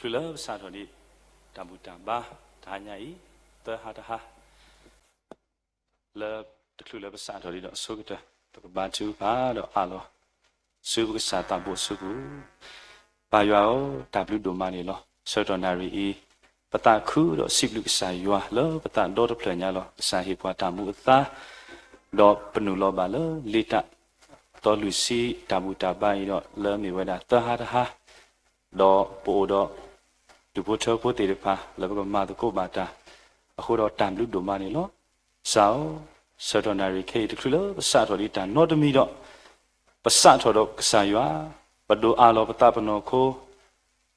တချုးလၢပစးထီၣ်ဒံး တၢ်ဘူၣ်တၢ်ဘါ တဟါညါအံၤ သၢဟါတဟါ လၢတချုးလၢပစးထီၣ်ဒံးဒီးအဆိကတၢၢ် ပကဘါထုကဖၣ်ဒီးအးလီၤ ဆူပကစၢ်သးဘိအစုပူၤ, ပၢ်ယွၤဧၢ, တၢ်ဘျုးဒိၣ်မးန့ၣ်လီၤ. ဆၢကတီၢ်နၣ်ရံၣ်အံၤ ပသးခုဒီးစံးဘျုးကစၢ်ယွၤ လၢပသးဒီတဖျၢၣ်ညါလီၤ. ကစၢ်ဟ့ၣ်ပှၤတၢ်မူအသါ ဒီးပနုာ်လီၤဘၣ်လၢလ့တၢ်သီလွံၢ်ဆံ တၢ်ဘူၣ်တၢ်ဘါအံၤဒီး လၢအမ့ၢ်ဝဲဒၣ်သၢဟါတဟါ ဒီးပအိၣ်ဒီး ဒူၣ်ဖိထၢဖိသ့ၣ်တဖၣ် လၢပကမၤသကိးဘၣ်တၢ် အဃိဒီးတၢ်ဘျုးဒိၣ်မးန့ၣ်လီၤ. ကစၢ်ဧၢ, ဆၢကတီၢ်နၣ်ရံၣ်ခဲအံၤ တချုးလၢပစးထီၣ်ဒံးတၢ်နီတမံၤဒီး ပစးထီၣ်ဒီးကစၢ်ယွၤ, ပဒိးအးလီၤပသးပနီၢ်ခိ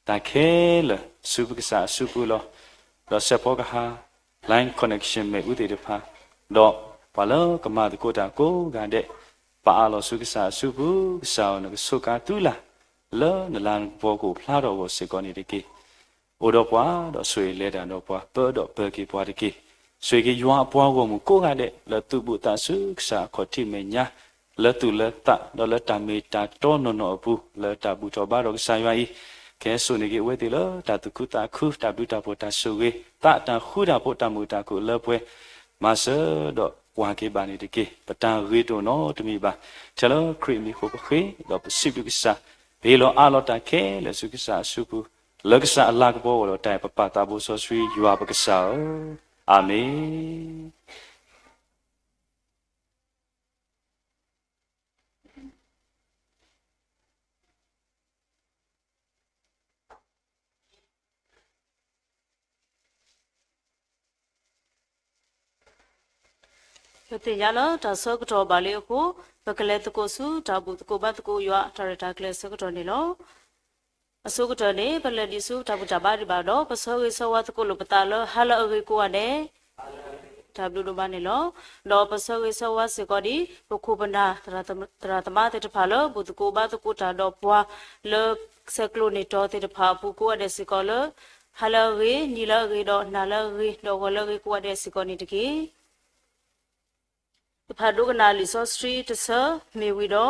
တၢ်ခဲလၢာ်ဆူပကစၢ်အစုပူၤလီၤ. ဒီးစဲးဖီကဟၣ် line connection မ့ၣ်အူသ့ၣ်တဖၣ်, ဒီးပှၤလၢကမၤသကိးတၢ်ကိးဂၤဒဲး, ပအးလီၤဆူကစၢ်အစုပူၤ, ကစၢ်ဧၢ, နကဆိးကါသုလၢ် လၢနလၤကပီၤကအိၣ်ဖျါထီၣ်အဂီၢ်စ့ၢ်ကီးန့ၣ်တက့ၢ်. အိၣ်ဒီးပှၤဒီးဆိၣ်ဂ့ၤလဲၤတၢ်ဒီးပှၤ, ပၢဒီးပၢၤက့ၤပှၤတက့ၢ်. ဆိၣ်ဂ့ၤက့ၤယွၤအပှၤဂီၢ်မုၢ်ကိးဂၤဒဲး လၢသူၣ်ဘိးသးစူၤကစၢ်အခီၣ်ထံးမဲာ်ညါ, လၢသူၣ်လၢသး ဒီးလၢတၢ်မ့ၢ်တၢ်တီနီၢ်နီၢ်အပူၤ လၢတၢ်ဘူၣ်ထီၣ်ဘါထီၣ်ကစၢ်ယွၤအံၤ, ကဟဲစိာ်န့ၢ်က့ၤအဝဲသ့ၣ်လၢတၢ်သူၣ်ခုသးခု တၢ်ဘျုးတၢ်ဖှိၣ်တၢ်ဆိၣ်ဂ့ၤ, သးတၢ်ဃူတၢ်ဖိးတၢ်မုာ်တၢ်ခုၣ်လၢပှဲၤ, မၤစၢၤဒီးကွၢ်က့ၤဘၣ်န့ၣ်တက့ၢ်. ပတၢ်ဂ့ၤတအိၣ်နီတမံၤဘၣ်. ထဲလၢခရံာ်အမံၤအဃိပဃ့ဒီးပစံးဘျုးကစၢ်, ပဟ့ၣ်လီၤအးလီၤတၢ်ခဲလၢာ်ဆူကစၢ်အစုပူၤ, လၢကစၢ်အလၤကပီၤအဂီၢ်ဒီးတၢ်အဲၣ်ပပၢ်သးဘိစီဆှံယွၤပကစၢ်ဧၢ, အၤမ့ၣ်. ပသ့ၣ်ညါလၢတၢ်ဆၢကတီၢ်ဘၣ်လံအဃိ, ပကလဲၤသကိးဆူတၢ်ဘူၣ်သကိးဘါသကိးယွၤ တၢ်ရဲၣ်တၢ်ကျဲၤအဆၢကတီၢ်န့ၣ်လီၤ. အဆိကတၢၢ်န့ၣ် ပလဲၤဒံးဆူတၢ်ဘူၣ်တၢ်ဘါဒံးဘၣ်ဒီး ပဆၢဂ့ၤဆၢဝါသကိးလိာ်ပသးလၢဟါလၢအဂ့ၤကိးဂၤဒဲး တၢ်ဘျုးဒိၣ်မးန့ၣ်လီၤ. ဒီးပဆၢဂ့ၤဆၢဝါစ့ၢ်ကီးဒံး ပခိၣ်ပနၢ် သရၣ်သမါသ့ၣ်တဖၣ်လၢဘူၣ်သကိးဘါသကိးတၢ်ဒီးပှၤ လၢဆဲးကျိးန့ၢ်တီၤသ့ၣ်တဖၣ်အပူၤကိးဂၤဒဲးစ့ၢ်ကီးလၢ ဟါလၢအဂ့ၤ, နံၤလၢအဂ့ၤ, ဒီးနၤလၢအဂ့ၤ, ဒီးဂီၤလၢအဂ့ၤကိးဂၤဒဲးစ့ၢ်ကီးန့ၣ်တက့ၢ်. ပဖးဒိကနၣ်လံာ်စီဆှံတဆၢမ့ၢ်ဝံၤ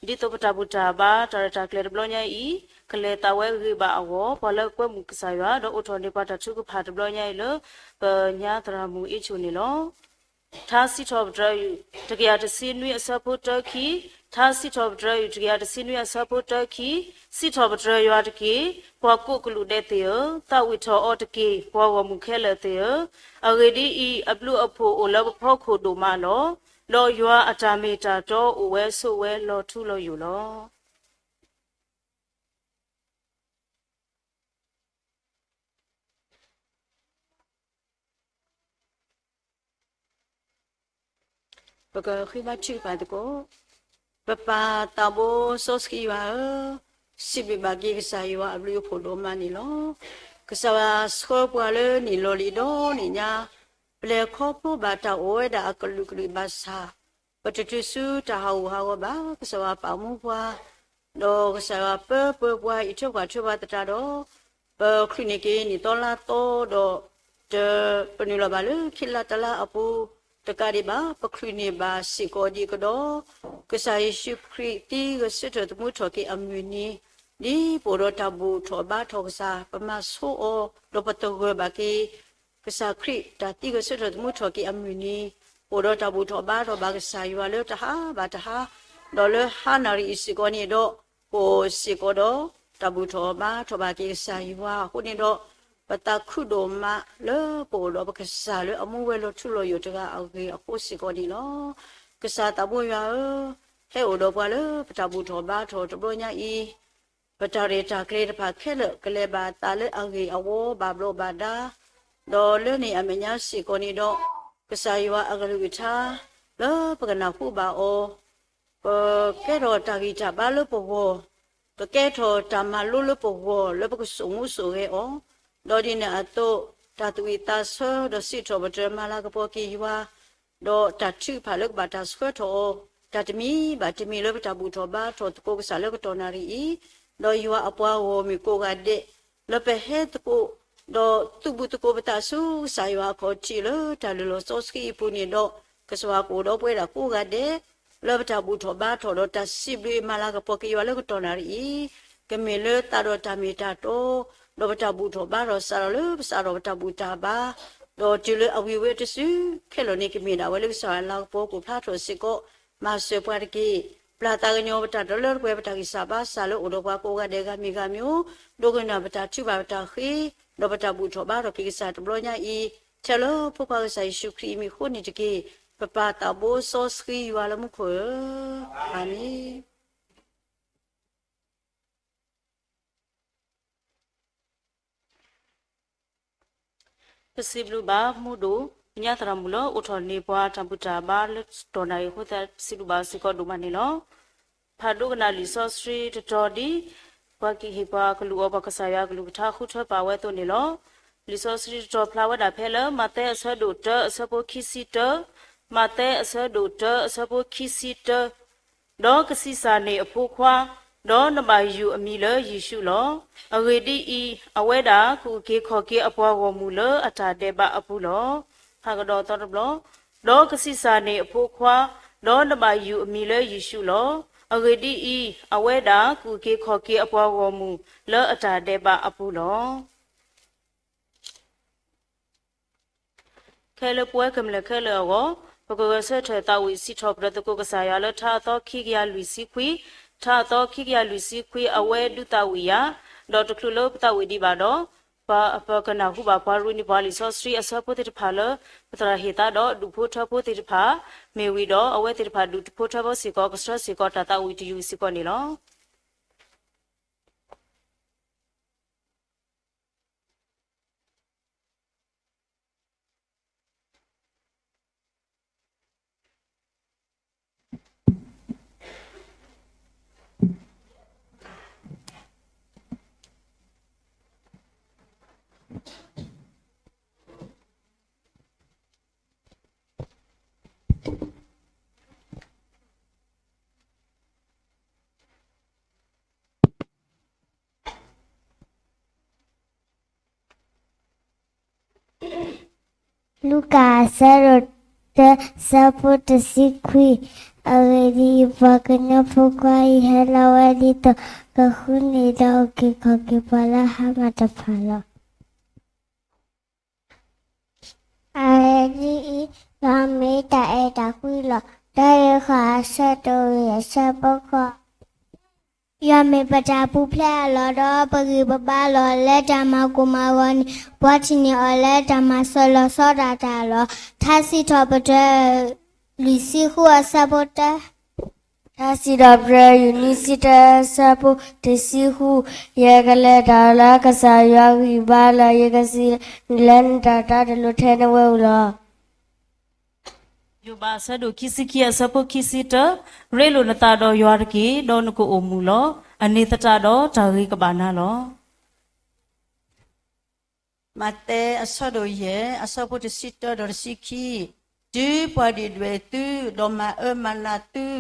ဒီး, ဒ်သိးပတၢ်ဘူၣ်တၢ်ဘါ တၢ်ရဲၣ်တၢ်ကျဲၤတဘျီညါအံၤ ကလဲၤသးဝဲဂ့ၤဘၣ်အဂီၢ်, ပှၤလၢအကွဲမုာ်ကစၢ်ယွၤ ဒီးအိးထီၣ်န့ၢ်ပှၤတၢ်ထုကဖၣ်တဘျီညါအံၤလၢ ပညါသရၣ်မုၣ်အ့ၣ်ဆူၣ်န့ၣ်လီၤ. ထါစံးထီၣ်ပတြၢၤ တကယၤတဆံနွံအဆၢဖိတၢခံ, ထါစံးထီၣ်ပတြၢၤ တကယၤတဆံနွံအဆၢဖိတၢခံ, စံးထီၣ်ပတြၢၤယွၤတက့ၢ်, ပှၤကိးကလုာ်ဒဲးသ့ၣ်ဧၢ, သးဝံၣ်ထီၣ်အီၤတက့ၢ်, ပှၤဂီၢ်မုၢ်ခဲလၢာ်သ့ၣ်ဧၢ, အဂ့ၢ်ဒ်အံၤ, အဘျုးအဖှိၣ်အိၣ်လၢပဖီခိၣ်ဒိၣ်မးလီၤ. ဒီးယွၤအတၢ်မ့ၢ်တၢ်တီအိၣ်ဝဲဆိးဝဲလီၤထူလီၤယိာ်လီၤ. ပကဃ့ဘါထုကဖၣ်သကိး. ပပၢ်သးဘိစီဆှံယွၤဧၢ, စံးဘျုးဘၣ်က့ၤကစၢ်ယွၤအဘျုးအဖှိၣ်ဒိၣ်မးန့ၣ်လီၤ. ကစၢ်ယွၤဆှၢပှၤလၢနံၣ်လီၤလံၤဒီနံၣ်ညါ, ပလဲၤခီဖျိဘၣ်တၢ်အိၣ်ဝဲဒၣ်အကလုာ်ကလုာ်ဘၣ်ဆၣ်, ပတတုၤဆူတၢ်ဟးဂူာ်ဟးဂီၤဘၣ်. ကစၢ်ယွၤပာ်မူပှၤ ဒီးကစၢ်ယွၤပၢပၢၤပှၤအံးထွဲကွၢ်ထွဲပှၤသတးဒီး, ပချုးန့ၢ်က့ၤနံၣ်သီလါသီဒီး တပနုာ်လီၤဘၣ်လၢခံလါတလါအပူၤတကးဒံးဘၣ်, ပချုးန့ၢ်ဘၣ်စ့ၢ်ကီးဒံးကဒီး ကစၢ်ယ့ၣ်ၡူးခရံာ်သံဂဲၤဆၢထၢၣ်သမူထီၣ်က့ၤအမုၢ်နံၤ, ဒ်ပအိၣ်ဒီးတၢ်ဘူၣ်ထီၣ်ဘါထီၣ်ကစၢ်, ပမၤဆိအီၤ ဒီးပသဂၢၢ်ဘၣ်က့ၤ ကစၢ်ခရံာ်တၢ်သံဂဲၤဆၢထၢၣ်သမူထီၣ်က့ၤအမုၢ်နံၤ, ပအိၣ်ဒီးတၢ်ဘူၣ်ထီၣ်ဘါထီၣ်ဘၣ်ကစၢ်ယွၤလၢတဟါဘၣ်တဟါ, ဒီးလၢဟါနၣ်ရံၣ်အံၤစ့ၢ်ကီးန့ၣ်ဒီး, ပအိၣ်စ့ၢ်ကီးဒီးတၢ်ဘူၣ်ထီၣ်ဘါထီၣ်ဘၣ်က့ၤကစၢ်ယွၤအဃိန့ၣ်ဒီး, ပသးခုဒိၣ်မးလၢပအိၣ်ဒီးပကစၢ်လၢအမူဝဲလီၤထူလီၤယိာ်တဂၤအဂ့ၢ်အဃိစ့ၢ်ကီးန့ၣ်လီၤ. ကစၢ်သးဘိယွၤဧၢ, ဟဲအိၣ်ဒီးပှၤလၢပတၢ်ဘူၣ်ထီၣ်ဘါထီၣ်တဘျီညါအံၤ, ပတၢ်ရဲၣ်တၢ်ကျဲၤတဖၣ်ခဲလၢာ် ကလဲၤဘၣ်သးလၢအဂ့ၢ်အဝီဘၣ်ဘျီးဘၣ်ဒါ, ဒီးလၢန့ၣ်အမဲာ်ညါစ့ၢ်ကီးန့ၣ်ဒီး, ကစၢ်ယွၤအကလုၢ်ကထါ လၢပကနၢ်ဟူဘၣ်အီၤ, ပကဲထီၣ်တၢ်ဂံၢ်တၢ်ဘါလၢပဂီၢ်, ကကဲထီၣ်တၢ်မၤလိလၢပဂီၢ်လၢပကစိာ်မူစိာ်ဂဲၤအီၤ, ဒီးဒ်န့ၣ်အသိး, တၢ်သူၣ်ဝံၣ်သးဆၢဒီးစံးထီၣ်ပတြၢၤမၤလၤကပီၤက့ၤယွၤ, ဒီးတၢ်ထုကဖၣ်လၢကဘၣ်တၢ်ဆှၢထီၣ်အီၤ, တၢ်တမံၤဘၣ်တမံၤလၢပတၢ်ဘူၣ်ထီၣ်ဘါထီၣ်သကိးကစၢ်လၢကတီၢ်နၣ်ရံၣ်အံၤ, ဒီးယွၤအပှၤဂီၢ်မုၢ်ကိးဂၤဒဲး, လၢပဟဲသကိး, ဒီးသူၣ်ဘုသကိးပသးဆူကစၢ်ယွၤအခီၣ်ထံးလၢတၢ်လုၢ်လီၢ်စီဆှံအပူၤန့ၣ်ဒီး, ကစၢ်ယွၤကအိၣ်ဒီးပဝဲဒၣ်ကိးဂၤဒဲး, လၢပတၢ်ဘူၣ်ထီၣ်ဘါထီၣ်ဒီးတၢ်စံးဘျုးမၤလၤကပီၤက့ၤယွၤလၢကတီၢ်နၣ်ရံၣ်အံၤ, ကမ့ၢ်လၢသးဒီးတၢ်မ့ၢ်တၢ်တီ ဒီးပတၢ်ဘူၣ်ထီၣ်ဘါထီၣ်စးထီၣ်လၢပစးထီၣ်ပတၢ်ဘူၣ်တၢ်ဘါ, ဒီးတုၤလၢအဝံၤဝဲတစုခဲလၢာ်န့ၣ် ကမ့ၢ်ဒၣ်ဝဲလၢကစၢ်ယွၤအလၤကပီၤ ကအိၣ်ဖျါထီၣ်စ့ၢ်ကီး, မၤစၢၤပှၤတက့ၢ်. ပျၢ်သးကညီၤပတၢ်တလၢတပှဲၤ ပတၢ်ဂံၢ်စၢ်ဘါစၢ်လၢအိၣ်ဒီးပှၤကိးဂၤဒဲးဂၤမံၤဂၤမံၤ, ဒိကနၣ်ပတၢ်ထုကဖၣ်ပတၢ်ဃ့, ဒီးပတၢ်ဘူၣ်ထီၣ်ဘါထီၣ်က့ၤကစၢ်တဘျီညါအံၤ, ထဲလၢဖိခွါကစၢ်ယ့ၣ်ၡူးခရံာ်အမံၤအဃိန့ၣ်တက့ၢ်. ပပၢ်သးဘိစီဆှံယွၤလၢမူခိၣ်ဧၢ, အၤမ့ၣ်. ပစံးဘျုးဘၣ်မူဒိၣ် ကညးသရၣ်မုၣ်လၢအိးထီၣ်န့ၢ်ပှၤတၢ်ဘူၣ်တၢ်ဘါလၢတတီၢ်နၣ်ရံၣ်အဃိသတး ပစံးဘျုးဘၣ်စ့ၢ်ကီးဒိၣ်မးန့ၣ်လီၤ. ဖးဒိကနၣ်လံာ်စီဆှံတတီၤဒ် ပှၤကဟ့ၣ်ပှၤကလုၢ်အီၤ ပှၤကစၢ်ယွၤကလုၢ်ကထါဃုထၢပာ်ဝဲအသိးန့ၣ်လီၤ. လံာ်စီဆှံတတီၤဖျါဝဲဒၣ်ဖဲလၢ မးသဲအဆၢဒိၣ်တၢ အဆၢဖိခံဆံတၢ, မးသဲအဆၢဒိၣ်တၢ အဆၢဖိခံဆံတၢ ဒီးကဆံးစၢ်န့ၢ်အဖိခွါ, ဒီးနဘၣ်ယုၢ်အမံၤလၢယ့ၣ်ၡူးလီၤ. အဂ့ၢ်ဒ်အံၤ, အဝဲဒၣ်ကအုၣ်က့ၤခီၣ်က့ၤအပှၤဂီၢ်မုၢ်လၢအတၢ်ဒဲးဘးအပူၤလီၤ. ဖးကဒီးသီတဘျီ, ဒီးကဆံးစၢ်န့ၢ်အဖိခွါ, ဒီးနဘၣ်ယုၢ်အမံၤလၢယ့ၣ်ၡူးလီၤ. အဂ့ၢ်ဒ်အံၤ, အဝဲဒၣ်ကအုၣ်က့ၤခီၣ်က့ၤအပှၤဂီၢ်မုၢ်လၢအတၢ်ဒဲးဘးအပူၤလီၤ. ခဲလၢာ်ပဝဲကမျၢၢ်ခဲလၢာ်အဂီၢ်, ပကဂဲၤဆၢထၢၣ်သးဝံၣ်စံးထီၣ်ပတြၢၤသကိးကစၢ်ယွၤလၢထါအသီခံကယၤလွံၢ်ဆံခွံ, ထါအသီခံကယၤလွံၢ်ဆံခွံ အဝဲဒုးသးဝံၣ်ယၤ, ဒီးတချုးလၢပသးဝံၣ်ဒံးဘၣ်ဒီး, ပကနၢ်ဟူဘၣ်ပှၤရ့နံၣ်ပှၤလံာ်စီဆှံအဆၢဖိသ့ၣ်တဖၣ်လၢ ပသရၣ်ဟ့ၣ်သါဒီးဒူၣ်ဖိထၢဖိသ့ၣ်တဖၣ်, မ့ၢ်ဝံၤဒီးအဝဲသ့ၣ်တဖၣ်ဒူၣ်ဖိထၢဖိစ့ၢ်ကီး ကဆှၢစ့ၢ်ကီးတၢ်သးဝံၣ်တယုၢ်စ့ၢ်ကီးန့ၣ်လီၤ. လူၤကၣ် အဆၢဒိၣ်တၢ အဆၢဖိတဆံခွံ, အဂ့ၢ်ဒ်အံၤ, ပှၤကညီဖိခွါအံၤ ဟဲလီၤဝဲဒ်သိးကဃုန့ၢ်ဒီး အုၣ်က့ၤခီၣ်က့ၤပှၤလၢအဟါမၢ်တဖၣ်လီၤ. အဂ့ၢ်ဒ်အံၤ, ယွၤမ့ၢ်တၢ်အဲၣ်တၢ်ကွံလီၤ. တၢ်ယိၤဟၣ် အဆၢဒိၣ်ယဲၢ် အဆၢဖိဃိး, ယွၤမ့ၢ်ပတၢ်ပူၤဖျဲးအလီၢ် ဒီးပဂံၢ်ပဘါလီၤ. လၢတၢ်မၤကိၢ်မၤဂီၤန့ၣ် ပှၤထံၣ်န့ၢ်အီၤလၢတၢ်မၤစၢၤလီၤဆီဒၣ်တၢ်လီၤ. ထါစံးထီၣ်ပတြၢၤ လွံၢ်ဆံဃု အဆၢဖိတၢ, ထါစံးထီၣ်ပတြၢၤ လွံၢ်ဆံတၢ အဆၢဖိတဆံဃု, ယကလဲၤတၢ်လၢကစၢ်ယွၤဂံၢ်ဘါလၢ ယကစံးလၢနတၢ်တၢ်တလိၤထဲနဝဲဧိၤလီၤ. ယိၤဘး အဆၢဒိၣ်ခံဆံခံ အဆၢဖိခံဆံတၢ, ရ့လိာ်နသးဒီးယွၤတက့ၢ်, ဒီးနကအိၣ်မုာ်လီၤ. အန့ၣ်သတးဒီး တၢ်ဂ့ၤကဘၣ်နၤလီၤ. မးသဲ အဆၢဒိၣ်ယဲၢ် အဆၢဖိတဆံတၢ ဒီးတဆံခံ, တုၤပှၤဒုၣ်ဒွဲၣ်သု, ဒီးမၤအၢမၤနးသု,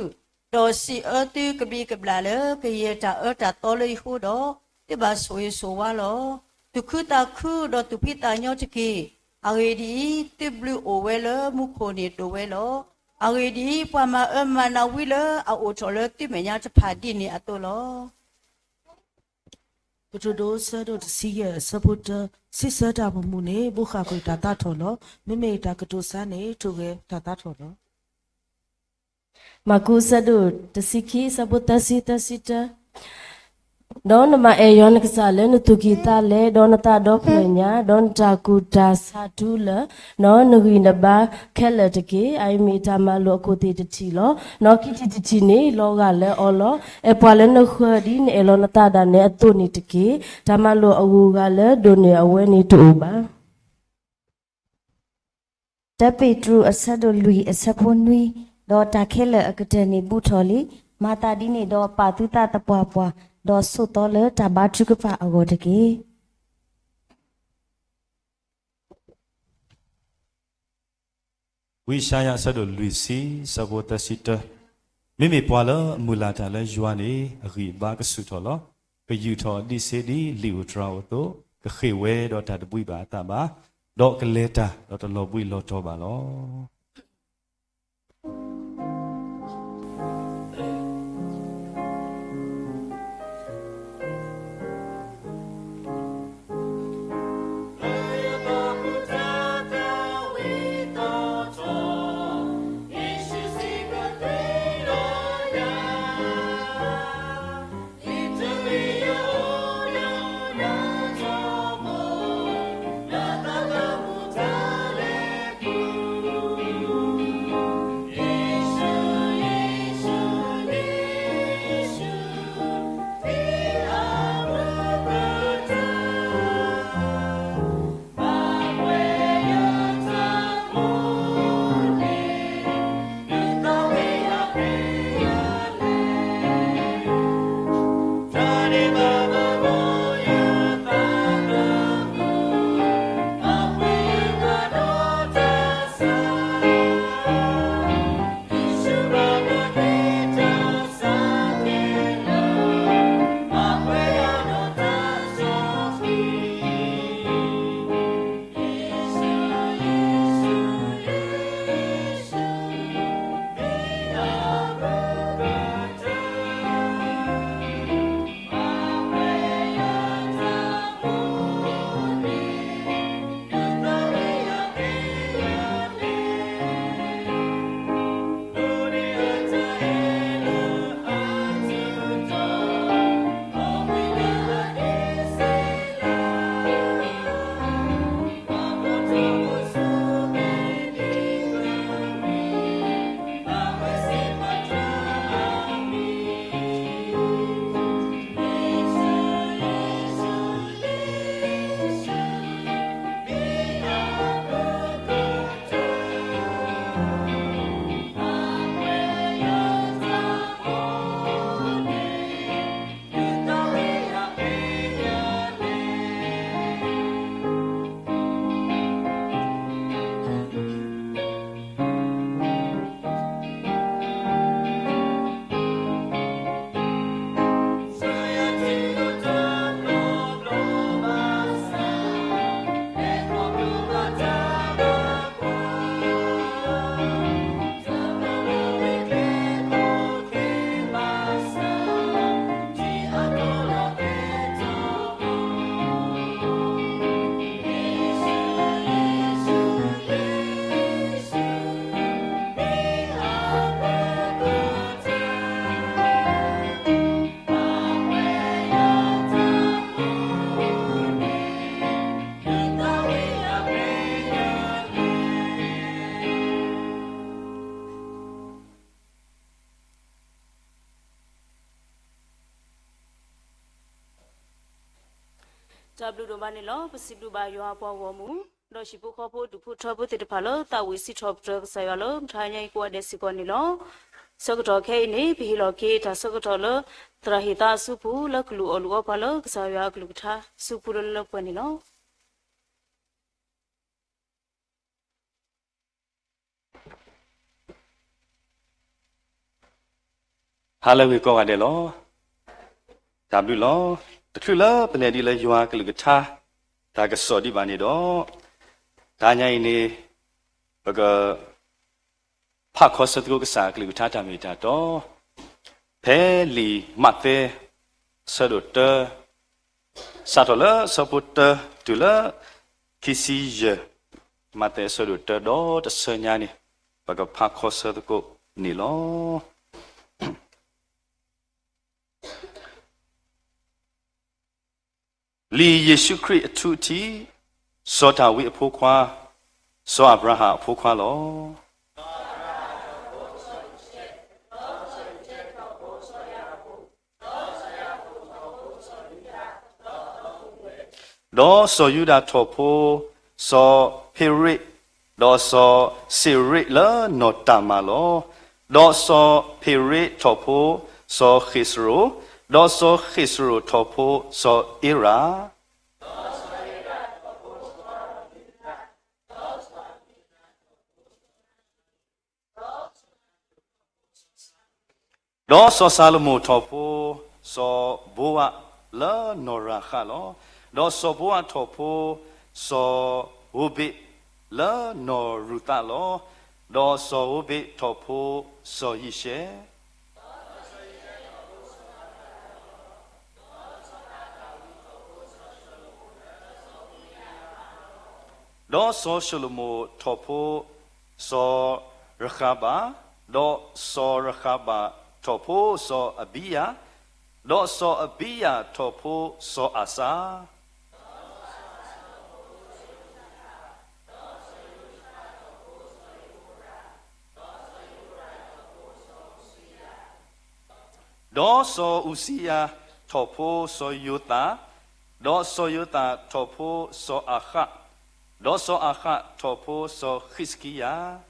ဒီးစံးအၢသုကဘျံးကဘျၣ်လၢ ကယဲၢ်တၢ်အၢတၢ်သီလၢယဃိဒီး, သုဘၣ်ဆိၣ်ဂ့ၤဆိၣ်ဝါလီၤ. သူၣ်ခုသးခု ဒီးသူၣ်ဖှံသးညီတက့ၢ်. အဂ့ၢ်ဒ်အံၤ, သုဘျုးအိၣ်ဝဲလၢမူခိၣ်န့ၣ်ဒိၣ်ဝဲလီၤ. အဂ့ၢ်ဒ်အံၤ, ပှၤမၤအၢမၤနးဝံလၢအအိၣ်ထီၣ်လၢသုမဲာ်ညါတဖၣ်ဒ်န့ၣ်အသိးလီၤ. ကတိၤဒိ အဆၢဒိၣ်တဆံယဲၢ် အဆၢဖိတၢ, စံးဆၢတၢ်ပမူန့ၣ် ဘိးဃၣ်ကွံာ်တၢ်သးထီၣ်လီၤ. မ့မ့ၢ်တၢ်ကတိၤဆါန့ၣ် ထိၣ်ဂဲၤတၢ်သးထီၣ်လီၤ. မၢ်ကူး အဆၢဒိၣ်တဆံခံ အဆၢဖိသၢဆံ သၢဆံတၢ, ဒီးနမၤအဲၣ်ယွၤနကစၢ်လၢနသူၣ်ကံၢ်သးလဲ, ဒီးနသးဒီဖျၢၣ်ညါ, ဒီးနတၢ်ကူၣ်တၢ်ဆးဒူလၢ နဂံၢ်နဘါခဲလၢာ်တက့ၢ်. အအံၤမ့ၢ်တၢ်မၤလိာ်အခိၣ်သ့ၣ်တထံၣ်လီၤ. နီၣ်ခံထံၣ်တထံၣ်န့ၣ် လီၤဂာ်လၢအီၤလီၤ. အဲၣ်ပှၤလၢနဃၢၤ ဒ်နအဲၣ်လီၤနသးဒၣ်နဲအသိးန့ၣ်တက့ၢ်. တၢ်မၤလိာ်အဂုၤအဂၤလၢဒိးန့ၢ်အဝဲန့ၣ်တအိၣ်ဘၣ်. တၢပ့းတရူး အဆၢဒိၣ်လွံၢ် အဆၢဖိနွံ, ဒီးတၢ်ခဲလၢာ်အကတၢၢ်န့ၣ်ဘူးထီၣ်လံ. မၤသးဒ်န့ၣ်ဒီးပာ်သုသးသပှၢ်ပှၢ်, ဒီးဆိးသီလၢတၢ်ဘါထုကဖၣ်အဂီၢ်တက့ၢ်. ဝံယၡါယၤ အဆၢဒိၣ်လွံၢ်ဆံ အဆၢဖိသၢဆံတၢ, မ့မ့ၢ်ပှၤလၢအမုၢ်လၢ်တၢ်လၢယွၤန့ၣ် အဂံၢ်အဘါကဆူၣ်ထီၣ်လီၤ. ကယူာ်ထီၣ်အဒံးဆှံဒ်လံာ်ဧိၤတြၤဧိၤအသိး, ကဃ့ၢ်ဝဲဒီးတၢ်တဘှံးဘၣ်အသးဘၣ်, ဒီးကလဲၤတၢ်ဒီးတလီၤဘှံးလီၤတီၤဘၣ်လီၤ. တၢ်ဘျုးဒိၣ်မးန့ၣ်လီၤ. ပစံးဘျုးဘၣ်ယွၤအပှၤဂီၢ်မုၢ်, ဒီးဟံၣ်ဖိဃီဖိဒူၣ်ဖိထၢဖိသ့ၣ်တဖၣ်လၢသးဝံၣ်စံးထီၣ်ပတြၢၤကစၢ်ယွၤလၢမုၢ်ထါညါအံၤကိးဂၤဒဲးစ့ၢ်ကီးန့ၣ်လီၤ. ဆၢကတီၢ်ခဲအံၤန့ၣ် ပဟ့ၣ်လီၤက့ၤတၢ်ဆၢကတီၢ်လၢ သရၣ်ဟ့ၣ်သါအစုပူၤ လၢကလူးအီၣ်လူးအီပှၤလၢကစၢ်ယွၤအကလုၢ်ကထါစုပူၤလၢလၢပှဲၤပှဲၤန့ၣ်လီၤ. ဟါလၢအဂ့ၤကိးဂၤဒဲးလီၤ. တၢ်ဘျုးလီၤ. တချုးလၢပလဲၤဒ်လၢယွၤအကလုၢ်ကထါ တၢ်ကစီၣ်ဒံးဘၣ်န့ၣ်ဒီး, တနံၤအံၤန့ၣ် ပက ဖးခီဆၢသကိးကစၢ်အကလုၢ်ကထါတၢ်မ့ၢ်တၢ်တီ, ဖဲလံာ်မးသဲ အဆၢဒိၣ်တၢ, စးထီၣ်လၢအဆၢဖိတၢ တုၤလၢ ခံဆံယဲၢ်, မးသဲအဆၢဒိၣ်တၢ ဒီးတဆၢညါန့ၣ် ပကဖးခီဆၢသကိးန့ၣ်လီၤ. လံာ်ယ့ၣ်ၡူးခရံာ်အထူအထံး, စီၤဒၤဝံးအဖိခွါ, စီၤအၤဘြၤဟၣ်အဖိခွါလီၤ. ဒီးစီၤယူဒၤထီၣ်ဖိစီၤဖ့ရ့း, ဒီးစီၤစ့ရ့းလၢနီၢ်တၢ်မၤလီၤ. ဒီးစီၤဖ့ရ့းထီၣ်ဖိစီၤဃ့ၡရိၣ်, ဒီးစီၤဃ့ၡရိၣ်ထီၣ်ဖိစီၤအ့ရၣ် ဒီးစီၤၡၤလမိၣ်ထီၣ်ဖိစီၤဘိဝးလၢနီၢ်ရၤဃးလီၤ. ဒီးစီၤဘိဝးထီၣ်ဖိစီၤဧိၤဘ့း လၢနီၢ်ရူၤသးလီၤ. ဒီးစီၤဧိၤဘ့းထီၣ်ဖိစီၤယံၡဲၣ် ဒီးစီၤၡလိၤမိၣ်ထီၣ်ဖိစီၤရဃၤဘၣ်, ဒီးစီၤရဃၤဘၣ်ထီၣ်ဖိစီၤအဘံယၤ, ဒီးစီၤအဘံယၤထီၣ်ဖိစီၤအၤစၤ ဒီးစီၤအူစံယၤထီၣ်ဖိစီၤယိၤသး, ဒီးစီၤယိၤသးထီၣ်ဖိစီၤအၤဃး, ဒီးစီၤအၤဃးထီၣ်ဖိစီၤဃံးစကံယၤ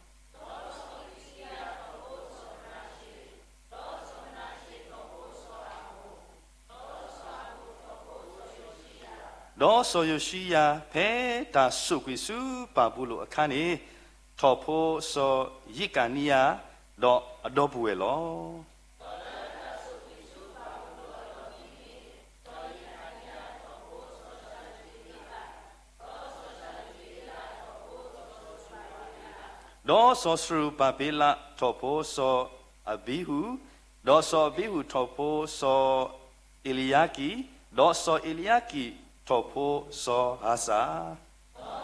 ဒီးစီၤယိၤၡံယၤ ဖဲတၢ်ဆိၣ်ကွံာ်ဆူပၢ်ပူၤလိာ်အခါန့ၣ်, ထီၣ်ဖိစီၤယံးကၤနံယၤ, ဒီးအဒီပုၢ်ဝဲၢ်လီၤ. ဒီးစီၤစရူၤဘၤဘ့လးထီၣ်ဖိစီၤအဘံဟူ, ဒီးစီၤအဘံဟူထီၣ်ဖိစီၤအ့လံယါကံ, ဒီးစီၤအ့လံယါကံထီၣ်ဖိစီၤဧၤစၤ ဒ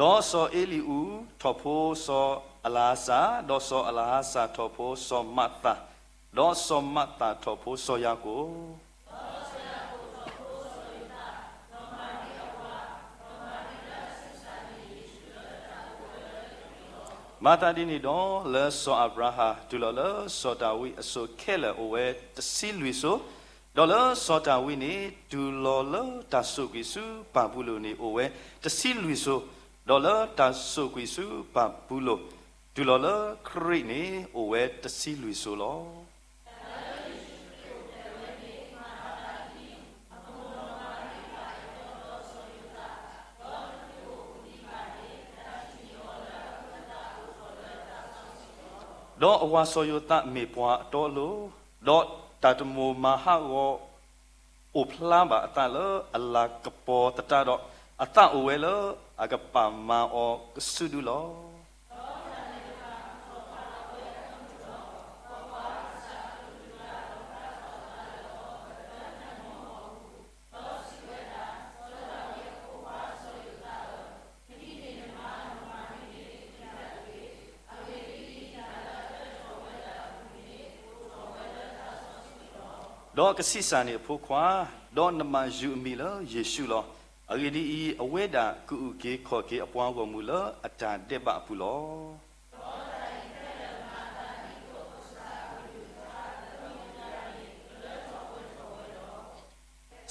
ီးစီၤအ့လံအူထီၣ်ဖိစီၤအလၤဧၤစၤ, ဒီးစီၤအလၤဧၤစၤထီၣ်ဖိစီၤမးသၣ်, ဒီးစီၤမးသၣ်ထီၣ်ဖိစီၤယၤကိာ် မၤသးဒ်န့ၣ်ဒီး လၢစီၤအၤဘြၤဟၣ်တုၤလီၤလၢစီၤဒၤဝံးအစိၤခဲလၢာ်အိၣ်ဝဲတဆံလွံၢ်စိၤ, ဒီးလၢစီၤဒၤဝံးန့ၣ် တုၤလီၤလၢတၢ်ဆိၣ်ကွံာ်ဆူပၢ်ပူၤလိာ်န့ၣ်အိၣ်ဝဲတဆံလွံၢ်စိၤ, ဒီးလၢတၢ်ဆိၣ်ကွံာ်ဆူပၢ်ပူၤလိာ် တုၤလီၤလၢခရံာ်န့ၣ်အိၣ်ဝဲတဆံလွံၢ်စိၤလီၤ. ဒီးအဝၤစီၤယိၤသးမ့ၢ်ပှၤအတီအလိၤ, ဒီးတၢ်တမိၣ်မၤဟးဂီၤအိၣ်ဖျါဘၣ်အသးလၢအလၤကပီၤသတးဒီး, အသးအိၣ်ဝဲလၢအကပာ်မၤအီၤကစုဒုလီၤ. ဒီးကဆံးစၢ်န့ၢ်အဖိခွါ, ဒီးနမၤယုၤအမံၤလၢယ့ၣ်ၡူးလီၤ. အဂ့ၢ်ဒ်အံၤ, အဝဲဒၣ်ကအုၣ်က့ၤခီၣ်က့ၤအပှၤဂီၢ်မုၢ်လၢအတၢ်ဒဲးဘးအပူၤလီၤ.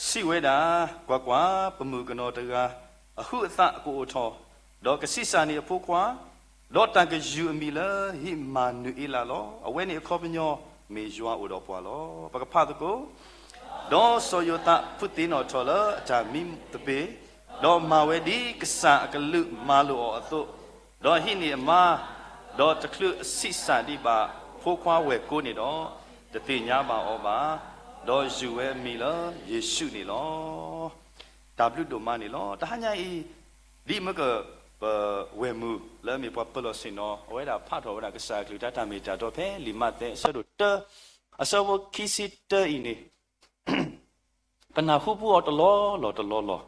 စံးဝဲဒၣ်, ကွၢ်ကွၢ်, ပမုၣ်ကနီၤတဂၤ အဟုးအသးကအိၣ်ထီၣ်, ဒီးကဆံးစၢ်န့ၢ်အဖိခွါ, ဒီးတၢ်ကယူၤအမံၤလၢ ဧ့မၤနူၤအ့လးလီၤ. အဝဲန့ၣ်အခီပညီ မ့ၢ်ယွၤအိၣ်ဒီးပှၤလီၤ. ပကဖးသကိး, ဒီးစီၤယိၤသးဖုးသ့ၣ်နီၣ်ထီၣ်လၢအတၢ်မံသပ့ၤ, ဒီးမၤဝဲဒ်ကစၢ်အကလုၢ်မၤလိာ်အီၤအသိး, ဒီးဟံးန့ၢ်အမါ, ဒီးတချုးအဆံးစၢ်ဒံးဘၣ်ဖိခွါဝဲၢ်ကိန့ၣ်ဒီး, တသ့ၣ်ညါဘၣ်အီၤဘၣ်, ဒီးယုၢ်ဝဲအမံၤလၢယ့ၣ်ၡူးန့ၣ်လီၤ. တၢ်ဘျုးဒိၣ်မးန့ၣ်လီၤ. တဟါညါအံၤ, ဒ်မ့ၢ်က ပဝဲၢ်မုၣ်လၢအမ့ၢ်ပှၤပၢၤလီၢ်ဆ့ၣ်နီၤ အဝဲဒၣ်ဖးထီၣ်ဝဲဒၣ်ကစၢ်အကလုၢ်တၢ်မ့ၢ်တၢ်တီဖဲလံာ်မးသဲအဆၢဒိၣ်တၢ, အဆၢဖိခံဆံတၢအံၤန့ၣ် ပနၢ်ဟူပူအီၤတလီၢ်လီၢ်တလီၢ်လီၢ်,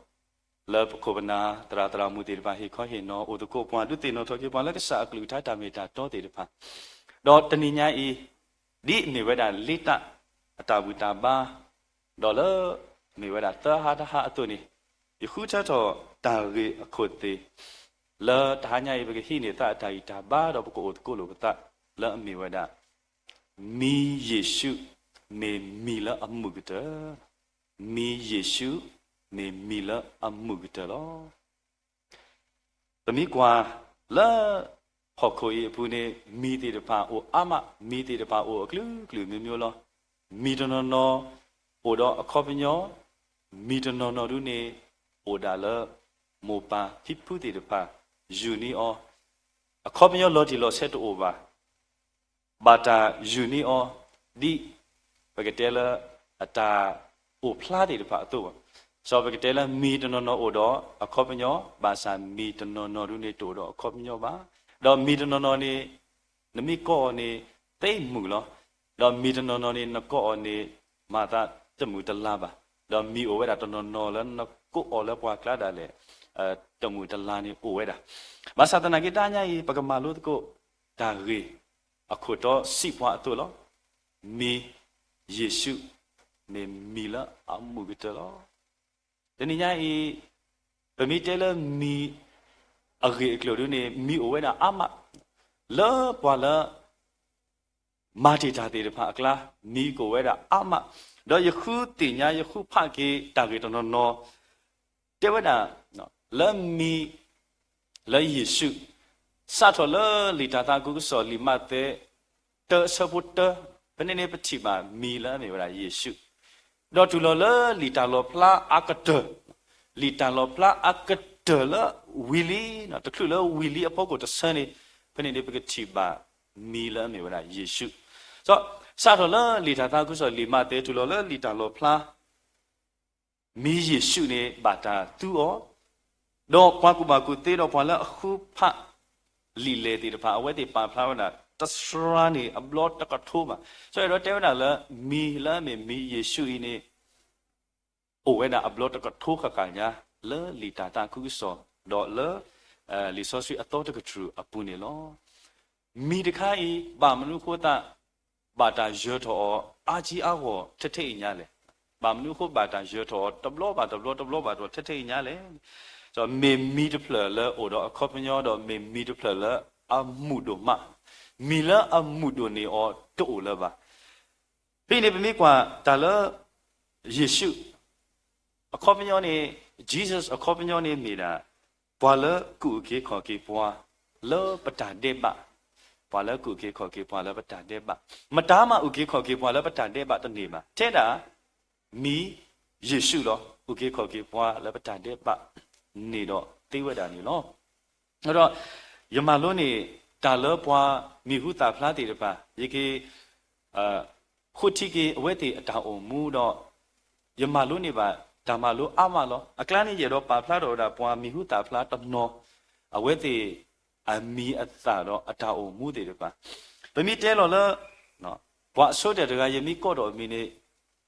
လၢပခိၣ်ပနၢ်သရၣ်သရၣ်မုၣ်သ့ၣ်တဖၣ် ဟ့ၣ်ခီဟ့ၣ်နီၤအိၣ်သကိးပှၤ ဒုးသ့ၣ်နီၣ်ထီၣ်က့ၤပှၤလၢကစၢ်အကလုၢ်ကထါတၢ်မ့ၢ်တၢ်တီသ့ၣ်တဖၣ်, ဒီးတနံၤညါအံၤ, ဒ်အမ့ၢ်ဝဲဒၣ်လ့တၢ်အတၢ်ဘူၣ်တၢ်ဘါ, ဒီးလၢမ့ၢ်ဝဲဒၣ်သၢဟါတဟါအသိးန့ၣ်, ယဃုထၢထီၣ်တၢ်ဂ့ၢ်အခိၣ်သ့ၣ်, လၢတဟါညါအံၤ ပကဟံးန့ၢ်သးအတၢ်ဂံၢ်တၢ်ဘါ ဒီးပကအိၣ်သကိးလိာ်ပသး လၢအမ့ၢ်ဝဲဒၣ် မံၤယ့ၣ်ၡူး မ့ၢ်မံၤလၢအမုာ်ကတၢၢ်, မံၤယ့ၣ်ၡူး မ့ၢ်မံၤလၢအမုာ်ကတၢၢ်လီၤ. ပမ့ၢ်ကွၢ်လၢ ဟီၣ်ခိၣ်အံၤအပူၤန့ၣ် မံၤသ့ၣ်တဖၣ်အိၣ်အါမး, မံၤသ့ၣ်တဖၣ်အိၣ်အကလုာ်ကလုာ်မျိုးမျိုးလီၤ. မံၤတနီၤနီၤ အိၣ်ဒီးအခီပညီ, မံၤတနီၤနီၤဒုန့ၣ် အိၣ်ဒၣ်လၢ မိၢ်ပၢ်ဖံဖုသ့ၣ်တဖၣ် ယူၢ်န့ၢ်အီၤ, အခီပညီလီၤတံၢ်လီၤဆဲးတအိၣ်ဘၣ်. ဘၣ်တၢ်ယူၢ်န့ၢ်အီၤ ဒ်ပကတဲလၢ အတၢ်အိၣ်ဖျါသ့ၣ်တဖၣ်အသိးဘၣ်. စီၤပကတဲလၢမံၤတနီၤနီၤအိၣ်ဒီးအခီပညီ, ဘၣ်ဆၣ်မံၤတနီၤနီၤဒုန့ၣ်တအိၣ်ဒီးအခီပညီဘၣ်. ဒီးမံၤတနီၤနီၤန့ၣ် နမ့ၢ်ကိးအီၤန့ၣ် သ့မုာ်လီၤ. ဒီးမံၤတနီၤနီၤန့ၣ် နကိးအီၤန့ၣ် မၤသးတမုာ်တလၤဘၣ်. ဒီးမံၤအိၣ်ဝဲဒၣ်တနီၤနီၤလၢနကိးအီၤလၢပှၤကျါဒၣ်လဲာ် တမုာ်တလၤန့ၣ်အိၣ်ဝဲဒၣ်. ဘၣ်ဆၣ်သနာ်က့တဟါညါအံၤ ပကမၤလိသကိး တၢ်ဂ့ၢ် အခိၣ်တီစံးပှၤအသိးလီၤ. မံၤယ့ၣ်ၡူး မ့ၢ်မံၤလၢအမုာ်ကတၢၢ်လီၤ. တနံၤညါအံၤ ပမ့ၢ်တဲလၢမံၤ အဂ့ၢ်အကျိၤဒုန့ၣ် မံၤအိၣ်ဝဲဒၣ်အါမး လၢပှၤလၢ မၤတ့ၢ်တၢ်သ့ၣ်တဖၣ်အကျါ မံၤကအိၣ်ဝဲဒၣ်အါမး, ဒီးယဃုသ့ၣ်ညါ ယဃုဖးက့ၤတၢ်ဂ့ၢ်တနီၤနီၤ တဲဝဲဒၣ် လၢမံၤ လၢယ့ၣ်ၡူး စးထီၣ်လၢလံာ်တၢ်သးခုကစီၣ် လံာ်မးသဲ တၢအဆၢဖိတၢ, ဖဲန့ၣ်န့ၣ်ပထံၣ်ဘၣ်မံၤလၢအမ့ၢ်ဝဲဒၣ်ယ့ၣ်ၡူး, ဒီးတုၤလီၤလၢလံာ်တၢ်လီၣ်ဖျါအကတၢၢ်, လံာ်တၢ်လီၣ်ဖျါအကတၢၢ်လၢဝံၤလံ, တချုးလၢဝံၤလံအဖီခိၣ်တဆၢန့ၣ်, ဖဲန့ၣ်န့ၣ်ပကထံၣ်ဘၣ်မံၤလၢအမ့ၢ်ဝဲဒၣ်ယ့ၣ်ၡူး, ဒီးစးထီၣ်လၢလံာ်တၢ်သးခုကစီၣ်လံာ်မးသဲ တုၤလီၤလၢလံာ်တၢ်လီၣ်ဖျါ မံၤယ့ၣ်ၡူးန့ၣ် ဘၣ်တၢ်သူအီၤ, ဒီးပှၤကူၣ်ဘၣ်ကူၣ်သ့ဒီးပှၤလၢအဃုဖးလံာ်လဲၢ်သ့ၣ်တဖၣ် အဝဲသ့ၣ်ပာ်ဖျါဝဲဒၣ် တစှၤန့ၢ်အဘျီတကထိဘၣ်. စီၤအဲၣ်ဒိးတဲဝဲဒၣ်လၢ မံၤလၢအမ့ၢ်မံၤယ့ၣ်ၡူးအံၤန့ၣ် အိၣ်ဝဲဒၣ်အဘျီတကထိဃၣ်ဃၣ်ညါ လၢလံာ်တၢ်သးခုကစီၣ် ဒီးလၢ လံာ်စီဆှံအသီတကတြူၢ်အပူၤန့ၣ်လီၤ. မံၤတခါအံၤ ဘၣ်မနုၤအဃိသတး ဘၣ်တၢ်ယၢၤထီၣ်အီၤ အါကံအါဂီၢ်ထဲထဲအံၤညါလဲၣ်. ဘၣ်မနုၤအဃိဘၣ်တၢ်ယၢၤထီၣ်အီၤ တဘျီဘၣ်တဘျီ တဘျီဘၣ်တဘျီ ထဲထဲအံၤညါလဲၣ်. မ့ၢ်မံၤတဖျၢၣ်လၢအိၣ်ဒီးအခီပညီ ဒီးမ့ၢ်မံၤတဖျၢၣ်လၢအမုာ်ဒိၣ်မး, မံၤလၢအမုာ်ဒိၣ်န့ၢ်အီၤတအိၣ်လၢၤဘၣ်. ဖဲအံၤန့ၣ် ပမ့ၢ်ကွၢ်တၢ်လၢ ယ့ၣ်ၡူး အခီပညီန့ၣ်, Jesus အခီပညီန့ၣ်မ့ၢ်ဒၣ် ပှၤလၢကူၣ်က့ၤခီၣ်က့ၤပှၤလၢပတၢ်ဒဲးဘး, ပှၤလၢကူၣ်က့ၤခီၣ်က့ၤပှၤလၢပတၢ်ဒဲးဘး, မတၤမးကူၣ်က့ၤခီၣ်က့ၤပှၤလၢပတၢ်ဒဲးဘးတန့ၢ်ဘၣ်, ထဲဒၣ် မံၤယ့ၣ်ၡူးလီၤ. ကူၣ်က့ၤခီၣ်က့ၤပှၤလၢပတၢ်ဒဲးဘးန့ၢ်ဒီးသ့ဝဲဒၣ်န့ၣ်လီၤ. ဒီးယမၤလိန့ၢ် တၢ်လၢပှၤမံၤဟူသၣ်ဖျါသ့ၣ်တဖၣ်, ယက ဃိထံက့ၤအဝဲသ့ၣ်အတၢ်အိၣ်မူဒီး ယမၤလိန့ၢ်ဘၣ် တၢ်မၤလိအါမးလီၤ. အကျါန့ၣ် ယအဲၣ်ဒိးပာ်ဖျါထီၣ်ဝဲဒၣ် ပှၤမံၤဟူသၣ်ဖျါတနီၤ အဝဲသ့ၣ်အမံၤအသၣ်ဒီးအတၢ်အိၣ်မူသ့ၣ်တဖၣ်, ပမ့ၢ်တဲလီၤလၢ ပှၤအဆိကတၢၢ်တဂၤ ယမ့ၢ်ကိးထီၣ်အမံၤန့ၣ်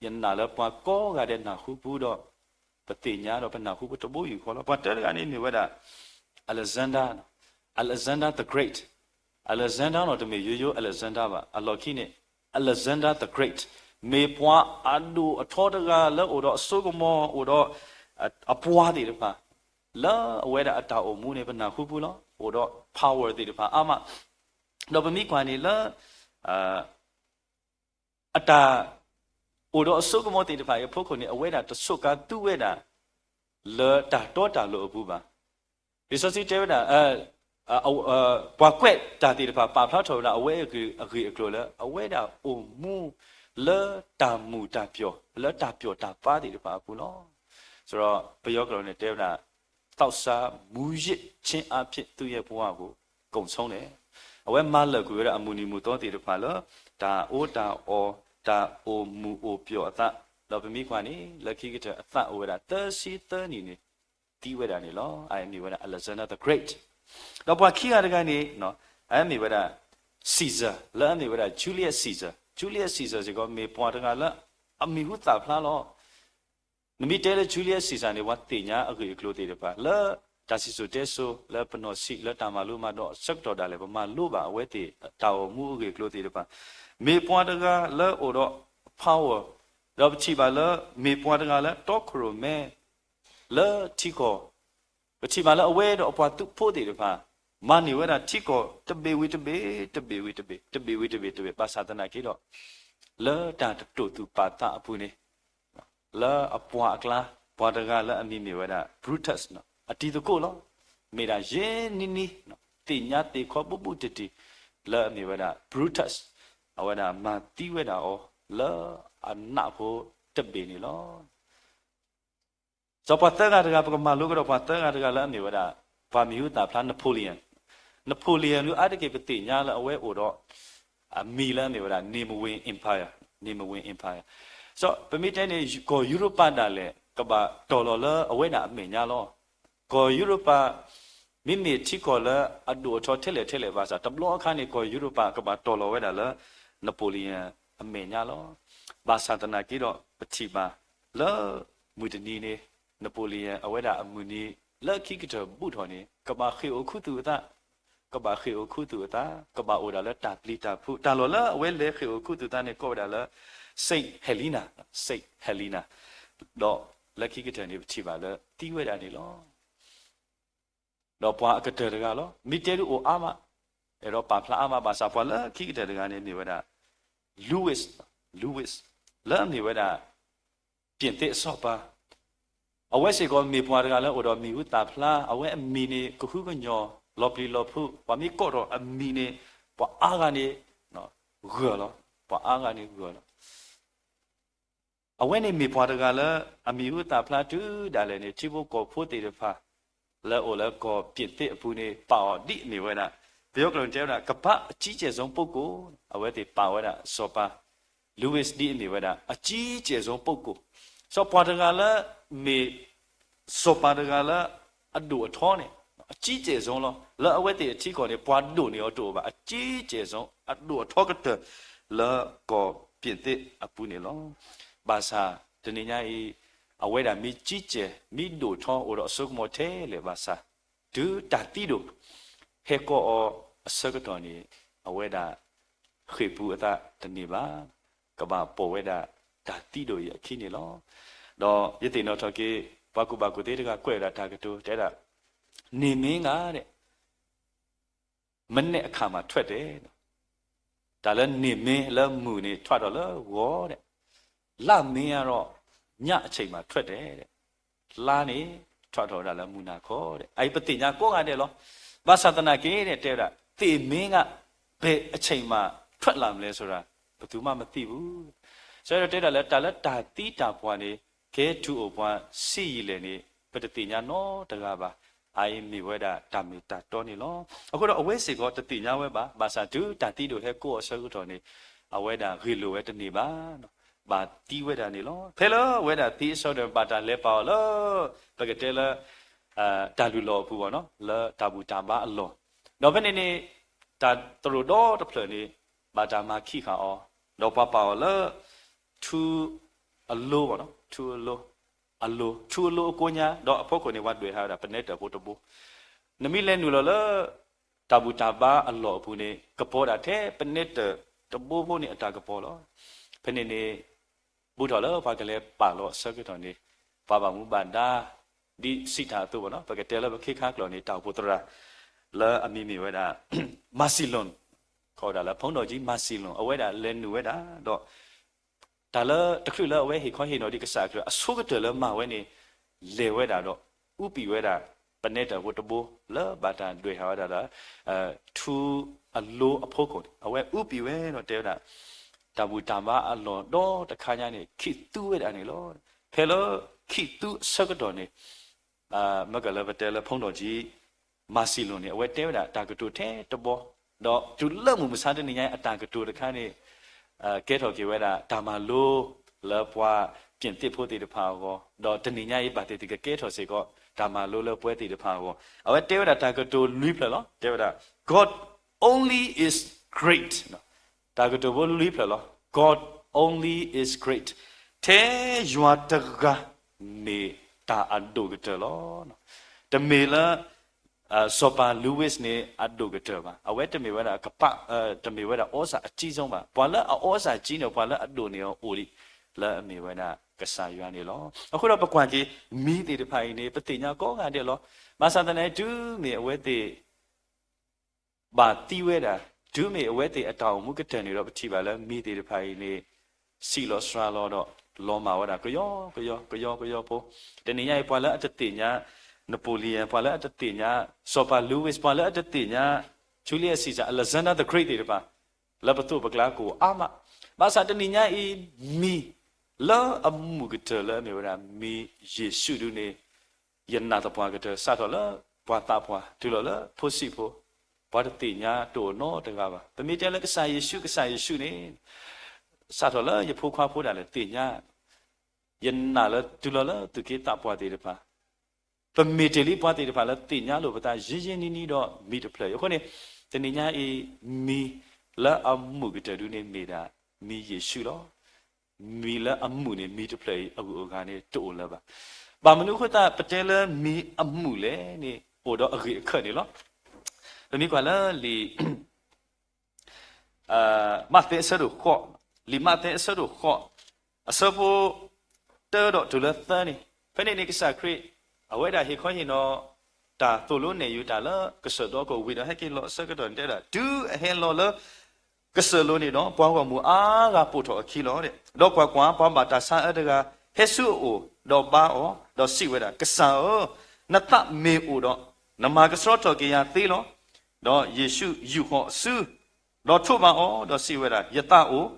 ယနာ်လၢပှၤကိးဂၤဒဲးနၢ်ဟူပူၤဒီး ပသ့ၣ်ညါဒီးပနၢ်ဟူပူၤတဘိယူၢ်ဃီလီၤ. ပှၤတၢတဂၤန့ၣ်မ့ၢ်ဝဲဒၣ် Alexander, Alexander the Great, Alexander နီၤ တမ့ၢ်ယိယိ Alexander ဘၣ်, အလီၢ်ခံန့ၣ် Alexander the Great မ့ၢ်ပှၤအဒိၣ်အထီတဂၤလၢအိၣ်ဒီးအစိကမီၤ အိၣ်ဒီးအပှၤသ့ၣ်တဖၣ် လၢအဝဲဒၣ်အတၢ်အိၣ်မူန့ၣ် ပနၢ်ဟူပူၤလီၤ. အိၣ်ဒီး power သ့ၣ်တဖၣ်အါမး, ဒီးပမ့ၢ်ကွၢ်န့ၣ်လၢ အတၢ် အိၣ်ဒီးအစိကမီၤသ့ၣ်တဖၣ်အံၤအဖီခိၣ်န့ၣ် အဝဲဒၣ်တဆိးကါသူဝဲဒၣ် လၢတၢ်တီတၢ်လိၤအပူၤဘၣ်. လံာ်စီဆှံတဲဝဲဒၣ် ပှၤကွဲးတၢ်သ့ၣ်တဖၣ် ပာ်ဖျါထီၣ်ဝဲဒၣ် အဝဲအဂ့ၢ်အကျိၤလၢ အဝဲဒၣ်အိၣ်မူလၢတၢ်မုာ်တၢ်ပျီၢ် လၢတၢ်ပျီၢ်တၢ်ဘါသ့ၣ်တဖၣ်အပူၤလီၤ. ဆိုတော့ပယီၤကျိာ်န့ၣ်တဲဝဲဒၣ် သောက်စားမူးယစ်ခြင်းအားဖြင့် သူ့ရဲ့ဘဝကို ကုန်ဆုံးတယ်. အဝဲမၤလၢာ်ကွံာ်ဝဲဒၣ်အမုၢ်နံၤမုၢ်သီသ့ၣ်တဖၣ်လၢ တၢ်အီၣ်တၢ်အီ, တၢ်အိၣ်မုာ်အိၣ်ပျီၢ်အသး, ဒီးပမ့ၢ်ကွၢ်န့ၣ် လၢခံကတၢၢ်အသးအိၣ်ဝဲဒၣ်သၢဆံသၢနံၣ်န့ၣ် သံဝဲဒၣ်န့ၣ်လီၤ. အမ့ၢ်ဝဲဒၣ် Alexander the Great. ဒီးပှၤခံဂၤတဂၤန့ၣ် အမ့ၢ်ဝဲဒၣ် Caesar လၢအမ့ၢ်ဝဲဒၣ် Julius Caesar, Julius Caesar စ့ၢ်ကီး မ့ၢ်ပှၤတဂၤလၢအမံၤဟူသၣ်ဖျါလီၤ. နမ့ၢ်တဲလၢ Julius Caesar န့ၣ် ပှၤသ့ၣ်ညါအဂ့ၢ်အကျိၤသ့ၣ်တဖၣ် လၢတၢ်စံၣ်စိၤတဲစိၤ လၢပနီၢ်ဆံး လၢတၢ်မၤလိမၤဒိးအဆၢကတီၢ်ဒၣ်လဲာ် ပမၤလိဘၣ်အဝဲသ့ၣ်တၢ်အိၣ်မူအဂ့ၢ်အကျိၤသ့ၣ်တဖၣ်, မ့ၢ်ပှၤတဂၤလၢအိၣ်ဒီး power, ဒီးပထံၣ်ဘၣ်လၢ မ့ၢ်ပှၤတဂၤလၢတီခိၣ်ရိၣ်မဲ လၢထံကီၢ်, ပထံၣ်ဘၣ်လၢအဝဲဒီးအပှၤသုးဖိသ့ၣ်တဖၣ် မၤန့ၢ်ဝဲဒၣ်ထံကီၢ်တဘ့ၣ်ဝံၤတဘ့ၣ်, တဘ့ၣ်ဝံၤတဘ့ၣ်, တဘ့ၣ်ဝံၤတဘ့ၣ်, တဘ့ၣ်, ဘၣ်ဆၣ်သနာ်က့ဒီး လၢတၢ်တတိာ်သူၣ်ပာ်သးအပူၤန့ၣ် လၢအပှၤအကျါ ပှၤတဂၤလၢအမံၤမ့ၢ်ဝဲဒၣ် Brutus အတံၤသကိးလီၤ. မ့ၢ်ဒၣ်ယဲၢ်နံၤနံၤ သ့ၣ်ညါသ့ၣ်ခီဘူးဘူးတံၢ်တံၢ် လၢအမ့ၢ်ဝဲဒၣ် Brutus, အဝဲဒၣ်မၤသံဝဲဒၣ်အီၤ လၢအနးဖိတဘ့ၣ်န့ၣ်လီၤ. စီၤပှၤသၢဂၤတဂၤ ပကမၤလိကဒီးပှၤသၢဂၤတဂၤလၢအမ့ၢ်ဝဲဒၣ် ပှၤမံၤဟူသၣ်ဖျါ Napoleon, Napoleon ဒုးအါတက့ၢ်ပသ့ၣ်ညါလၢအဝဲအိၣ်ဒီး အမံၤလၢအမ့ၢ်ဝဲဒၣ် Napoleon Empire, Napoleon Empire. စီၤပမ့ၢ်တဲန့ၣ် ကီၢ်ယူရပၤဒၣ်လဲာ် ကဘၣ်တီၢ်လီၤလၢအဝဲဒၣ်အမဲာ်ညါလီၤ. ကီၢ်ယူရပၤ မ့မ့ၢ်ထံကီၢ်လၢအဒိၣ်အထီထဲလဲၣ်ထဲလဲၣ်ဘၣ်ဆၣ် တဘျီအခါန့ၣ် ကီၢ်ယူရပၤကဘၣ်တီၢ်လီၤဝဲဒၣ်လၢ Napoleon အမဲာ်ညါလီၤ. ဘၣ်ဆၣ်သနာ်က့ဒီး ပထံၣ်ဘၣ်လၢ မုၢ်တနံၤန့ၣ် Napoleon အဝဲဒၣ်အမုၢ်နံၤလၢခံကတၢၢ်ဘူးထီၣ်န့ၣ် ကဘၣ်ဃ့ၢ်အိၣ်ခူသူၣ်အသး, ကဘၣ်ဃ့ၢ်အိၣ်ခူသူၣ်အသး, ကဘၣ်အိၣ်ဒၣ်လၢတၢ်ပျံၤတၢ်ဖုး, တၢ်လီၢ်လၢအဝဲလဲၤဃ့ၢ်အိၣ်ခူသူၣ်သးန့ၣ် ကိးဝဲဒၣ်လၢ Saint Helena, Saint Helena. ဒီးလၢခံကတၢၢ်န့ၣ် ပထံၣ်ဘၣ်လၢသံဝဲဒၣ်န့ၣ်လီၤ. ဒီးပှၤအကတၢၢ်တဂၤလီၤ. မ့ၢ်တဲဒုးအိၣ်အါမး, အဲၣ်ဒိးပာ်ဖျါအါမးဘၣ်ဆၣ် ပှၤလၢခံကတၢၢ်တဂၤန့ၣ် မ့ၢ်ဝဲဒၣ် Louis, Louis, လၢအမ့ၢ်ဝဲဒၣ် ပြင်သစ်အစီၤပၤ, အဝဲစ့ၢ်ကီးမ့ၢ်ပှၤတဂၤလၢအိၣ်ဒီးမံၤဟူသၣ်ဖျါ, အဝဲအမံၤန့ၣ် ကဟုကညီၢ် လီၤပျံၤလီၤဖုး, ပှၤမ့ၢ်ကိးထီၣ်အမံၤန့ၣ် ပှၤအါဂၤန့ၣ် ဂၢၢ်လီၤ, ပှၤအါဂၤန့ၣ်ဂၢၢ်လီၤ. အဝဲန့ၣ်မ့ၢ်ပှၤတဂၤလၢ အမံၤဟူသၣ်ဖျါတုၤဒၣ်လဲာ်န့ၣ် ထံဖိကီၢ်ဖိသ့ၣ်တဖၣ် လၢအိၣ်လၢကီၢ်ပြင်သစ်အပူၤန့ၣ် ပာ်အီၤဒ်အမ့ၢ်ဝဲဒၣ် ပယီၤကျိာ်န့ၣ်တဲဝဲဒၣ် ကမ္ဘာ့အကြီးကျယ်ဆုံးပုဂ္ဂိုလ်, အဝဲသ့ၣ်ပာ်ဝဲဒၣ်စီၤပၤ Louis ဒ်အမ့ၢ်ဝဲဒၣ် အကြီးကျယ်ဆုံးပုဂ္ဂိုလ်, စီၤပၤတဂၤလၢ မ့ၢ် စီၤပၤတဂၤလၢ အဒိၣ်အထီန့ၣ် အကြီးကျယ်ဆုံးလီၤ. လၢအဝဲသ့ၣ်အထံကီၢ်န့ၣ် ပှၤဒိၣ်န့ၢ်အီၤတအိၣ်ဘၣ်, အကြီးကျယ်ဆုံး အဒိၣ်အထီကတၢၢ် လၢကီၢ်ပြင်သစ်အပူၤန့ၣ်လီၤ. ဘၣ်ဆၣ်တနံၤညါအံၤ အဝဲဒၣ်မ့ၢ်ကြီးကျယ် မ့ၢ်ဒိၣ်ထီအိၣ်ဒီးအစိကမီၤထဲလဲၣ်ဘၣ်ဆၣ် တုၤတၢ်သံဒိၣ် ဟဲကီအီၤအဆၢကတီၢ်န့ၣ် အဝဲဒၣ် ဃ့ၢ်ပူၤအသးတန့ၢ်ဘၣ်, ကဘၣ်ပိာ်ဝဲဒၣ်တၢ်သံဒိၣ်အံၤအခံန့ၣ်လီၤ. ဒီးယသ့ၣ်နီၣ်ထီၣ်က့ၤ ပှၤကူၣ်ဘၣ်ကူၣ်သ့တဂၤကွဲးဝဲဒၣ်တၢ်ကတိၤ တဲဒၣ် နေမင်းက တဲ့ မနက်အခါမှာထွက်တယ်, တၢ်လၢနေမင်း လၢမုၢ်န့ၣ် ထွးထီၣ်လၢဂီၤဒဲး, လမင်းကတော့ ညအချိန်မှာထွက်တယ်, လါန့ၣ် ထွးထီၣ်ဝဲဒၣ်လၢမုၢ်နၤခီဒဲး, အအံၤပသ့ၣ်ညါကိးဂၤဒဲးလီၤ. ဘၣ်ဆၣ်သနာ်က့န့ၣ် တဲဝဲဒၣ် နေမင်းက ဘယ်အချိန်မှာထွက်လာမလဲဆိုတာ ဘယ်သူမှမသိဘူး. ဆၢတဲဒၣ်လၢ တၢ်လၢတၢ်သံတၢ်ပှၢ်န့ၣ် ကဲထူးအိၣ်ပှၤဆံးယံာ်လဲၣ်န့ၣ် ပတသ့ၣ်ညါနီတဂၤဘၣ်. အအံၤမ့ၢ်ဝဲဒၣ်တၢ်မ့ၢ်တၢ်တီန့ၣ်လီၤ. အဃိဒီးအဝဲစ့ၢ်ကီးတသ့ၣ်ညါဝဲဘၣ်. ဘၣ်ဆၣ်တုၤတၢ်သံဒိၣ်ဟဲကိးအဆၢကတီၢ်န့ၣ် အဝဲဒၣ်ဂ့ၢ်လိာ်ဝဲတန့ၢ်ဘၣ်, ဘၣ်သံဝဲဒၣ်န့ၣ်လီၤ. ဖဲလၢအဝဲဒၣ်သံအဆၢကတီၢ် ဘၣ်တၢ်လဲၤပာ်အီၤလၢ ပကတဲလၢ တၢ်လုၢ်လီၢ်အပူၤဘၣ်နီၤ, လၢတၢ်ဘူၣ်တၢ်ဘါအလီၢ်, ဒီးဖဲန့ၣ်န့ၣ် တၢ်သရိာ်ဒီတဖျၢၣ်န့ၣ် ဘၣ်တၢ်မၤခံးဃာ်အီၤ, ဒီးပှၤပာ်အီၤလၢ ထူအလိဘၣ်နီၤ, ထူအလိ, အလိ, ထူအလိအကိးညါ, ဒီးအဖီခိၣ်န့ၣ် ပှၤဒွဲၣ်ဟးဝဲဒၣ် ပနဲတၢၣ်ဖိတဘိ. နမ့ၢ်လဲၤနုာ်လီၤလၢ တၢ်ဘူၣ်တၢ်ဘါအလီၢ်အပူၤန့ၣ် ကပီၤဒၣ်ထဲပနဲတၢၣ်တဘိဖိန့ၣ် အတၢ်ကပီၤလီၤ. ဖဲန့ၣ်န့ၣ် ဘူးထီၣ်လၢပှၤကလဲၤပာ်လီၤအဆၢကတီၢ်န့ၣ် ပှၤဘၣ်မူဘၣ်ဒါ ဒ်စံးတၢ်အသိးဘၣ်နီၤ, ပကတဲလၢပခ့ခါကျိာ်န့ၣ် တၢ်အိၣ်ဖှိၣ်သရၣ် လၢအမံၤမ့ၢ်ဝဲဒၣ် Massillon, ကိးဝဲဒၣ်လၢ ဖုန်းတော်ကြီး Massillon, အဝဲဒၣ်လဲၤနုာ်ဝဲဒၣ် ဒီး တၢ်လၢတချုးလၢအဝဲဟ့ၣ်ခီဟ့ၣ်နီၤဒံးကစၢ်အကလုၢ် အဆိကတၢၢ်လၢမၤဝဲန့ၣ် လဲၤဝဲဒၣ်ဒီး အူပံာ်ဝဲဒၣ် ပနဲတၢၣ်ဖိတဘိ လၢဘၣ်တၢ်ဒွဲၣ်ဟးဝဲဒၣ်လၢ ထူအလိအဖီခိၣ်န့ၣ် အဝဲအူပံာ်ဝဲဒီးတဲဝဲဒၣ် တၢ်ဘူၣ်တၢ်ဘါအလီၢ်ဒီတခါညါန့ၣ် ခံးသူဝဲဒၣ်န့ၣ်လီၤ. ဖဲလၢခံးသူအဆၢကတီၢ်န့ၣ် မ့ၢ်ကလၢပတဲလၢဖုံးဒိၣ်ကံ မၤစံလိၣ်န့ၣ် အဝဲတဲဝဲဒၣ်တၢ်ကတိၤထဲတဘီ, ဒီးတုၤလၢမုၢ်မဆါတနံၤညါအတၢ်ကတိၤတခါန့ၣ် ကဲထီၣ်က့ၤဝဲဒၣ် တၢ်မၤလိလၢပှၤ ပြင်သစ်ဖိသ့ၣ်တဖၣ်အဂီၢ်, ဒီးတနံၤညါအံၤဘၣ်သ့ၣ်သ့ၣ်ကကဲထီၣ်စ့ၢ်ကီး တၢ်မၤလိလၢပှၤသ့ၣ်တဖၣ်အဂီၢ်, အဝဲတဲဝဲဒၣ်တၢ်ကတိၤလွံၢ်ဖျၢၣ်လီၤ. တဲဝဲဒၣ် God only is great. တၢ်ကတိၤဖိလွံၢ်ဖျၢၣ်လီၤ. God only is great. ထဲယွၤတဂၤ မ့ၢ်တၢ်အဒိၣ်ကတၢၢ်လီၤ. တမ့ၢ်လၢ စီၤပၤ Lewis န့ၣ် အဒိၣ်ကတၢၢ်ဘၣ်. အဝဲတမ့ၢ်ဝဲဒၣ်ကပၣ်, တမ့ၢ်ဝဲဒၣ် သြဇာအကြီးဆုံး ဘၣ်. ပှၤလၢအ သြဇာကြီး န့ၣ် ပှၤလၢအဒိၣ်န့ၢ်အီၤအိၣ်လံ, လၢအမ့ၢ်ဝဲဒၣ်ကစၢ်ယွၤန့ၣ်လီၤ. အဃိဒီးပကွၢ်က့ၤ မံၤသ့ၣ်တဖၣ်အံၤန့ၣ် ပသ့ၣ်ညါကိးဂၤဒဲးလီၤ. ဘၣ်ဆၣ်သနာ်က့ တုၤမ့ၢ်အဝဲသ့ၣ် ဘၣ်သံဝဲဒၣ်, တုၤမ့ၢ်အဝဲသ့ၣ်အတၢ်အိၣ်မူကတၢၢ်န့ၣ်ဒီး ပထံၣ်ဘၣ်လၢမံၤသ့ၣ်တဖၣ်အံၤန့ၣ် ဆံးလီၤစှၤလီၤဒီး လီၤမၢ်ဝဲဒၣ် ကယီကယီ ကယီကယီဖိ. တနံၤညါအံၤ ပှၤလၢအတသ့ၣ်ညါ Napoleon, ပှၤလၢအတသ့ၣ်ညါ စီၤပၤ Lewis, ပှၤလၢအတသ့ၣ်ညါ Julius Caesar, Alexander the Great သ့ၣ်တဖၣ် လၢပသိးပကျါကအိၣ်အါမး. ဘၣ်ဆၣ်တနံၤညါအံၤ မံၤလၢအမုာ်ကတၢၢ်လၢအမ့ၢ်ဝဲဒၣ် မံၤယ့ၣ်ၡူးဒုန့ၣ် ယနာ်သပှၢ်ကတၢၢ် စးထီၣ်လၢပှၤသးပှၢ် တုၤလီၤလၢဖိဆံးဖိ, ပှၤတသ့ၣ်ညါတအိၣ်နီတဂၤဘၣ်. ပမ့ၢ်တဲလၢကစၢ်ယ့ၣ်ၡူး, ကစၢ်ယ့ၣ်ၡူးန့ၣ် စးထီၣ်လၢယဖိခွါဖိဒၣ်လဲာ်သ့ၣ်ညါ, ယနာ်လၢတုၤလီၤလၢသူၣ်က့သးပှၢ်သ့ၣ်တဖၣ် ပမ့ၢ်တ့ၢ်လံပှၤသ့ၣ်တဖၣ်လၢသ့ၣ်ညါလိာ်ပသးယ့ယ့နံၤနံၤဒီးမံၤတဖျၢၣ်အံၤ. အဃိန့ၣ် တနံၤညါအံၤ မံၤလၢအမုာ်ကတၢၢ်ဒုန့ၣ်မ့ၢ်ဒၣ် မံၤယ့ၣ်ၡူးလီၤ. မံၤလၢအမုာ်န့ၣ် မံၤတဖျၢၣ်အံၤ အဂုၤအဂၤန့ၣ် တအိၣ်လၢၤဘၣ်. ဘၣ်မနုၤအဃိသတး ပတဲလၢမံၤအမုာ်လဲၣ်န့ၣ် အိၣ်ဒီးအဂ့ၢ်အခၢၣ်န့ၣ်လီၤ. ပမ့ၢ်ကွၢ်လၢလံာ် မးသဲအဆၢဒိၣ်ဃိး, လံာ်မးသဲအဆၢဒိၣ်ဃိး, အဆၢဖိ တၢဒီးတုၤလၢသၢန့ၣ်, ဖဲန့ၣ်န့ၣ်ကစၢ်ခရံာ် အဝဲဒၣ်ဟ့ၣ်ခီဟ့ၣ်နီၤ တၢ်သိၣ်လိနဲၣ်ယုၤတၢ်လၢကစၢၢ်ဒီကဝံၤဒီး ဟဲက့ၤလီၤအဆၢကတီၢ်န့ၣ် တဲဝဲဒၣ် တုၤအဟဲလီၤလၢ ကစၢၢ်လိၤန့ၣ်ဒီး ပှၤဂီၢ်မုၢ်အါဂၤပိာ်ထီၣ်အခံလီၤ. ဒီးကွၢ်ကွၢ်, ပှၤဘၣ်တၢ်ဆါအၢတဂၤ ဟဲဆူအအိၣ်, ဒီးဘါအီၤ, ဒီးစံးဝဲဒၣ်, ကစၢ်ဧၢ, နသးမ့ၢ်အိၣ်ဒီး, နမၤကဆှီထီၣ်က့ၤယၤသ့လီၤ. ဒီးယ့ၣ်ၡူးယူာ်ဃီၤအစု, ဒီးထိးဘၣ်အီၤ, ဒီးစံးဝဲဒၣ်, ယသးအိၣ်,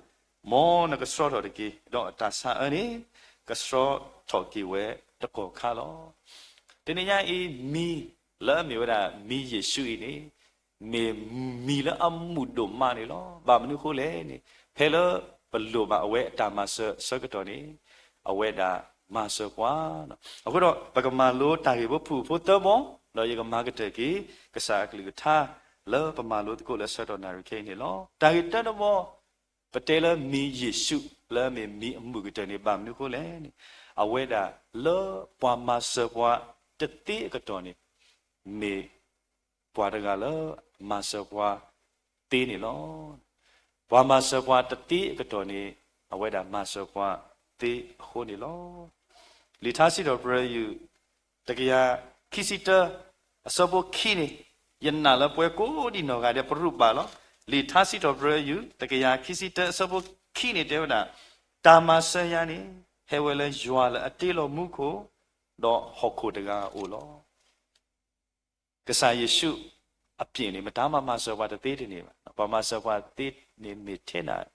မ်နကဆှီထီၣ်တက့ၢ်. ဒီးအတၢ်ဆါအၢန့ၣ် ကဆှီထီၣ်က့ၤဝဲတကီၢ်ခါလီၤ. တနံၤညါအံၤ မံၤလၢအမ့ၢ်ဝဲဒၣ် မံၤယ့ၣ်ၡူးအံၤန့ၣ် မ့ၢ်မံၤလၢအမုာ်ဒိၣ်မးန့ၣ်လီၤ. ဘၣ်မနုၤအဃိလဲၣ်န့ၣ် ဖဲလၢပလိၣ်ဘၣ်အဝဲအတၢ်မၤစၢၤအဆၢကတီၢ်န့ၣ် အဝဲဒၣ်မၤစၢၤပှၤလီၤ. အဃိဒီး ပကမၤလိတၢ်ဂ့ၢ်ဖိဖုၣ်ဖိသၢဘီ, ဒီးယကမၤကတၢၢ်က့ၤ ကစၢ်အကလုၢ်ကထါ လၢပမၤလိသကိးလၢဆၢကတီၢ်နၣ်ရံၣ်ခဲအံၤန့ၣ်လီၤ. တၢ်ဂ့ၢ်တၢတဘီ ပတဲလၢမံၤယ့ၣ်ၡူး လၢအမ့ၢ်မံၤအမုာ်ကတၢၢ်န့ၣ် ဘၣ်မနုၤအဃိလဲၣ်န့ၣ် အဝဲဒၣ်လၢပှၤမၤစၢၤပှၤတသ့အကတီၢ်န့ၣ် မ့ၢ်ပှၤတဂၤလၢမၤစၢၤပှၤသ့န့ၣ်လီၤ. ပှၤမၤစၢၤပှၤတသ့အကတီၢ်န့ၣ် အဝဲဒၣ်မၤစၢၤပှၤသ့အဃိန့ၣ်လီၤ. လံာ်ထါစံးထီၣ်ပတြၢၤယုၢ် တကယၤခံဆံတၢ အဆၢဖိခံန့ၣ် ယနာ်လၢပှၤကိးဒံးနီၢ်ဂၤဒဲးပရူးဘၣ်လီၤ. လံာ်ထါစံးထီၣ်ပတြၢၤယုၢ် တကယၤခံဆံတၢ အဆၢဖိခံန့ၣ်တဲဝဲဒၣ်, တၢ်မၤစၢၤယၤန့ၣ် ဟဲဝဲလၢယွၤလၢအတ့လီၤမူခိၣ် ဒီးဟီၣ်ခိၣ်တဂၤအအိၣ်လီၤ. ကစၢ်ယ့ၣ်ၡူးအပၢ်န့ၣ် မတၤမၤမၤစၢၤပှၤတသ့တန့ၢ်ဘၣ်. ပှၤမၤစၢၤပှၤသ့န့ၣ်မ့ၢ်ထဲဒၣ်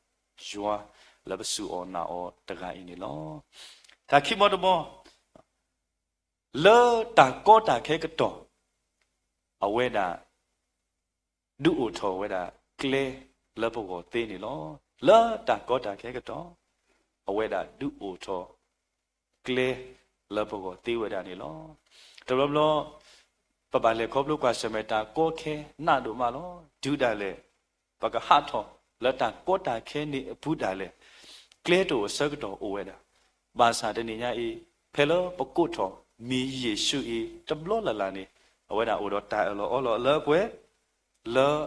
ယွၤ လၢပစူၢ်အီၣ်နာ်အီၤတဂၤအံၤန့ၣ်လီၤ. တၢ်ခံဘီတဘီ လၢတၢ်ကီတၢ်ခဲကတီၢ် အဝဲဒၣ် ဒုးအိၣ်ထီၣ်ဝဲဒၣ်ကျဲလၢပဂီၢ်သ့န့ၣ်လီၤ. လၢတၢ်ကီတၢ်ခဲကတီၢ် အဝဲဒၣ်ဒုးအိၣ်ထီၣ်ကျဲလၢပဂီၢ်သ့ဝဲဒၣ်န့ၣ်လီၤ. တဘျီဘျီ ပဘၣ်လဲၤခီဖျိကွၢ်ဆၢၣ်မဲာ်တၢ်ကီခဲနးဒိၣ်မးလီၤ. တုၤဒၣ်လဲာ် ပကဟးထီၣ်လၢတၢ်ကီတၢ်ခဲန့ၣ်အပူၤဒၣ်လဲာ် ကျဲတအိၣ်အဆၢကတီၢ်အိၣ်ဝဲဒၣ်. ဘၣ်ဆၣ်တနံၤညါအံၤ ဖဲလၢပကိးထီၣ်မံၤယ့ၣ်ၡူးအံၤ တဘျီလၢ်လၢ်န့ၣ် အဝဲဒၣ်အိၣ်ဒီးတၢ်အၢၣ်လီၤအီလီၤလၢပှဲၤ လၢ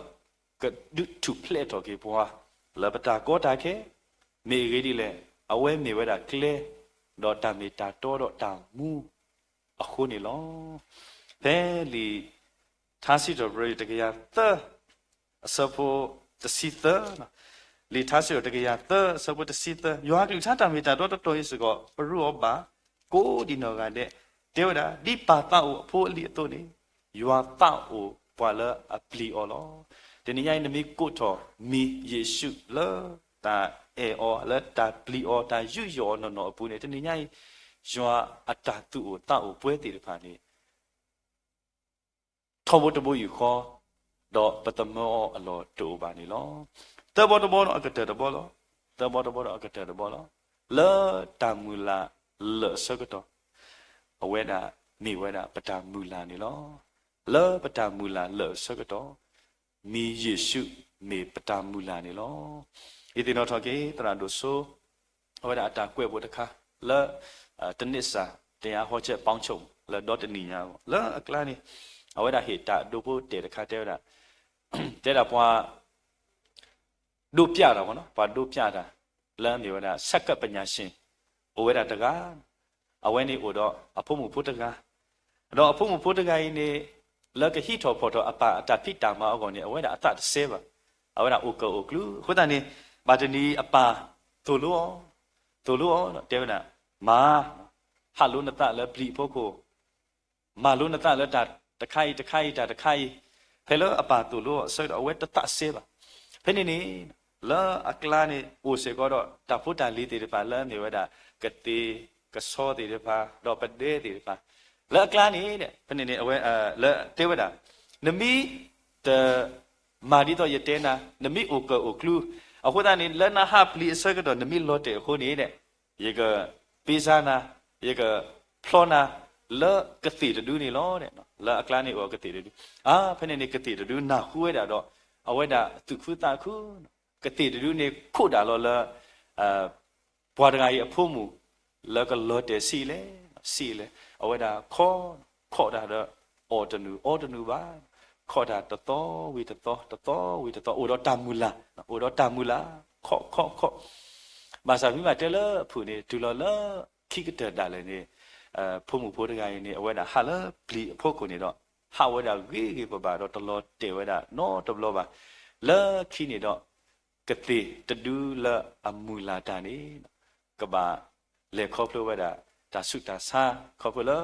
ကဒုးထူၣ်ဖျဲးထီၣ်က့ၤပှၤ လၢပတၢ်ကီတၢ်ခဲ, မ့ၢ်အဂ့ၢ်ဒ်လဲၣ်, အဝဲမ့ၢ်ဝဲဒၣ်ကျဲ, ဒီးတၢ်မ့ၢ်တၢ်တီဒီးတၢ်မူအဃိန့ၣ်လီၤ. ဖဲလံာ်ထါစံးထီၣ်ပတြၢၤယုၢ်တကယၤသၢ အဆၢဖိတဆံသၢ, လံာ်ထါစံးထီၣ်တကယၤသၢ အဆၢဖိတဆံသၢ, ယွၤအကလုၢ်ကထါတၢ်မ့ၢ်တၢ်တီတတီၤအံၤစ့ၢ်ကီး ပရူးအီၤဘၣ် ကိးဒံနီၢ်ဂၤဒဲး, တဲဝဲဒၣ် ဒ်ပၢ်သးအိၣ်အဖိအလံၤအသိးန့ၣ် ယွၤသးအိၣ်ပှၤလၢအပျံၤအီၤလီၤ. တနံၤညါအံၤ နမ့ၢ်ကိးထီၣ်မံၤယ့ၣ်ၡူးလၢတၢ်အဲၣ်အီၤ လၢတၢ်ပျံၤအီၤ တၢ်ယူးယီၣ်အီၤနီၢ်နီၢ်အပူၤန့ၣ် တနံၤညါအံၤ ယွၤအတၢ်သူၣ်အိၣ်သးအိၣ်ပှဲၤသ့ၣ်တဖၣ်န့ၣ် ထီဘိတဘိယူၢ်ဃီ, ဒီးပသမၢအီၤအလီၢ်တအိၣ်ဘၣ်န့ၣ်လီၤ. သၢဘီတဘီဒီးအကတၢၢ်တဘီလီၤ. သၢဘီတဘီဒီးအကတၢၢ်တဘီလီၤ. လၢတၢ်မုၢ်လၢ်လၢာ်အဆၢကတီၢ် အဝဲဒၣ်မ့ၢ်ဝဲဒၣ်ပတၢ်မုၢ်လၢ်န့ၣ်လီၤ. လၢပတၢ်မုၢ်လၢ်လၢာ်အဆၢကတီၢ် မံၤယ့ၣ်ၡူးမ့ၢ်ပတၢ်မုၢ်လၢ်န့ၣ်လီၤ. ယသ့ၣ်နီၣ်ထီၣ်က့ၤ သရၣ်ဒိၣ်စိ အဝဲဒၣ်အတၢ်ကွဲးဘိၣ်တခါ လၢ တနံၣ်စၢ် တယါဟီကဲးပီချိၣ် လၢဒီတနံၣ်ညါ လၢအကျါန့ၣ် အဝဲဒၣ်ဟ့ၣ်တၢ်အဒိဖိတဲာ်တခါတဲဝဲဒၣ် တဲဒၣ်ပှၤ ဒိးပျးတၢ်မ့ၢ်နီၤ ပှၤဒိးပျးတၢ် လၢမ့ၢ်ဝဲဒၣ် ဆဲးကပ်ပညာရှင် အိၣ်ဝဲဒၣ်တဂၤ အဝဲန့ၣ်အိၣ်ဒီးအဖိမုၣ်ဖိတဂၤ ဒီးအဖိမုၣ်ဖိတဂၤအံၤန့ၣ် လၢကဟံးထီၣ်ဖီၣ်ထီၣ်အပၢ်အတၢ်ဖံးတၢ်မၤအဂီၢ်န့ၣ် အဝဲဒၣ်အသးတစဲဘၣ်. အဝဲဒၣ်အိၣ်ကၢၣ်အိၣ်ကျူ အဃိသတးန့ၣ် ဘၣ်တနံၤအပၢ်သိၣ်လိအီၤ သိၣ်လိအီၤဒီးတဲဝဲဒၣ် မၤ ဟးလိနသးလၢပျံၤအဖီခိၣ် မၤလိနသးလၢတၢ်တခါအံၤတခါအံၤတၢ်တခါအံၤ ဖဲလၢအပၢ်သိၣ်လိအီၤအဆၢကတီၢ် အဝဲတသးစဲဘၣ်. ဖဲန့ၣ်န့ၣ် လၢအကျါန့ၣ် အိၣ်စ့ၢ်ကီးဒီးတၢ်ဖိတၢ်လံၤသ့ၣ်တဖၣ်လၢမ့ၢ်ဝဲဒၣ် ကသ့ၣ်ကဆီသ့ၣ်တဖၣ် ဒီးပဒဲသ့ၣ်တဖၣ် လၢအကျါန့ၣ် ဖဲန့ၣ်န့ၣ် အဝဲ လၢတဲဝဲဒၣ် နမ့ၢ်တ မၤဒ်သိးယတဲနၤ နမ့ၢ်အိၣ်ကၢၣ်အိၣ်ကျူ အဃိသတးန့ၣ် လၢနဟးပျံၤအဆၢကတီၢ် နမ့ၢ်လီၤတဲာ်အဃိန့ၣ် ယက ပေးစားနၤ ယကဖျီနၤ လၢကသ့ၣ်တဒုန့ၣ်လီၤ. လၢအကျါန့ၣ်အိၣ်ကသ့ၣ်တဒု အါ ဖဲန့ၣ်န့ၣ် ကသ့ၣ်တဒုနၢ်ဟူဝဲဒၣ်ဒီး အဝဲဒၣ်သူၣ်ခုသးခု ကသ့ၣ်တဒုန့ၣ်ခိးဒၣ်လီၤလၢ ပှၤတဂၤအံၤအဖိမုၣ် လၢကလီၤတဲာ်ဆံးလဲၣ် ဆံးလဲၣ် အဝဲဒၣ်ခီ ခီၣ်တၢ်ဒီး အီၣ်တနုာ်အီတနုာ်ဘၣ် ခီၣ်တၢ်တသီဝံၤတသီ တသီဝံၤတသီ အိၣ်ဒီးတၢ်မုၢ်လၢ် အိၣ်ဒီးတၢ်မုၢ်လၢ် ခီၣ်ခီၣ်ခီၣ် ဘၣ်ဆၣ်မ့ၢ်ဘၣ်တဲလၢအဖုၣ်န့ၣ် တုၤလီၤလၢခံကတၢၢ်ဒၣ်လဲာ်န့ၣ် ဖိမုၣ်ဖိတဂၤအံၤန့ၣ် အဝဲဒၣ်ဟးလၢပျံၤအဖီခိၣ်န့ၣ်ဒီး ဟးဝဲဒၣ်ဂ့ၤဂ့ၤဘၣ်ဘၣ်ဒီးတလီၤတဲာ်ဝဲဒၣ်နီတဘျီဘၣ်. လၢခံန့ၣ်ဒီး ကသ့ၣ်တဒုလၢအမုၢ်လၢ်တၢ်န့ၣ် ကဘၣ်လဲၤခီဖျိဝဲဒၣ် တၢ်ဆူးတၢ်ဆါ ခီဖျိလၢ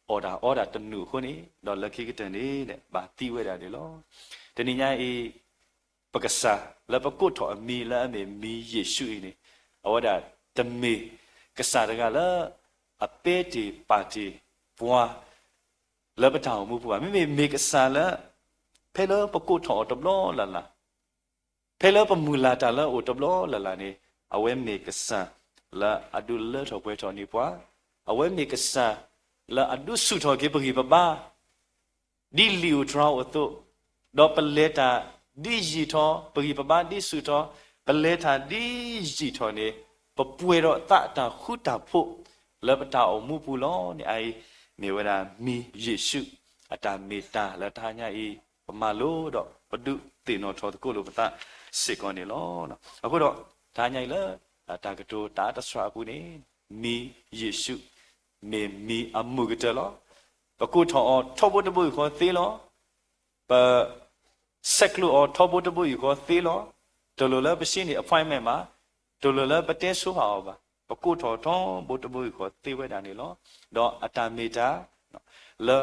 အီၣ်တၢ်အီတၢ်တနုာ်အဃိန့ၣ် ဒီးလၢခံကတၢၢ်န့ၣ် ဘၣ်သံဝဲဒၣ်န့ၣ်လီၤ. တနံၤညါအံၤ ပကစၢ်လၢပကိးထီၣ်အမံၤလၢအမ့ၢ်မံၤယ့ၣ်ၡူးအံၤန့ၣ် အဝဲဒၣ်တမ့ၢ်ကစၢ်တဂၤလၢ အပဲတ့ၢ်ပာ်တ့ၢ်ပှၤ လၢပတၢ်အိၣ်မူပူၤဘၣ်. မ့မ့ၢ်မ့ၢ်ကစၢ်လၢ ဖဲလၢပကိးထီၣ်အီၤတဘျီလၢ်လၢ် ဖဲလၢပမုၢ်လၢ်တၢ်လၢအအိၣ်တဘျီလၢ်လၢ်န့ၣ် အဝဲမ့ၢ်ကစၢ်လၢအဒုးလၢထီၣ်ပှဲၤထီၣ်န့ၢ်ပှၤ, အဝဲမ့ၢ်ကစၢ်လၢအဒုးဆူၣ်ထီၣ်က့ၤပဂံၢ်ပဘါ ဒ်လံာ်ဧိၤတြၤဧိၤအသိး, ဒီးပလဲၤတၢ်ဒ်ယံာ်ထီၣ်, ပဂံၢ်ပဘါဒ်ဆူၣ်ထီၣ်, ပလဲၤတၢ်ဒ်ယံာ်ထီၣ်န့ၣ်, ပပှဲၤဒီးသးအတၢ်ဃူတၢ်ဖိး လၢပတၢ်အိၣ်မူပူၤလီၤန့ၣ်. အအံၤမ့ၢ်ဝဲဒၣ်မံၤယ့ၣ်ၡူးအတၢ်မ့ၢ်တၢ်လၢတဟါညါအံၤ ပမၤလိဒီးပဒုးသ့ၣ်နီၣ်ထီၣ်သကိးလိာ်ပသးစ့ၢ်ကီးန့ၣ်လီၤ. အဃိဒီး တဟါညါအံၤလၢ တၢ်ကတိၤတၢ်အတစှၤအပူၤန့ၣ် မံၤယ့ၣ်ၡူး မ့ၢ်မံၤအမုာ်ကတၢၢ်လီၤ. ပကိးထီၣ်အီၤထီဘိတဘိယူၢ်ဃီသ့လီၤ. ပဆဲးကျိးအီၤထီဘိတဘိယူၢ်ဃီသ့လီၤ. တလိၣ်လၢပစံးန့ၢ် appointment ဘၣ်, တလိၣ်လၢပတဲဆိဟးအီၤဘၣ်. ပကိးထီၣ်ထီဘိတဘိယူၢ်ဃီသ့ဝဲဒၣ်န့ၣ်လီၤ. ဒီးအတၢ်မ့ၢ်တၢ် လၢ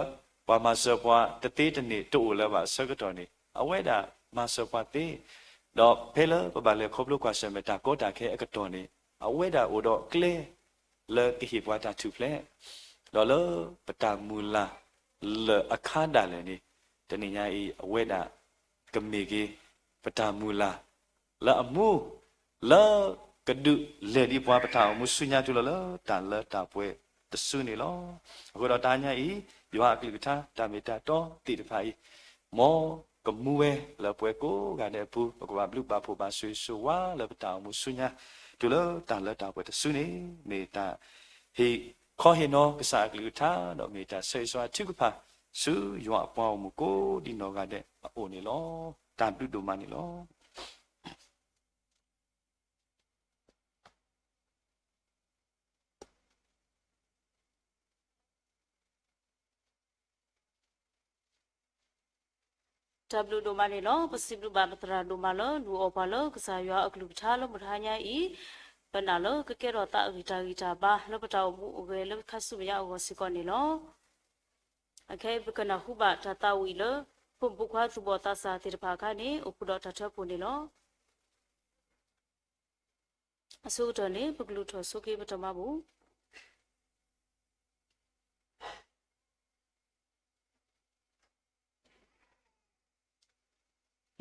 ပှၤမၤစၢၤပှၤတသ့တန့ၢ်တအိၣ်လၢၤဘၣ်အဆၢကတီၢ်န့ၣ် အဝဲဒၣ်မၤစၢၤပှၤသ့. ဒီးဖဲလၢပဘၣ်လဲၤခီဖျိကွၢ်ဆၢၣ်မဲာ်တၢ်ကီတၢ်ခဲအကတီၢ်န့ၣ် အဝဲဒၣ်အိၣ်ဒီးကျဲ လၢကဟ့ၣ်ပှၤတၢ်ထူၣ်ဖျဲး, ဒီးလၢပတၢ်မုၢ်လၢ်လၢာ်အခါဒၣ်လဲာ်န့ၣ် တနံၤညါအံၤ အဝဲဒၣ်ကမ့ၢ်က့ၤ ပတၢ်မုၢ်လၢ်လၢအမူ လၢကဒုးလဲၤဒံးပှၤ ပတၢ်အိၣ်မူဆူညါတုၤလီၤလၢတၢ်လၢတၢ်ပှဲၤတစုန့ၣ်လီၤ. အဃိဒီးတဟါညါအံၤ ယွၤအကလုၢ်ကထါ တၢ်မ့ၢ်တၢ်တီသ့ၣ်တဖၣ်အံၤ မ်ကမူဝဲလၢပှၤကိးဂၤဒဲးအပူၤ ပကဘၣ်ဘျုးဘၣ်ဖှိၣ်ဘၣ်ဆိၣ်ဂ့ၤဆိၣ်ဝါလၢပတၢ်အိၣ်မူဆူညါ တုၤလၢတၢ်လၢတၢ်ပှဲၤတစုန့ၣ် မ့ၢ်တၢ်ဟ့ၣ်ခီဟ့ၣ်နီၤကစၢ်အကလုၢ်ကထါ ဒီးမ့ၢ်တၢ်ဆၢဂ့ၤဆၢဝါထုကဖၣ် ဆူယွၤအပှၤဂီၢ်မုၢ်ကိးဒံနီၢ်ဂၤဒဲးအအိၣ်န့ၣ်လီၤ. တၢ်ဘျုးဒိၣ်မးန့ၣ်လီၤ. တၢ်ဘျုးဒိၣ်မးန့ၣ်လီၤ. ပစံးဘျုးဘၣ်ပသရၣ်ဒိၣ်မးလၢလူၤအီၣ်ပှၤလၢကစၢ်ယွၤအကလုၢ်ကထါလၢမုၢ်တဟါညါအံၤ, ပနာ်လၢကကဲထီၣ်သးအဂံၢ်တၢ်ဂံၢ်တၢ်ဘါလၢပတၢ်အိၣ်မူအိၣ်ဂဲၤလၢခါဆူမဲာ်ညါအဂီၢ်စ့ၢ်ကီးန့ၣ်လီၤ. အခဲအံၤပကနၢ်ဟူဘၣ်တၢ်သးဝံၣ်လၢ ဖိမုၣ်ဖိခွါသူၣ်ဘီၣ်သးစၢ်သ့ၣ်တဖၣ်အခါန့ၣ် အိၣ်ဃုာ်ဒီးတၢ်ထၢဖှိၣ်န့ၣ်လီၤ. အဆိကတၢၢ်န့ၣ် ပကလူၤထီၣ်ဆိက့ၤပတၢ်မၤဘူၣ်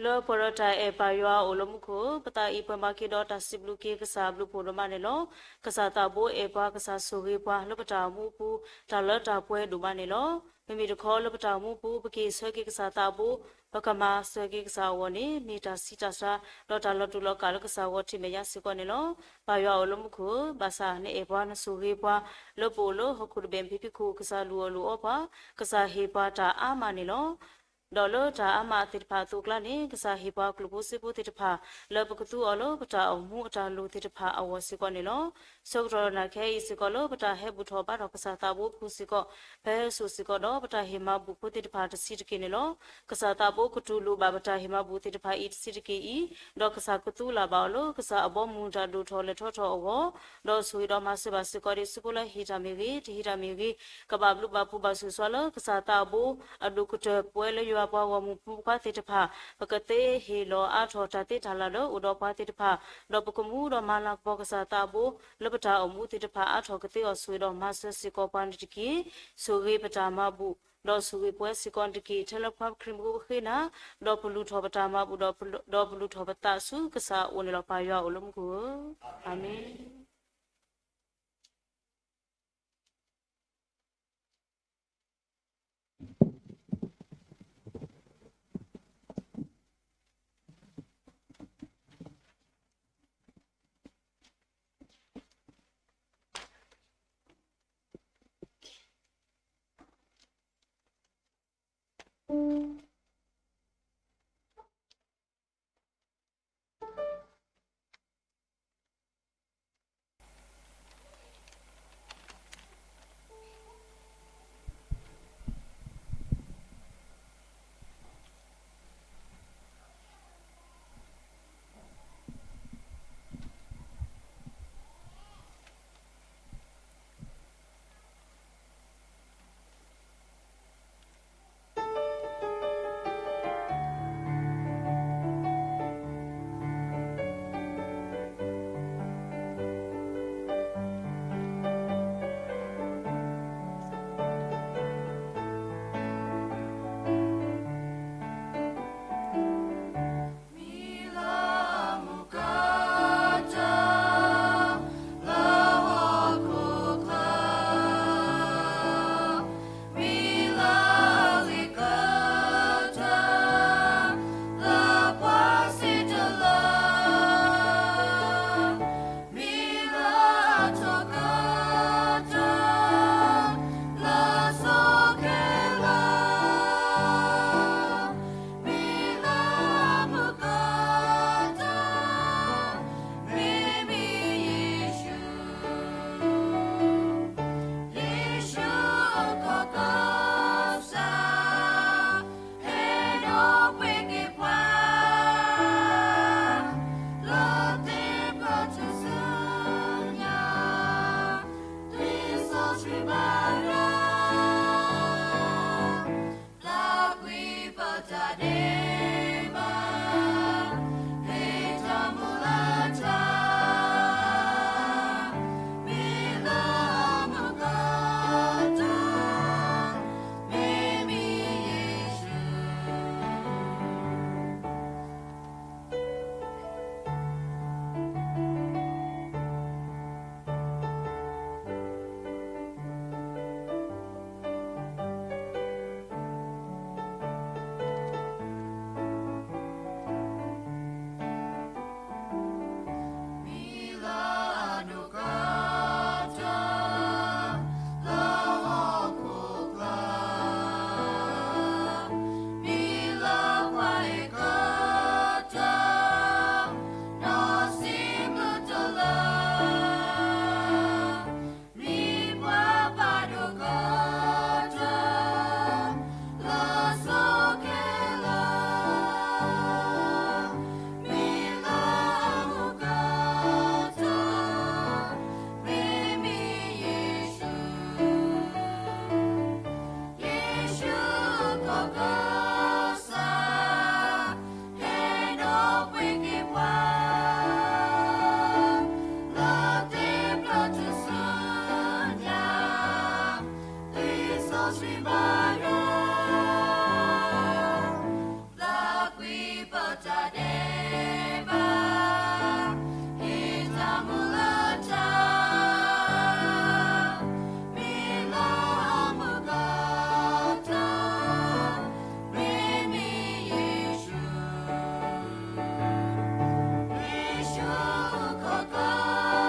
လၢပှဲၤဒီးတၢ်အဲၣ်ပၢ်ယွၤအိၣ်လၢမူခိၣ်, ပသးအံၤပှဲၤမၤက့ၤဒီးတၢ်စံးဘျုးက့ၤကစၢ်အဘျုးဖှိၣ်ဒိၣ်မးန့ၣ်လီၤ. ကစၢ်သးဘိအဲၣ်ပှၤ, ကစၢ်ဆိၣ်ဂ့ၤပှၤလၢပတၢ်အိၣ်မူအပူၤ တၢ်လၢတၢ်ပှဲၤဒိၣ်မးန့ၣ်လီၤ. မ့မ့ၢ်တခီလၢပတၢ်အိၣ်မူအပူၤ ပက့ၤဆၢက့ၤကစၢ်သးဘိ, ပကမၤစၢၤက့ၤကစၢ်အဂီၢ်န့ၣ် မ့ၢ်တၢ်ဆံးတၢ်စှၤ ဒီးတၢ်လီၤတူာ်လီၤကာ်လၢကစၢ်အဂီၢ်ထံးမဲာ်ညါစ့ၢ်ကီးန့ၣ်လီၤ. ပၢ်ယွၤအိၣ်လၢမူခိၣ်ဧၢ, ဘၣ်ဆၣ်နအဲၣ်ပှၤနဆိၣ်ဂ့ၤပှၤ လၢပအိၣ်လၢဟီၣ်ခိၣ်တဘ့ၣ်ဖံးဖံးခိၣ် ကစၢ်လူၤအီၣ်လူၤအီပှၤ, ကစၢ်ဟ့ၣ်ပှၤတၢ်အါမးန့ၣ်လီၤ. ဒီးလၢတၢ်အါမးသ့ၣ်တဖၣ်အသိးအကျါန့ၣ် ကစၢ်ဟ့ၣ်ပှၤကျိၣ်ဖိစ့ဖိသ့ၣ်တဖၣ် လၢပကသူအီၤလၢပတၢ်အိၣ်မူအတၢ်လိၣ်သ့ၣ်တဖၣ်အဂီၢ်စ့ၢ်ကီးန့ၣ်လီၤ. ဆၢကတီၢ်နာ်ခဲအံၤစ့ၢ်ကီးလၢပတၢ်ဟဲဘူၣ်ထီၣ်ဘါထီၣ်ကစၢ်သးဘိအပူၤစ့ၢ်ကီး, ဖဲစိၤစ့ၢ်ကီးဒီးပတၢ်ဟ့ၣ်မၤဘူၣ်ဖိသ့ၣ်တဖၣ်တဆံးတက့ၢ်န့ၣ်လီၤ. ကစၢ်သးဘိကတူၢ်လိာ်ဘၣ်ပတၢ်ဟ့ၣ်မၤဘူၣ်သ့ၣ်တဖၣ်အံၤတဆံးတက့ၢ်အံၤ, ဒီးကစၢ်ကသူလၢ်ဘၣ်အီၤလၢကစၢ်အဘီအမုၢ်တၢ်ဒိၣ်ထီၣ်လဲၢ်ထီၣ်ထီၣ်အဂီၢ်, ဒီးဆိၣ်ဂ့ၤဒီးမၤစၢၤဘၣ်စ့ၢ်ကီးဒံး ဆူဖိလၢဟ့ၣ်တၢ်မ့ၢ်ဂ့ၤ, တဟ့ၣ်တၢ်မ့ၢ်ဂ့ၤ, ကဘၣ်ဘျုးဘၣ်ဖှိၣ်ဘၣ်ဆိၣ်ဂ့ၤလၢ ကစၢ်သးဘိအဒိၣ်ကတၢၢ်ပဝဲလၢယွၤပှၤဂီၢ်မုၢ်ဖိခွါသ့ၣ်တဖၣ်, ပကသ့ဟ့ၣ်လီၤအါထီၣ်တၢ်သ့တၢ်လၢ်လၢအိၣ်ဒီးပှၤသ့ၣ်တဖၣ်, ဒီးပကမူဒီးမၤလၤကပီၤကစၢ်သးဘိ လၢပတၢ်အိၣ်မူသ့ၣ်တဖၣ်အါထီၣ်ကသ့အီၤ ဆိၣ်ဂ့ၤဒီးမၤစၢၤစ့ၢ်ကီးပှၤန့ၣ်တက့ၢ်. ဆိၣ်ဂ့ၤပတၢ်မၤဘူၣ်, ဒီးဆိၣ်ဂ့ၤပဝဲစ့ၢ်ကီးန့ၣ်တက့ၢ်. ထဲလၢပှၤခရံာ်ဖိပဃ့နၤ, ဒီးပလူၤထီၣ်ပတၢ်မၤဘူၣ်, ဒီးပလူၤထီၣ်ပသးဆူကစၢ်အအိၣ်န့ၣ်လီၤ. ပၢ်ယွၤအိၣ်လၢမူခိၣ်ဧၢ, အၤမ့ၣ်. တၢ်ဒဲးဘး ဟ့ၣ်တၢ်မုၢ်လၢ်တၢ် မ့ၢ်လၢအမုၢ်ကီၢ်တၢ် မ့မ့ၢ်ယ့ၣ်ၡူး ယ့ၣ်ၡူးခီက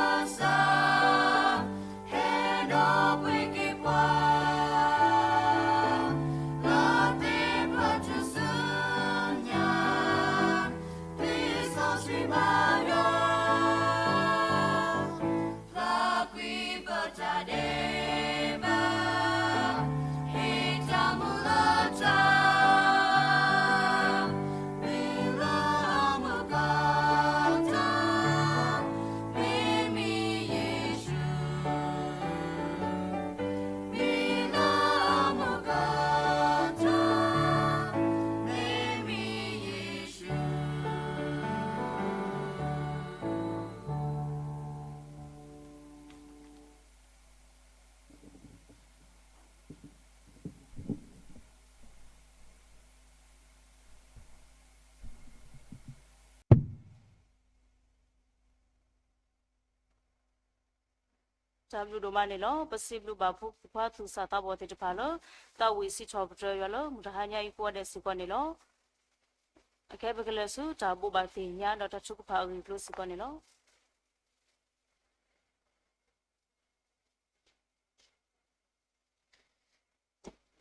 စၢ် ဟဲဒီးပှ့ၤက့ၤပှၤ လၢသ့ၣ်ဖျၢၣ်ထူၣ်စုညါ သ့စီဆှံဘါယွၤ သးကွံဘၣ်တၢ်ဒဲးဘး ဟ့ၣ်တၢ်မုၢ်လၢ်တၢ် မ့ၢ်လၢအမုၢ်ကီၢ်တၢ် မ့မ့ၢ်ယ့ၣ်ၡူး မ့ၢ်လၢအမုၢ်ကီၢ်တၢ် မ့မ့ၢ်ယ့ၣ်ၡူး တၢ်ဘျုးဒိၣ်မးန့ၣ်လီၤ. ပစံးဘျုးဘၣ်ဖိမုၣ်ဖိခွါသူၣ်စၢ်သးဘီၣ်သ့ၣ်တဖၣ်လၢ သးဝံၣ်စံးထီၣ်ပတြၢၤယွၤလၢမုၢ်တဟါညါအံၤကိးဂၤဒဲးစ့ၢ်ကီးန့ၣ်လီၤ. အခဲအံၤပကလဲၤဆူတၢ်ဘိးဘၣ်သ့ၣ်ညါဒီးတၢ်ထုကဖၣ်အဂ့ၢ်အကျိၤစ့ၢ်ကီးန့ၣ်လီၤ.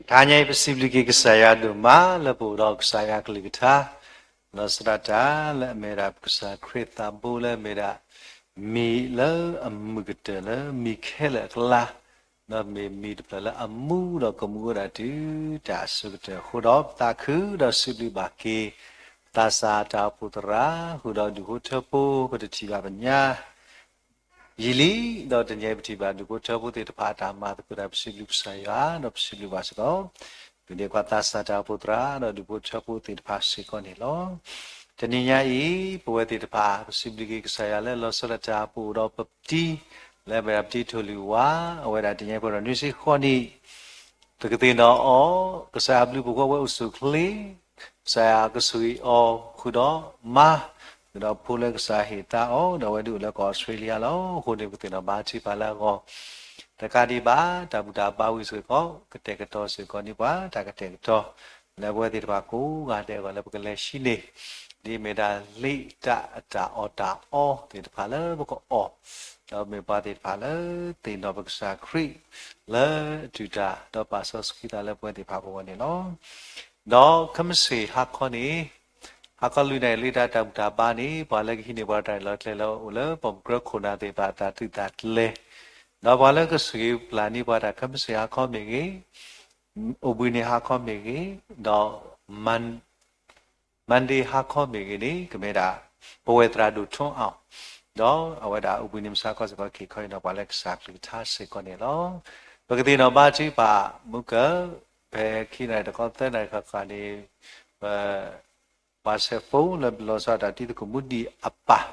တဟါညါအံၤ ပစံးဘျုးက့ၤကစၢ်ယွၤဒိၣ်မးလၢပအိၣ်ဒီးကစၢ်ယွၤကလုၢ်ကထါ လီၤဆီဒၣ်တၢ်လၢအမ့ၢ်ဒၣ်ကစၢ်ခရံာ်သးဘိလၢအမ့ၢ်ဒၣ် မံၤလၢအမုာ်ကတၢၢ်လၢမံၤခဲလၢာ်အကျါ ဒီးမ့ၢ်မံၤတဖျၢၣ်လၢအမူဒီးကမူဝဲဒၣ်တုၤတၢ်အစိၤကတၢၢ်အဃိဒီး ပသးခုဒီးစံးဘျုးဘၣ်က့ၤ သးစၢ်တၢ်အိၣ်ဖှိၣ်သရၣ် ဃုာ်ဒီးဒူၣ်ဖိထၢဖိ ပတထံၣ်ဘၣ်ပညါ ယံာ်လံ ဒီးတနံၤအံၤပထံၣ်ဘၣ်ဒူၣ်ဖိထၢဖိသ့ၣ်တဖၣ်အတၢ်မၤသကိးတၢ် ပစံးဘျုးကစၢ်ယွၤ ဒီးပစံးဘျုးဘၣ်စ့ၢ်ကီး မ့ၢ်ဒ်ကွၢ်သးစၢ်တၢ်အိၣ်ဖှိၣ်သရၣ် ဒီးဒူၣ်ဖိထၢဖိသ့ၣ်တဖၣ်စ့ၢ်ကီးန့ၣ်လီၤ. တနံၤညါအံၤ ပဝဲသ့ၣ်တဖၣ် ပစံးဘျုးက့ၤကစၢ်ယွၤလၢလီၤဆီဒၣ်တၢ် ပအိၣ်ဒီးပပတံၤ လၢအမ့ၢ်ဒၣ်ပတံၤထိၣ်လွံၢ်ဝါ အဝဲဒၣ်တနံၤညါအံၤ ပှဲၤဒီးနွံဆံဃိးနံၣ် ပကသ့ၣ်နီၣ်အီၤ ကစၢ်ယွၤဘျုးဖှိၣ်ဖိဝဲအိၣ်ဆူၣ်အိၣ်ချ့ ကစၢ်ယွၤကဆိၣ်ဂ့ၤအီၤ ဃုာ်ဒီးမါ ဃုာ်ဒီးဖိလၢကစၢ်ဟ့ၣ်သါအီၤ ဒီးအဝဲဒၣ်အိၣ်လၢကီၢ်အီးစထြ့လယါလီၤ. အဃိန့ၣ် ပကသ့ၣ်နီၣ်ဘါထုကဖၣ်လၢအဂီၢ် တကးဒံးဘၣ် တၢ်ဘူၣ်တၢ်ဘါဝံၤစ့ၢ်ကီး ကတဲာ်ကတီၤစ့ၢ်ကီးန့ၢ်ပှၤ တၢ်ကတဲာ်ကတီၤ လၢပဝဲသ့ၣ်တဖၣ်ကိးဂၤဒဲးအဂီၢ်လၢပကလဲၤဆံန့ၣ် ဒ်မ့ၢ်ဒၣ်လံာ်တၢ်အတၢ်အီၣ်တၢ်အီသ့ၣ်တဖၣ်လၢပကအီၣ် ဒီးမ့ၢ်ပှၤသ့ၣ်တဖၣ်လၢသ့ၣ်နီၣ်ပကစၢ်ခရံာ် လၢအတုၤတၢ် ဒီးပာ်စီဆှံသးလၢပဝဲသ့ၣ်တဖၣ်ပဂီၢ်န့ၣ်လီၤ. ဒီးခဲမုၢ်ဆ့ၣ်ဟါခီန့ၣ် ဟါခီလွံၢ်နၣ်ရံၣ်လံတၢ် တၢ်ဘူၣ်တၢ်ဘါန့ၣ် ပှၤလၢကဟံးန့ၢ်ပှၤတၢ်ရဲၣ်လီၤကျဲၤလၢအအိၣ်လၢပှၢ်မုၢ်ကြၢခိၣ်နၢ်သ့ၣ်တဖၣ်အတၢ်သုးတၢ်ကျဲၤ ဒီးပှၤလၢကဆိၣ်ဂ့ၤပျၢ်န့ၢ်ပှၤတၢ်ခဲမုၢ်ဆ့ၣ်ဟါခီမ့ၢ်ဂ့ၤ အိၣ်ဘှံးနံၤဟါခီမ့ၢ်ဂ့ၤ ဒီး Monday ဟါခီမ့ၢ်ဂ့ၤန့ၣ် ကမ့ၢ်ဒၣ် ပဝဲၢ်သရၣ်ဒိၣ်ထွန်းအောင် ဒီးအဝဲဒၣ်အိၣ်ဘှံးနံၤမုၢ်ဆါခီစ့ၢ်ကီး က့ၤခီအံၤဒီးပှၤလၢကစၢ်ကလုၢ်ကထါစ့ၢ်ကီးန့ၣ်လီၤ. ပကသ့ၣ်နီၣ်ဘါထုကဖၣ် မုၢ်ကၢၢ် ဖဲခံနၣ်ရံၣ်တခီသၢနၣ်ရံၣ်ဃၣ်ဃၣ်န့ၣ် ပ ပှၤဆဲးဖိလၢလီၤဆီဒၣ်တၢ်တံၤသကိးမူဒံးအပၢ်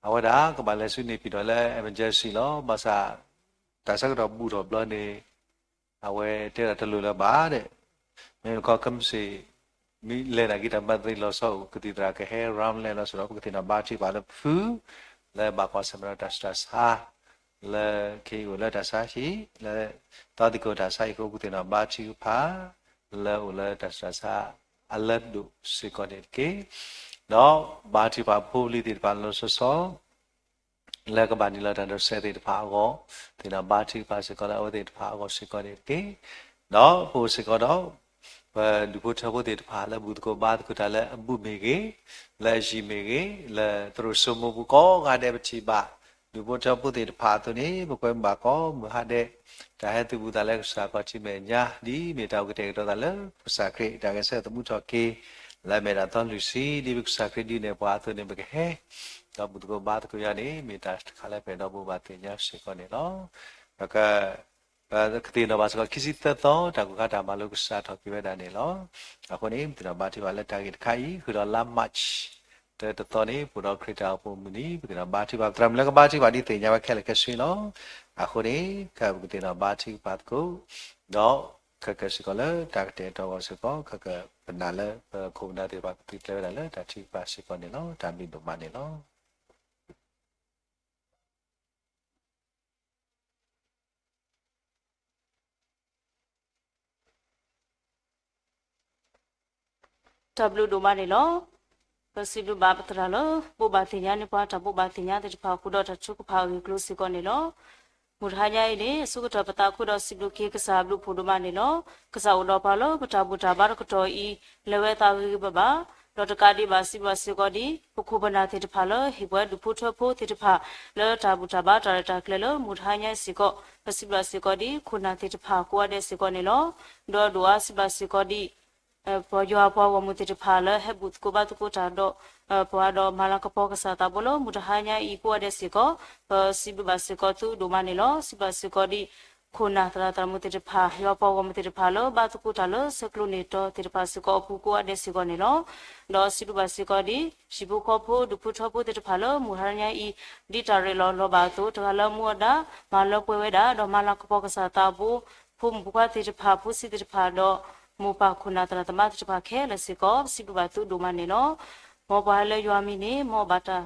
အဝဲဒၣ်ကဘၣ်လဲၤဆူန့ၣ်ပံၤဒီးလၢ emergency လီၤ. ဘၣ်ဆၣ် တၢ်ဆၢကတီၢ်ဘူးထီၣ်ဘျီန့ၣ် အဝဲတဲဒၣ်တလိၣ်လၢၤဘၣ်ဒီး မ့ၢ်တခီခဲမုၢ်ဆ့ၣ် မ့ၢ်လဲၤနၤက့ၤတၢ်မၤသ့လီၤဆီအိၣ် ကသံၣ်သရၣ်ကဟဲ round လဲၤလီၤဆီဒီး ပကသ့ၣ်နီၣ်ဘါထုကဖၣ်လၢဖု လၢဘၣ်ကွၢ်ဆၢၣ်မဲာ်ဒီးတၢ်ဆူးတၢ်ဆါ လၢခ့ယုၢ်အိၣ်လၢတၢ်ဆါဟံၣ် လၢသီသကိးတၢ်ဆါဟံၣ်အဃိ ပကသ့ၣ်နီၣ်ဘါထုကဖၣ် လၢအိၣ်လၢတၢ်ဆူးတၢ်ဆါအလၢဒိၣ်စ့ၢ်ကီးန့ၣ်တက့ၢ်. ဒီးဘါထုကဖၣ်ဖိပလံၤသ့ၣ်တဖၣ်လီၤဆီဆီ လၢကဘၣ်နုာ်လီၤတၢ်ဒိးစဲးသ့ၣ်တဖၣ်အဂီၢ် သ့ၣ်နီၣ်ဘါထုကဖၣ်စ့ၢ်ကီးလၢအဝဲသ့ၣ်တဖၣ်အဂီၢ်စ့ၢ်ကီးန့ၣ်တက့ၢ်. ဒီးပအိၣ်စ့ၢ်ကီးဒီး ပဒူၣ်ဖိထၢဖိသ့ၣ်တဖၣ်လၢဘူၣ်သကိးဘါသကိးတၢ်လၢအဘူးမ့ၢ်ဂ့ၤ, လၢအယံၤမ့ၢ်ဂ့ၤ, လၢသရိာ်စိမိၢ်ပူၤကိးဂၤဒဲးပထံၣ်ဘၣ် ဒူၣ်ဖိထၢဖိသ့ၣ်တဖၣ်အသိးန့ၣ် ပကွဲမုာ်ဘၣ်ကိးမုၢ်ဟါဒဲး တၢ်ဟဲသုးဘူးသးလၢကစၢ်ခီၣ်ထံးမဲာ်ညါ ဒ်မ့ၢ်တၢ်အိၣ်ကတဲာ်ကတီၤသးလၢကစၢ်ခရံာ် တၢ်ဂဲၤဆၢထၢၣ်သမူထီၣ်က့ၤ လၢအမ့ၢ်ဒၣ်သီလွံၢ်ဆံ ဒ်ပကစၢ်ခရံာ်ဒုးနဲၣ်ပှၤအသိးန့ၣ် ပကဟဲ ဒီးဘူၣ်သကိးဘါသကိးယၤန့ၣ် မ့ၢ်တၢ်တခါလၢပအဲၣ်ဒိးဘိးဘၣ်သ့ၣ်ညါစ့ၢ်ကီးန့ၣ်လီၤ. ပက ပကသ့ၣ်နီၣ်ဘၣ်စ့ၢ်ကီး ခံဆံသၢသီ တၢ်ကူၣ်ခါတၢ်မၤလိကစးထီၣ်က့ၤဝဲဒၣ်န့ၣ်လီၤ. အဃိန့ၣ် ပသ့ၣ်နီၣ်ဘါထုကဖၣ်လၢတၢ်ဂ့ၢ်တခါအံၤ ဃုာ်ဒီးလါ March တၢတသီန့ၣ် ပအိၣ်ဒီးခရံာ်တၢ်အိၣ်ဖှိၣ်မုၢ်နံၤ ပသ့ၣ်နီၣ်ဘါထုကဖၣ် ပသရၣ်မုၣ်လၢကဘါထုကဖၣ်ဒ်သ့ၣ်ညါဝဲခဲလၢာ်ခဲဆ့လီၤ. အဃိန့ၣ် ခဲအံၤပကသ့ၣ်နီၣ်ဘါထုကဖၣ်သကိး ဒီး ခဲကဲစ့ၢ်ကီးလၢတၢ်ကတဲာ်ကတီၤအဂီၢ်စ့ၢ်ကီး ခဲကဲပနာ်လၢပခိၣ်ပနၢ်သ့ၣ်တဖၣ်ကသုးကျဲၤဝဲဒၣ်လၢတၢ်ထုကဖၣ်စ့ၢ်ကီးန့ၣ်လီၤ. တၢ်ဘျုးဒိၣ်မးန့ၣ်လီၤ. တၢ်ဘျုးဒိၣ်မးန့ၣ်လီၤ. ပစံးဘျုးဘၣ်ပသရၣ်လၢ ဘိးဘၣ်သ့ၣ်ညါန့ၢ်ပှၤတၢ်ဘိးဘၣ်သ့ၣ်ညါသ့ၣ်တဖၣ်အဃိဒီးတၢ်ထုကဖၣ်အဂ့ၢ်အကျိၤစ့ၢ်ကီးန့ၣ်လီၤ. မုၢ်တဟါညါအံၤန့ၣ် အဆိကတၢၢ်ပသးခုဒီးစံးဘျုးက့ၤကစၢ်အဘျုးအဖှိၣ်ဒိၣ်မးန့ၣ်လီၤ. ကစၢ်အိၣ်ဒီးပှၤလၢပတၢ်ဘူၣ်တၢ်ဘါတကတီၢ်အံၤ လဲၤဝဲအသးဂ့ၤဂ့ၤဘၣ်ဘၣ်, ဒီးတကးဒံးဘၣ်စံးဘျုးစ့ၢ်ကီးဒ် ပခိၣ်ပနၢ်သ့ၣ်တဖၣ်လၢဟ့ၣ်ပှၤဒူၣ်ဖိထၢဖိသ့ၣ်တဖၣ် လၢတၢ်ဘူၣ်တၢ်ဘါတၢ်ရဲၣ်တၢ်ကျဲၤလၢမုၢ်တဟါညါအံၤစ့ၢ်ကီး ပစံးဘျုးစ့ၢ်ကီးဒ် ခိၣ်နၢ်သ့ၣ်တဖၣ်ကိးဂၤဒဲးစ့ၢ်ကီးန့ၣ်လီၤ. ဒီးဒိၣ်အါစံးဘျုးစ့ၢ်ကီးဒ် ပယွၤပှၤဂီၢ်မုၢ်သ့ၣ်တဖၣ်လၢဟဲဘူၣ်သကိးဘါသကိးတၢ်ဒီး ပှၤဒီးမၤလၤကပီၤကစၢ်သးဘိလၢမုၢ်တဟါညါအံၤကိးဂၤဒဲးစ့ၢ်ကီး ပစံးဘျုးဘၣ်စ့ၢ်ကီးသုဒိၣ်မးန့ၣ်လီၤ. စံးဘျုးစ့ၢ်ကီးဒ် ခိၣ်နၢ်သရၣ်သရၣ်မုၣ်သ့ၣ်တဖၣ် ယွၤပှၤဂီၢ်မုၢ်သ့ၣ်တဖၣ်လၢဘါသကိးတၢ်လၢဆဲးကျိးန့ၢ်တီၤသ့ၣ်တဖၣ်စ့ၢ်ကီးအပူၤကိးဂၤဒဲးစ့ၢ်ကီးန့ၣ်လီၤ. ဒီးစံးဘျုးဘၣ်စ့ၢ်ကီးဒ် ဟံၣ်ဖိဃီဖိဒူၣ်ဖိထၢဖိသ့ၣ်တဖၣ်လၢမုၢ်ဟါညါအံၤ ဒ်တၢ်ရ့လိာ်လီၤဘၣ်အသိး တဂၤလၢမူအဒါ မၤလၢပှဲၤဝဲဒၣ် ဒီးမၤလၤကပီၤကစၢ်သးဘိ ဖိမုၣ်ဖိခွါသ့ၣ်တဖၣ် ဖိဆံးသ့ၣ်တဖၣ်ဒီး မိၢ်ပၢ်ခိၣ်နၢ်သရၣ်သမါသ့ၣ်တဖၣ်ခဲလၢာ်စ့ၢ်ကီး ပစံးဘျုးဘၣ်သုဒိၣ်မးန့ၣ်လီၤ. မ်ပှၤလၢယွၤမံၤန့ၣ် မ်ဘၣ်တၢ်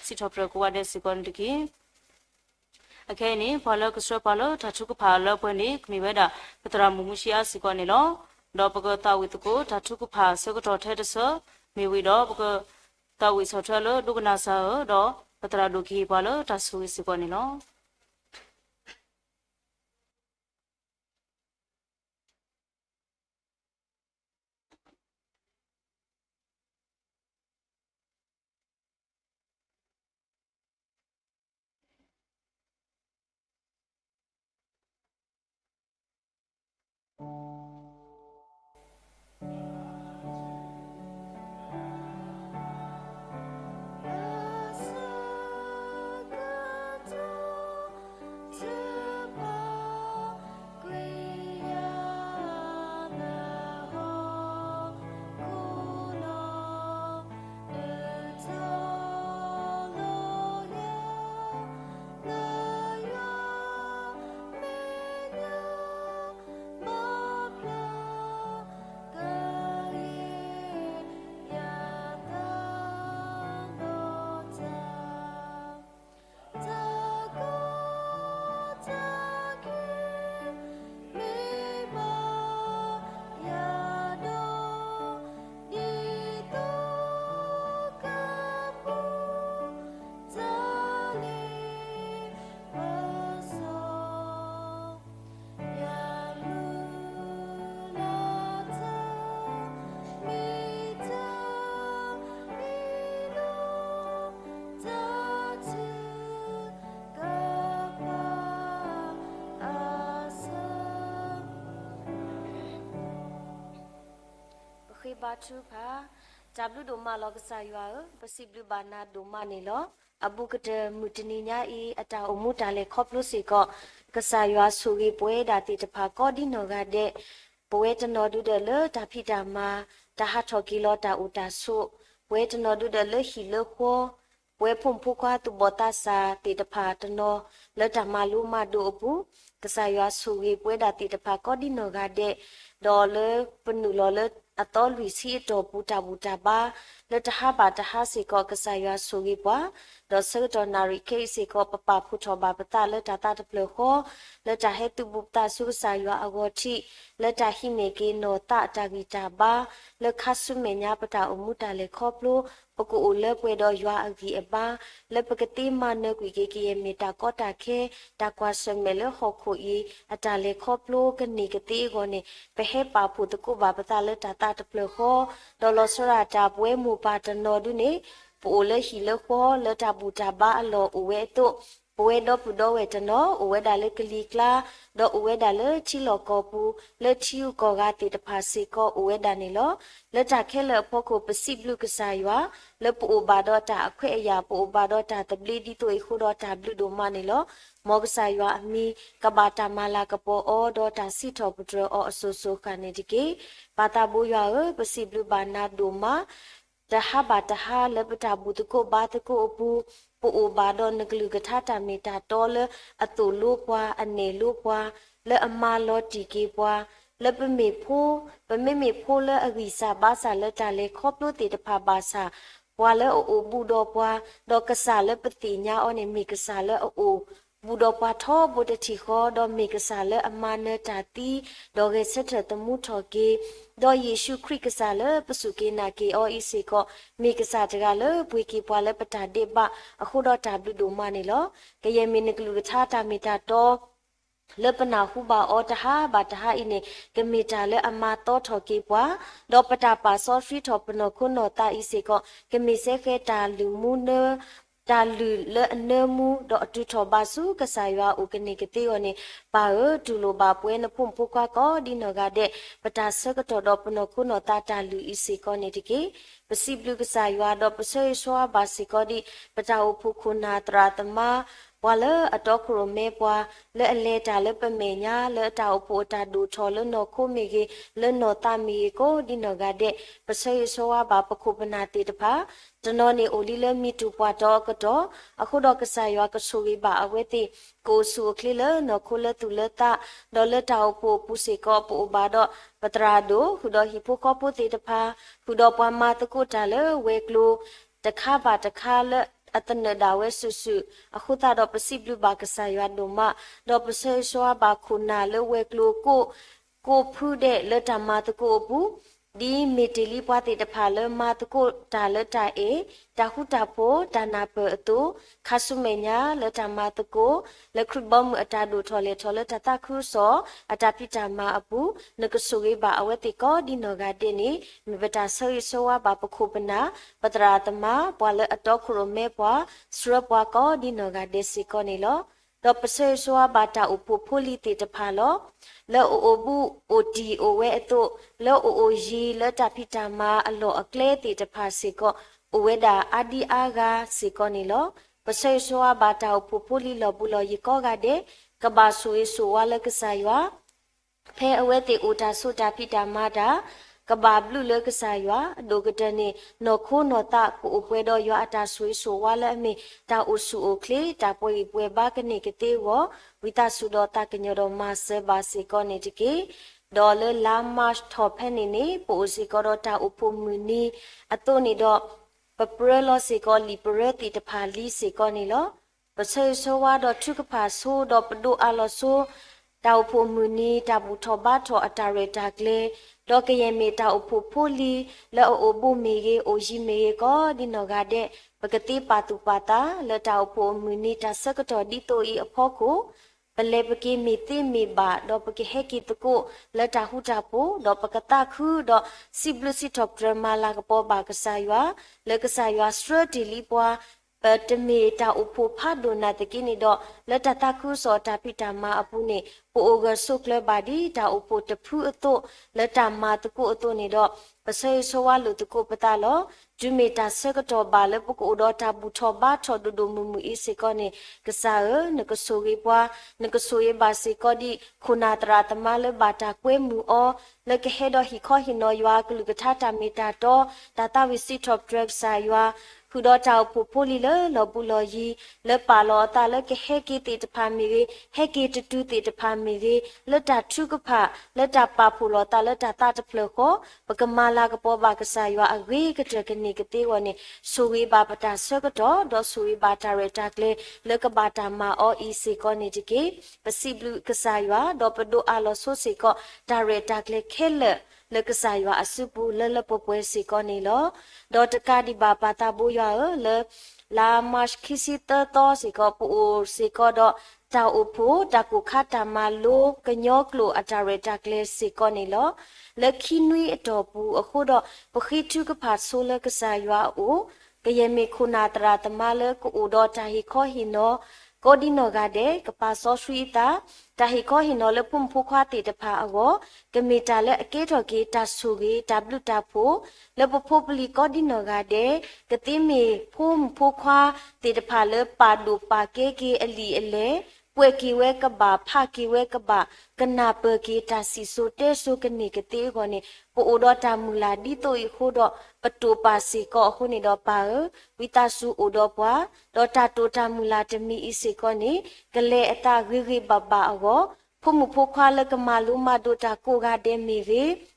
စံးထီၣ်ပတြၢၤကိးဂၤဒဲးစ့ၢ်ကီးန့ၣ်တက့ၢ်. အခဲအံၤန့ၣ် ပှၤလၢကဆှၢပှၤလၢတၢ်ထုကဖၣ်အလၢပှဲၤန့ၣ် ကမ့ၢ်ဝဲဒၣ် ပသရၣ်မုၣ်မူၡ့အါစ့ၢ်ကီးန့ၣ်လီၤ. ဒီးပကသးဝံၣ်သကိးတၢ်ထုကဖၣ်ဆၢကတီၢ်ထဲတဆၢ မ့ၢ်ဝံၤဒီး ပကသးဝံၣ်ဆီၣ်ထွဲလၢဒိကနၣ်စၢ်ဧၢ, ဒီးပသရၣ်ဒိၣ်ကဟ့ၣ်ပှၤလၢတၢ်ဆိၣ်ဂ့ၤစ့ၢ်ကီးန့ၣ်လီၤ. ပဃ့ဘါထုကဖၣ်. တၢ်ဘျုးဒိၣ်မးလီၤကစၢ်ယွၤဧၢ, ပစံးဘျုးဘၣ်နၤဒိၣ်မးန့ၣ်လီၤ. အဘူးကတၢၢ်မုၢ်တနံၤညါအံၤ အတၢ်အိၣ်မူတၢ်လဲၤခီဖျိစ့ၢ်ကီး ကစၢ်ယွၤဆိၣ်ဂ့ၤပဝဲဒၣ်သ့ၣ်တဖၣ်ကိးဒ်နီၢ်ဂၤဒဲး, ပဝဲတနီၤဒုဒီးလၢတၢ်ဖံးတၢ်မၤ, တၢ်ဟးထီၣ်က့ၤလီၤတၢ်အိၣ်တၢ်ဆိး, ပဝဲတနီၤဒုဒီးလၢဟံၣ်လၢဃီ, ပဝဲဖိမုၣ်ဖိခွါသူၣ်ဘီၣ်သးစၢ်သ့ၣ်တဖၣ်တနီၤ လၢတၢ်မၤလိမၤဒိးအပူၤ, ကစၢ်ယွၤဆိၣ်ဂ့ၤပဝဲဒၣ်သ့ၣ်တဖၣ်ကိးဒ်နီၢ်ဂၤဒဲး, ဒီးလၢပနုာ်လီၤလၢအသီလွံၢ်ဆံအတီၢ်ပူၤတၢ်ဘူၣ်တၢ်ဘါ လၢတဟါဘၣ်တဟါစ့ၢ်ကီး ကစၢ်ယွၤဆိၣ်ဂ့ၤပှၤ, ဒီးဆၢကတီၢ်နၣ်ရံၣ်ခဲအံၤစ့ၢ်ကီး ပပာ်ဖှိၣ်ထီၣ်ဘၣ်ပသးလၢတၢ်သးတဖျၢၣ်ဃီ, လၢတၢ်ဟဲသုးဘူးပသးဆူကစၢ်ယွၤအဂီၢ်ထံး, လၢတၢ်ဟံးန့ၢ်က့ၤနီၢ်သးအတၢ်ဂံၢ်တၢ်ဘါ, လၢခါဆူမဲာ်ညါပတၢ်အိၣ်မူတၢ်လဲၤခီဖျိ ပကအိၣ်လၢပှဲၤဒီးယွၤအဂံၢ်အဘါ, လၢပကသ့မၤနၢၤကွံာ်က့ၤကယဲၢ်မ့ၢ်တၢ်ကီတၢ်ခဲ, တၢ်ကွၢ်ဆၢၣ်မဲာ်လၢဟီၣ်ခိၣ်အံၤ အတၢ်လဲၤခီဖျိကန့ၢ်ကသ့အဂီၢ်န့ၣ် ပဟဲပာ်ဖှိၣ်သကိးဘၣ်ပသးလၢတၢ်သးတဖျၢၣ်ဃီ, ဒီးလီၤဆီဒၣ်တၢ်ပဝဲမိၢ်ပၢ်တနီၤဒုန့ၣ် ပအိၣ်လၢဟံၣ်လၢဃီ လၢတၢ်ဘူၣ်တၢ်ဘါအလီၢ်အိၣ်ဝဲအသိး, ပဝဲဒီပုၢ်ဒီဝဲၢ်တနီၤ အိၣ်ဝဲဒၣ်လၢကလံၤကျါ, ဒီးအိၣ်ဝဲဒၣ်လၢထံလီၢ်ကီၢ်ပူၤ, လၢထံဂုၤကီၢ်ဂၤသ့ၣ်တဖၣ်စ့ၢ်ကီးအိၣ်ဝဲဒၣ်န့ၣ်လီၤ. လၢတၢ်ခဲလၢာ်အဖီခိၣ် ပစံးဘျုးကစၢ်ယွၤ, လၢပအိၣ်ဘၣ်ဒီးတၢ်အခွဲးအယာ် ပအိၣ်ဘၣ်ဒီးတၢ်သဘျ့ဒ်သိးအံၤအဃိဒီး တၢ်ဘျုးဒိၣ်မးန့ၣ်လီၤ. မ်ကစၢ်ယွၤအမံၤ ကဘၣ်တၢ်မၤလၤကပီၤအီၤ ဒီးတၢ်စံးထီၣ်ပတြၢၤအီၤအစိၤစိၤဃၣ်န့ၣ်တက့ၢ်. ပၢ်သးဘိယွၤဧၢ, ပစံးဘျုးဘၣ်နၤဒိၣ်မး တဟါဘၣ်တဟါ လၢပတၢ်ဘူၣ်သကိးဘါသကိးအပူၤ, ပအိၣ်ဘၣ်ဒီးနကလုၢ်ကထါတၢ်မ့ၢ်တၢ်တီလၢအသိၣ်လိပှၤ, အနဲၣ်လိပှၤ, လၢအမၤလီၤတံၢ်က့ၤပှၤ, လၢပမ့ၢ်ဖိ, ပမ့မ့ၢ်ဖိလၢအဂံၢ်စၢ်ဘါစၢ်လၢတၢ်လဲၤခီဖျိသ့ၣ်တဖၣ်ဘၣ်ဆၣ်, ပှၤလၢအအိၣ်ဘူးဒီးပှၤ, ဒီးကစၢ်လၢပသ့ၣ်ညါအီၤန့ၣ် မ့ၢ်ကစၢ်လၢအအိၣ်ဘူးဒီးပှၤထီဘိတထံၣ်ဃီ, ဒီးမ့ၢ်ကစၢ်လၢအမၤနၢၤတၢ်သံ, ဒီးဂဲၤဆၢထၢၣ်သမူထီၣ်က့ၤ, ဒီးယ့ၣ်ၡူးခရံာ်ကစၢ်လၢပစူၢ်က့ၤနာ်က့ၤအီၤအံၤစ့ၢ်ကီး, မ့ၢ်ကစၢ်တဂၤလၢပှ့ၤက့ၤပှၤလၢပတၢ်ဒဲးဘးအဃိဒီးတၢ်ဘျုးဒိၣ်မးန့ၣ်လီၤ. ကယဲၢ်မ့ၢ်နကလုၢ်ကထါတၢ်မ့ၢ်တၢ်တီ လၢပနၢ်ဟူဘၣ်အီၤတဟါဘၣ်တဟါအံၤန့ၣ် ကမ့ၢ်တၢ်လၢအမၤသီထီၣ်က့ၤပှၤ, ဒီးပတၢ်ပာ်စီဆှံထီၣ်ပနီၢ်ခိနီၢ်သးအံၤစ့ၢ်ကီး ကမ့ၢ်စဲဃဲတၢ်လုၢ်မူနၢ, တၢ်လုၢ်လၢအနၢမူ, ဒီးအတုၤထီၣ်ဘၣ်ဆူကစၢ်ယွၤအအိၣ်ကန့ၢ်ကသ့အဂီၢ်န့ၣ်, ပၢ်ဧၢ, တူၢ်လိာ်ဘၣ်ပှၤနဖိမုၣ်ဖိခွါကိးဒ်နီၢ်ဂၤဒဲး, ပတၢ်ဆၢကတီၢ်ဒီးပနီၢ်ခိနီၢ်သးတၢ်လုၢ်အံၤစ့ၢ်ကီးန့ၣ်တက့ၢ်. ပစံးဘျုးကစၢ်ယွၤ ဒီးပဆၢဂ့ၤဆၢဝါဘၣ်စ့ၢ်ကီးဒ် ပတၢ်အိၣ်ဖှိၣ်ခိၣ်နၢ်သရၣ်သမါ ပှၤလၢအတီခိၣ်ရိၣ်မဲပှၤ လၢအလဲၤတၢ်လၢပမဲာ်ညါ လၢအတၢ်အိၣ်ဖှိၣ်အတၢ်ဒိၣ်ထီၣ်လၢနီၢ်ခိမ့ၢ်ဂ့ၤ, လၢနီၢ်သးမ့ၢ်ဂ့ၤ ကိးဒ်နီၢ်ဂၤဒဲး, ပဆၢဂ့ၤဆၢဝါဘၣ်ပခိၣ်ပနၢ်သ့ၣ်တဖၣ်, တနီၤန့ၣ်အိၣ်လံလၢမံတူၢ်ပှၢ်တီၤအကတီၢ်, အဃိဒီးကစၢ်ယွၤကဆိၣ်ဂ့ၤဘၣ်အဝဲသ့ၣ်, ကအိၣ်ဆူၣ်အိၣ်ချ့လၢနီၢ်ခိလၢသူၣ်လၢသး, ဒီးလၢတၢ်အိၣ်ဖှိၣ်အပူၤစ့ၢ်ကီး ပအိၣ်ဘၣ်ဒီးပသရၣ်ဒိၣ်, ဃုာ်ဒီးဟံၣ်ဖိဃီဖိသ့ၣ်တဖၣ်, ဃုာ်ဒီးပှၤမၤသကိးတၢ်လၢဝဲၤကျိၤ တခါဘၣ်တခါလၢအသနၢၣ်ဒၣ်ဝဲစုာ်စုာ်, အဃိသတးဒီးပစံးဘျုးဘၣ်ကစၢ်ယွၤဒိၣ်မး, ဒီးပဆၢဂ့ၤဆၢဝါဘၣ်ခိၣ်နၢ်လၢဝဲၤကျိၤကိး, ကိးဖုဒဲးလၢတၢ်မၤသကိးအပူၤ, ဒ်မ့ၢ်တ့ၢ်လံပှၤသ့ၣ်တဖၣ်လၢမၤသကိးတၢ်လၢတၢ်အဲၣ်, တၢ်ဃူတၢ်ဖိး, တၢ်နၢ်ပၢၢ်အသိး, ခါဆူမဲာ်ညါလၢတၢ်မၤသကိး, လၢခရံာ်ဘီမုၢ်အတၢ်ဒိၣ်ထီၣ်လဲၢ်ထီၣ်လၢတၢ်သးခုကစီၣ်, အတၢ်ဖံးတၢ်မၤအပူၤ, နကဆိၣ်ဂ့ၤဘၣ်အဝဲသ့ၣ်ကိးဒ်နီၢ်ဂၤဒဲးန့ၣ် မ့ၢ်ပတၢ်ဆၢဂ့ၤဆၢဝါဘၣ်ပခိၣ်ပနၢ်, ပသရၣ်သမါ, ပှၤလၢအတီခိၣ်ရိၣ်မဲပှၤ, ဆှၢပှၤကိးဒ်နီၢ်ဂၤဒဲးစ့ၢ်ကီးန့ၣ်လီၤ. ဒီးပဆၢဂ့ၤဆၢဝါဘၣ်တၢ်အိၣ်ဖှိၣ်ဖိလံၤသ့ၣ်တဖၣ်လီၤ. လၢအအိၣ်ဘူးအိၣ်တံၢ်အိၣ်ဝဲအသိး, လၢအအိၣ်ယံၤလၢတၢ်ဖံးတၢ်မၤအလီၢ်အကျဲသ့ၣ်တဖၣ်စ့ၢ်ကီး, အိၣ်ဝဲဒၣ်အါဒံအါဂၤစ့ၢ်ကီးန့ၣ်လီၤ. ပဆၢဂ့ၤဆၢဝါဘၣ်တၢ်အိၣ်ဖှိၣ်ဖိလံၤလီၢ်ဘူးလီၢ်ယံၤကိးဂၤဒဲး, ကဘၣ်ဆိၣ်ဂ့ၤဆိၣ်ဝါလၢကစၢ်ယွၤ ဖဲအဝဲသ့ၣ်အိၣ်တၢ်ဆိးတၢ်ဖံးတၢ်မၤတၢ်, ကဘၣ်ဘျုးလၢကစၢ်ယွၤ, အဒိၣ်ကတၢၢ်န့ၣ် နီၢ်ခိနီၢ်သးကအိၣ်ပှဲၤဒီးယွၤအတၢ်ဆိၣ်ဂ့ၤဆိၣ်ဝါလၢအမ့ၢ်တၢ်အိၣ်ဆူၣ်အိၣ်ချ့, တၢ်ပှဲၤဂံၢ်ပှဲၤဘါကန့ၢ်ကသ့အဂီၢ်, ဝံသးစူၤဒီးသးကညီၤဒီးမၤစၢၤဘၣ်စ့ၢ်ကီးန့ၣ်တက့ၢ်. ဒီးလၢလါမၢ်ၡးထီၣ်ဖဲန့ၣ်န့ၣ် ပအိၣ်စ့ၢ်ကီးဒီးတၢ်အိၣ်ဖှိၣ်မုၢ်နံၤအသိးန့ၣ်ဒီး ပပြၢလီၤစ့ၢ်ကီးလံာ်ပရၢသ့ၣ်တဖၣ်လံစ့ၢ်ကီးန့ၣ်လီၤ. ပဆၢဂ့ၤဆၢဝါဒီးထုကဖၣ်ဆိဒီးပဒိးအးလီၤဆိ တၢ်အိၣ်ဖှိၣ်မုၢ်နံၤ တၢ်ဘူၣ်ထီၣ်ဘါထီၣ်အတၢ်ရဲၣ်တၢ်ကျဲၤ, ဒီးကယဲၢ်မ့ၢ်တၢ်အိၣ်ဖှိၣ်ဖိလံၤ လၢအအိၣ်ဘူးမ့ၢ်ဂ့ၤ အိၣ်ယံၤမ့ၢ်ဂ့ၤကိးဒ်နီၢ်ဂၤဒဲး, ပကသ့ပာ်သူၣ်ပာ်သး လၢတၢ်အိၣ်ဖှိၣ်အမုၢ်နံၤတၢ်ဆၢကတီၢ်ဒ်သိးအံၤအဖီခိၣ် ပလဲၤပက့ၤမ့ၢ်သ့မ့ၢ်ဘၣ် ဒီးပကဟဲက့ၤသကိးလၢတၢ်ဃူတၢ်ဖိး, ဒီးပကသးခုဒီးစံးဘျုးစံးထီၣ်ပတြၢၤမၤလၤကပီၤဘၣ်ကစၢ်ယွၤ, လၢကစၢ်ယွၤဆှၢတ့ၢ်လံပှၤ, ပတမ့ၢ်တၢ်အိၣ်ဖှိၣ်ဖးဒိၣ်နာ်သက့န့ၣ်ဒီး လၢတၢ်သးခုကစီၣ်အတၢ်ဖံးတၢ်မၤအပူၤန့ၣ် ပအိၣ်ဂၢၢ်ဆိးကျၢၤဘၣ်ဒ်တၢ်အိၣ်ဖှိၣ်တဖုအသိး, လၢတၢ်မၤသကိးအသိးန့ၣ်ဒီး ပဆၢဂ့ၤဆၢဝါလိာ်သကိးပသးလီၤ. တုၤမ့ၢ်တၢ်ဆၢကတီၢ်ဘၣ်လၢပကအိၣ်ဒီးတၢ်ဘူၣ်ထီၣ်ဘါထီၣ်ဒိၣ်ဒိၣ်မုၢ်မုၢ်အံၤစ့ၢ်ကီးန့ၣ် ကစၢ်ဧၢ, နကဆိၣ်ဂ့ၤပှၤ, နကဆိၣ်ဂ့ၤဘၣ်စ့ၢ်ကီးဒ် ခိၣ်နၢ်သရၣ်သမါလၢဘၣ်တၢ်ကွဲမုာ်အီၤ, လၢကဟဲဒီးဟံၣ်ခီဟံၣ်နီၤယွၤအကလုၢ်ကထါတၢ်မ့ၢ်တၢ်တီ, တၢ်သးဝံၣ်စံးထီၣ်ပတြၢၤကစၢ်ယွၤ, ဃုာ်ဒီးတၢ်အိၣ်ဖှိၣ်ဖိလံၤလၢလီၤဘူးလီၤယံၤ, လၢပာ်လီၤအသးလၢကဟဲက့ၤသ့ၣ်တဖၣ်မ့ၢ်ဂ့ၤ, ဟဲက့ၤတတုၤသ့ၣ်တဖၣ်မ့ၢ်ဂ့ၤ, လၢတၢ်ထုကဖၣ်, လၢတၢ်ပာ်ဖှိၣ်လီၤသးလၢတၢ်သးတဖျၢၣ်ဃီ, ပကမၤလၤကပီၤဘၣ်ကစၢ်ယွၤအဂ့ၤကတၢၢ်ကန့ၢ်ကသ့အဂီၢ်န့ၣ် ဆိၣ်ဂ့ၤဘၣ်ပတၢ်ဆၢကတီၢ်, ဒီးဆိၣ်ဂ့ၤဘၣ်တၢ်ရဲၣ်တၢ်ကျဲၤလၢကဘၣ်တၢ်မၤအီၤအံၤစ့ၢ်ကီးန့ၣ်တက့ၢ်. ပစံးဘျုးကစၢ်ယွၤ, ဒီးပဒိးအးလီၤဆိစ့ၢ်ကီး တၢ်ရဲၣ်တၢ်ကျဲၤခဲလၢာ် လၢကစၢ်ယွၤအစုပူၤလၢလၢပှဲၤပှဲၤစ့ၢ်ကီးန့ၣ်လီၤ. ဒီးတကးဒံးဘၣ်ပၢ်သးဘိယွၤဧၢ, လၢ လါမၢ်ၡးခံဆံသၢသီစ့ၢ်ကီး ပအိၣ်စ့ၢ်ကီးဒီး တၢ်အိၣ်ဖှိၣ် တၢ်ကိၢ်ခါတၢ်မၤလိ ကညီကျိာ်အတၢ်ရဲၣ်တၢ်ကျဲၤစ့ၢ်ကီးန့ၣ်လီၤ. လၢခံနွံအတီၢ်ပူၤအဃိဒီး ပဃ့ထုကဖၣ်ဆိလၢကစၢ်ယွၤအအိၣ်, ကယဲၢ်မ့ၢ်ခိၣ်နၢ်သရၣ်သမါလၢကအိၣ်ဒီးတၢ်ဟ့ၣ်ခီဟ့ၣ်နီၤ ကိးဒ်နီၢ်ဂၤဒဲး ကပာ်စီဆှံအသး, တၢ်ဟ့ၣ်ခီဟ့ၣ်နီၤလၢဖိမုၣ်ဖိခွါသ့ၣ်တဖၣ်အဂီၢ်, ကမ့ၢ်တၢ်လၢအကဲထီၣ်က့ၤတၢ်ဆိၣ်ဂ့ၤ တၢ်ဘျုးတၢ်ဖှိၣ် လၢပဖိပလံၤကိးဒ်နီၢ်ဂၤဒဲး, ကသ့မ့ၢ်ဖိမုၣ်ဖိခွါသ့ၣ်တဖၣ်လၢပာ်ဒိၣ်ပာ်ကဲက့ၤအလံာ်အလဲၢ်, ကွဲးက့ၤဝဲကဘၣ်, ဖးက့ၤဝဲကဘၣ်, ကနၢ်ပၢၢ်က့ၤတၢ်စံၣ်စိၤတဲစိၤကန့ၢ်ကသ့အဂီၢ်န့ၣ် ပအိၣ်ဒီးတၢ်မုၢ်လၢ်ဒ်သိးအံၤအဃိဒီး ပတိာ်ပာ်စ့ၢ်ကီးအဃိန့ၣ်ဒီးပၢ်ဧၢ, ဝံသးစူၤအိၣ်ဒီးပှၤ, ဒီးတၢ်တိာ်တၢ်မုၢ်လၢ်တမံၤအံၤစ့ၢ်ကီးန့ၣ် ကလဲၤအသးဂ့ၤဂ့ၤဘၣ်ဘၣ်အဂီၢ်, ဖိမုၣ်ဖိခွါလၢကမၤလိမၤဒိးတၢ်ကိးဂၤဒဲးမ့ၢ်ဂ့ၤ,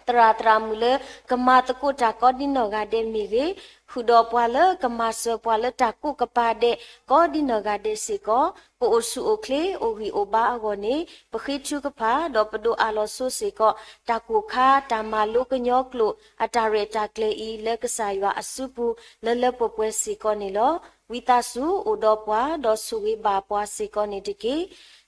သရၣ်သရၣ်မုၣ်လၢကမၤသကိးတၢ်ကိးဒ်နီၢ်ဂၤဒဲးမ့ၢ်ဂ့ၤ, ဃုာ်ဒီးပှၤလၢကမၤစၢၤပှၤလၢတၢ်ကိးကပၤဒဲးကိးဒ်နီၢ်ဂၤဒဲးစ့ၢ်ကီး, ပအိၣ်ဆူၣ်အိၣ်ချ့အိၣ်ဂံၢ်အိၣ်ဘါအဂီၢ်န့ၣ် ပဃ့ထုကဖၣ် ဒီးပဒိးအးလီၤဆိစ့ၢ်ကီး တၢ်ကိၢ်ခါ တၢ်မၤလိကညီကျိာ် အတၢ်ရဲၣ်တၢ်ကျဲၤအံၤ လၢကစၢ်ယွၤအစုပူၤ လၢလၢပှဲၤပှဲၤစ့ၢ်ကီးန့ၣ်လီၤ. ဝံသးစူၤအိၣ်ဒီးပှၤ ဒီးဆိၣ်ဂ့ၤဘၣ်ပှၤစ့ၢ်ကီးန့ၣ်တက့ၢ်.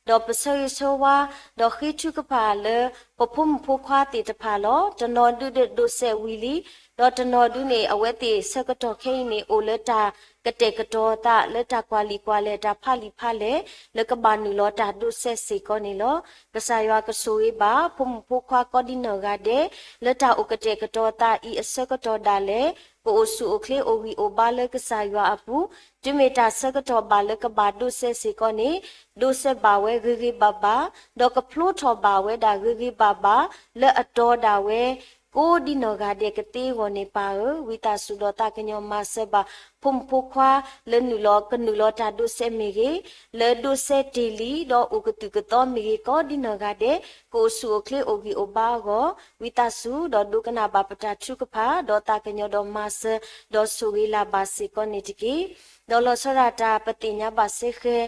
ဒီးပဆၢဂ့ၤဆၢဝါ ဒီးဃ့ထုကဖၣ်လၢ ပဖိမုၣ်ဖိခွါသ့ၣ်တဖၣ်လီၤ. တနီၤဒုးဒိးစဲးဝံၤလံ, ဒီးတနီၤဒုးန့ၣ် အဝဲသ့ၣ်ဆၢကတီၢ်ခဲအံၤန့ၣ် အိၣ်လၢတၢ်ကတဲာ်ကတီၤသး လၢတၢ်ကွၢ်လံာ်ကွၢ်လဲၢ် တၢ်ဖးလံာ်ဖးလဲၢ် လၢကဘၣ်နုာ်လီၤတၢ်ဒိးစဲးစ့ၢ်ကီးန့ၣ်လီၤ. ကစၢ်ယွၤကဆိၣ်ဂ့ၤဘၣ် ဖိမုၣ်ဖိခွါကိးဒ်နီၢ်ဂၤဒဲး လၢတၢ်အိၣ်ကတဲာ်ကတီၤသးအံၤအဆၢကတီၢ်ဒၣ်လဲာ် ကအိၣ်ဆူၣ်အိၣ်ချ့အိၣ်ဂံၢ်အိၣ်ဘါလၢကစၢ်ယွၤအပူၤ, တုၤမ့ၢ်တၢ်ဆၢကတီၢ်ဘၣ်လၢကဘၣ်ဒိးစဲးစ့ၢ်ကီးန့ၣ် ဒိးစဲးဘၣ်ဝဲဂ့ၤဂ့ၤဘၣ်ဘၣ်, ဒီးကဖျိထီၣ်ဘၣ်ဝဲဒၣ်ဂ့ၤဂ့ၤဘၣ်ဘၣ် လၢအတီဒၣ်ဝဲ ကိးဒ်နီၢ်ဂၤဒဲးကသ့အဂီၢ်န့ၣ် ပၢ်ဧၢ, ဝံသးစူၤဒီးသးကညီၤမၤစၢၤဘၣ် ဖိမုၣ်ဖိခွါ လၢနုာ်လီၤကနုာ်လီၤတၢ်ဒိးစဲးမ့ၢ်ဂ့ၤ, လၢဒိးစဲးတ့ၢ်လံ ဒီးအိၣ်ကသုၣ်ကသီမ့ၢ်ဂ့ၤ ကိးဒ်နီၢ်ဂၤဒဲး ကအိၣ်ဆူၣ်အိၣ်ချ့အိၣ်ဂံၢ်အိၣ်ဘါအဂီၢ်, ဝံသးစူၤဒီးဒိကနၣ်ဘၣ်ပတၢ်ထုကဖၣ် ဒီးသးကညီၤဒီးမၤစၢၤ ဒီးဆိၣ်ဂ့ၤလၢ်ဘၣ်စ့ၢ်ကီးန့ၣ်တက့ၢ်. ဒီးလီၤဆီဒၣ်တၢ် ပသ့ၣ်ညါဘၣ်စ့ၢ်ကီး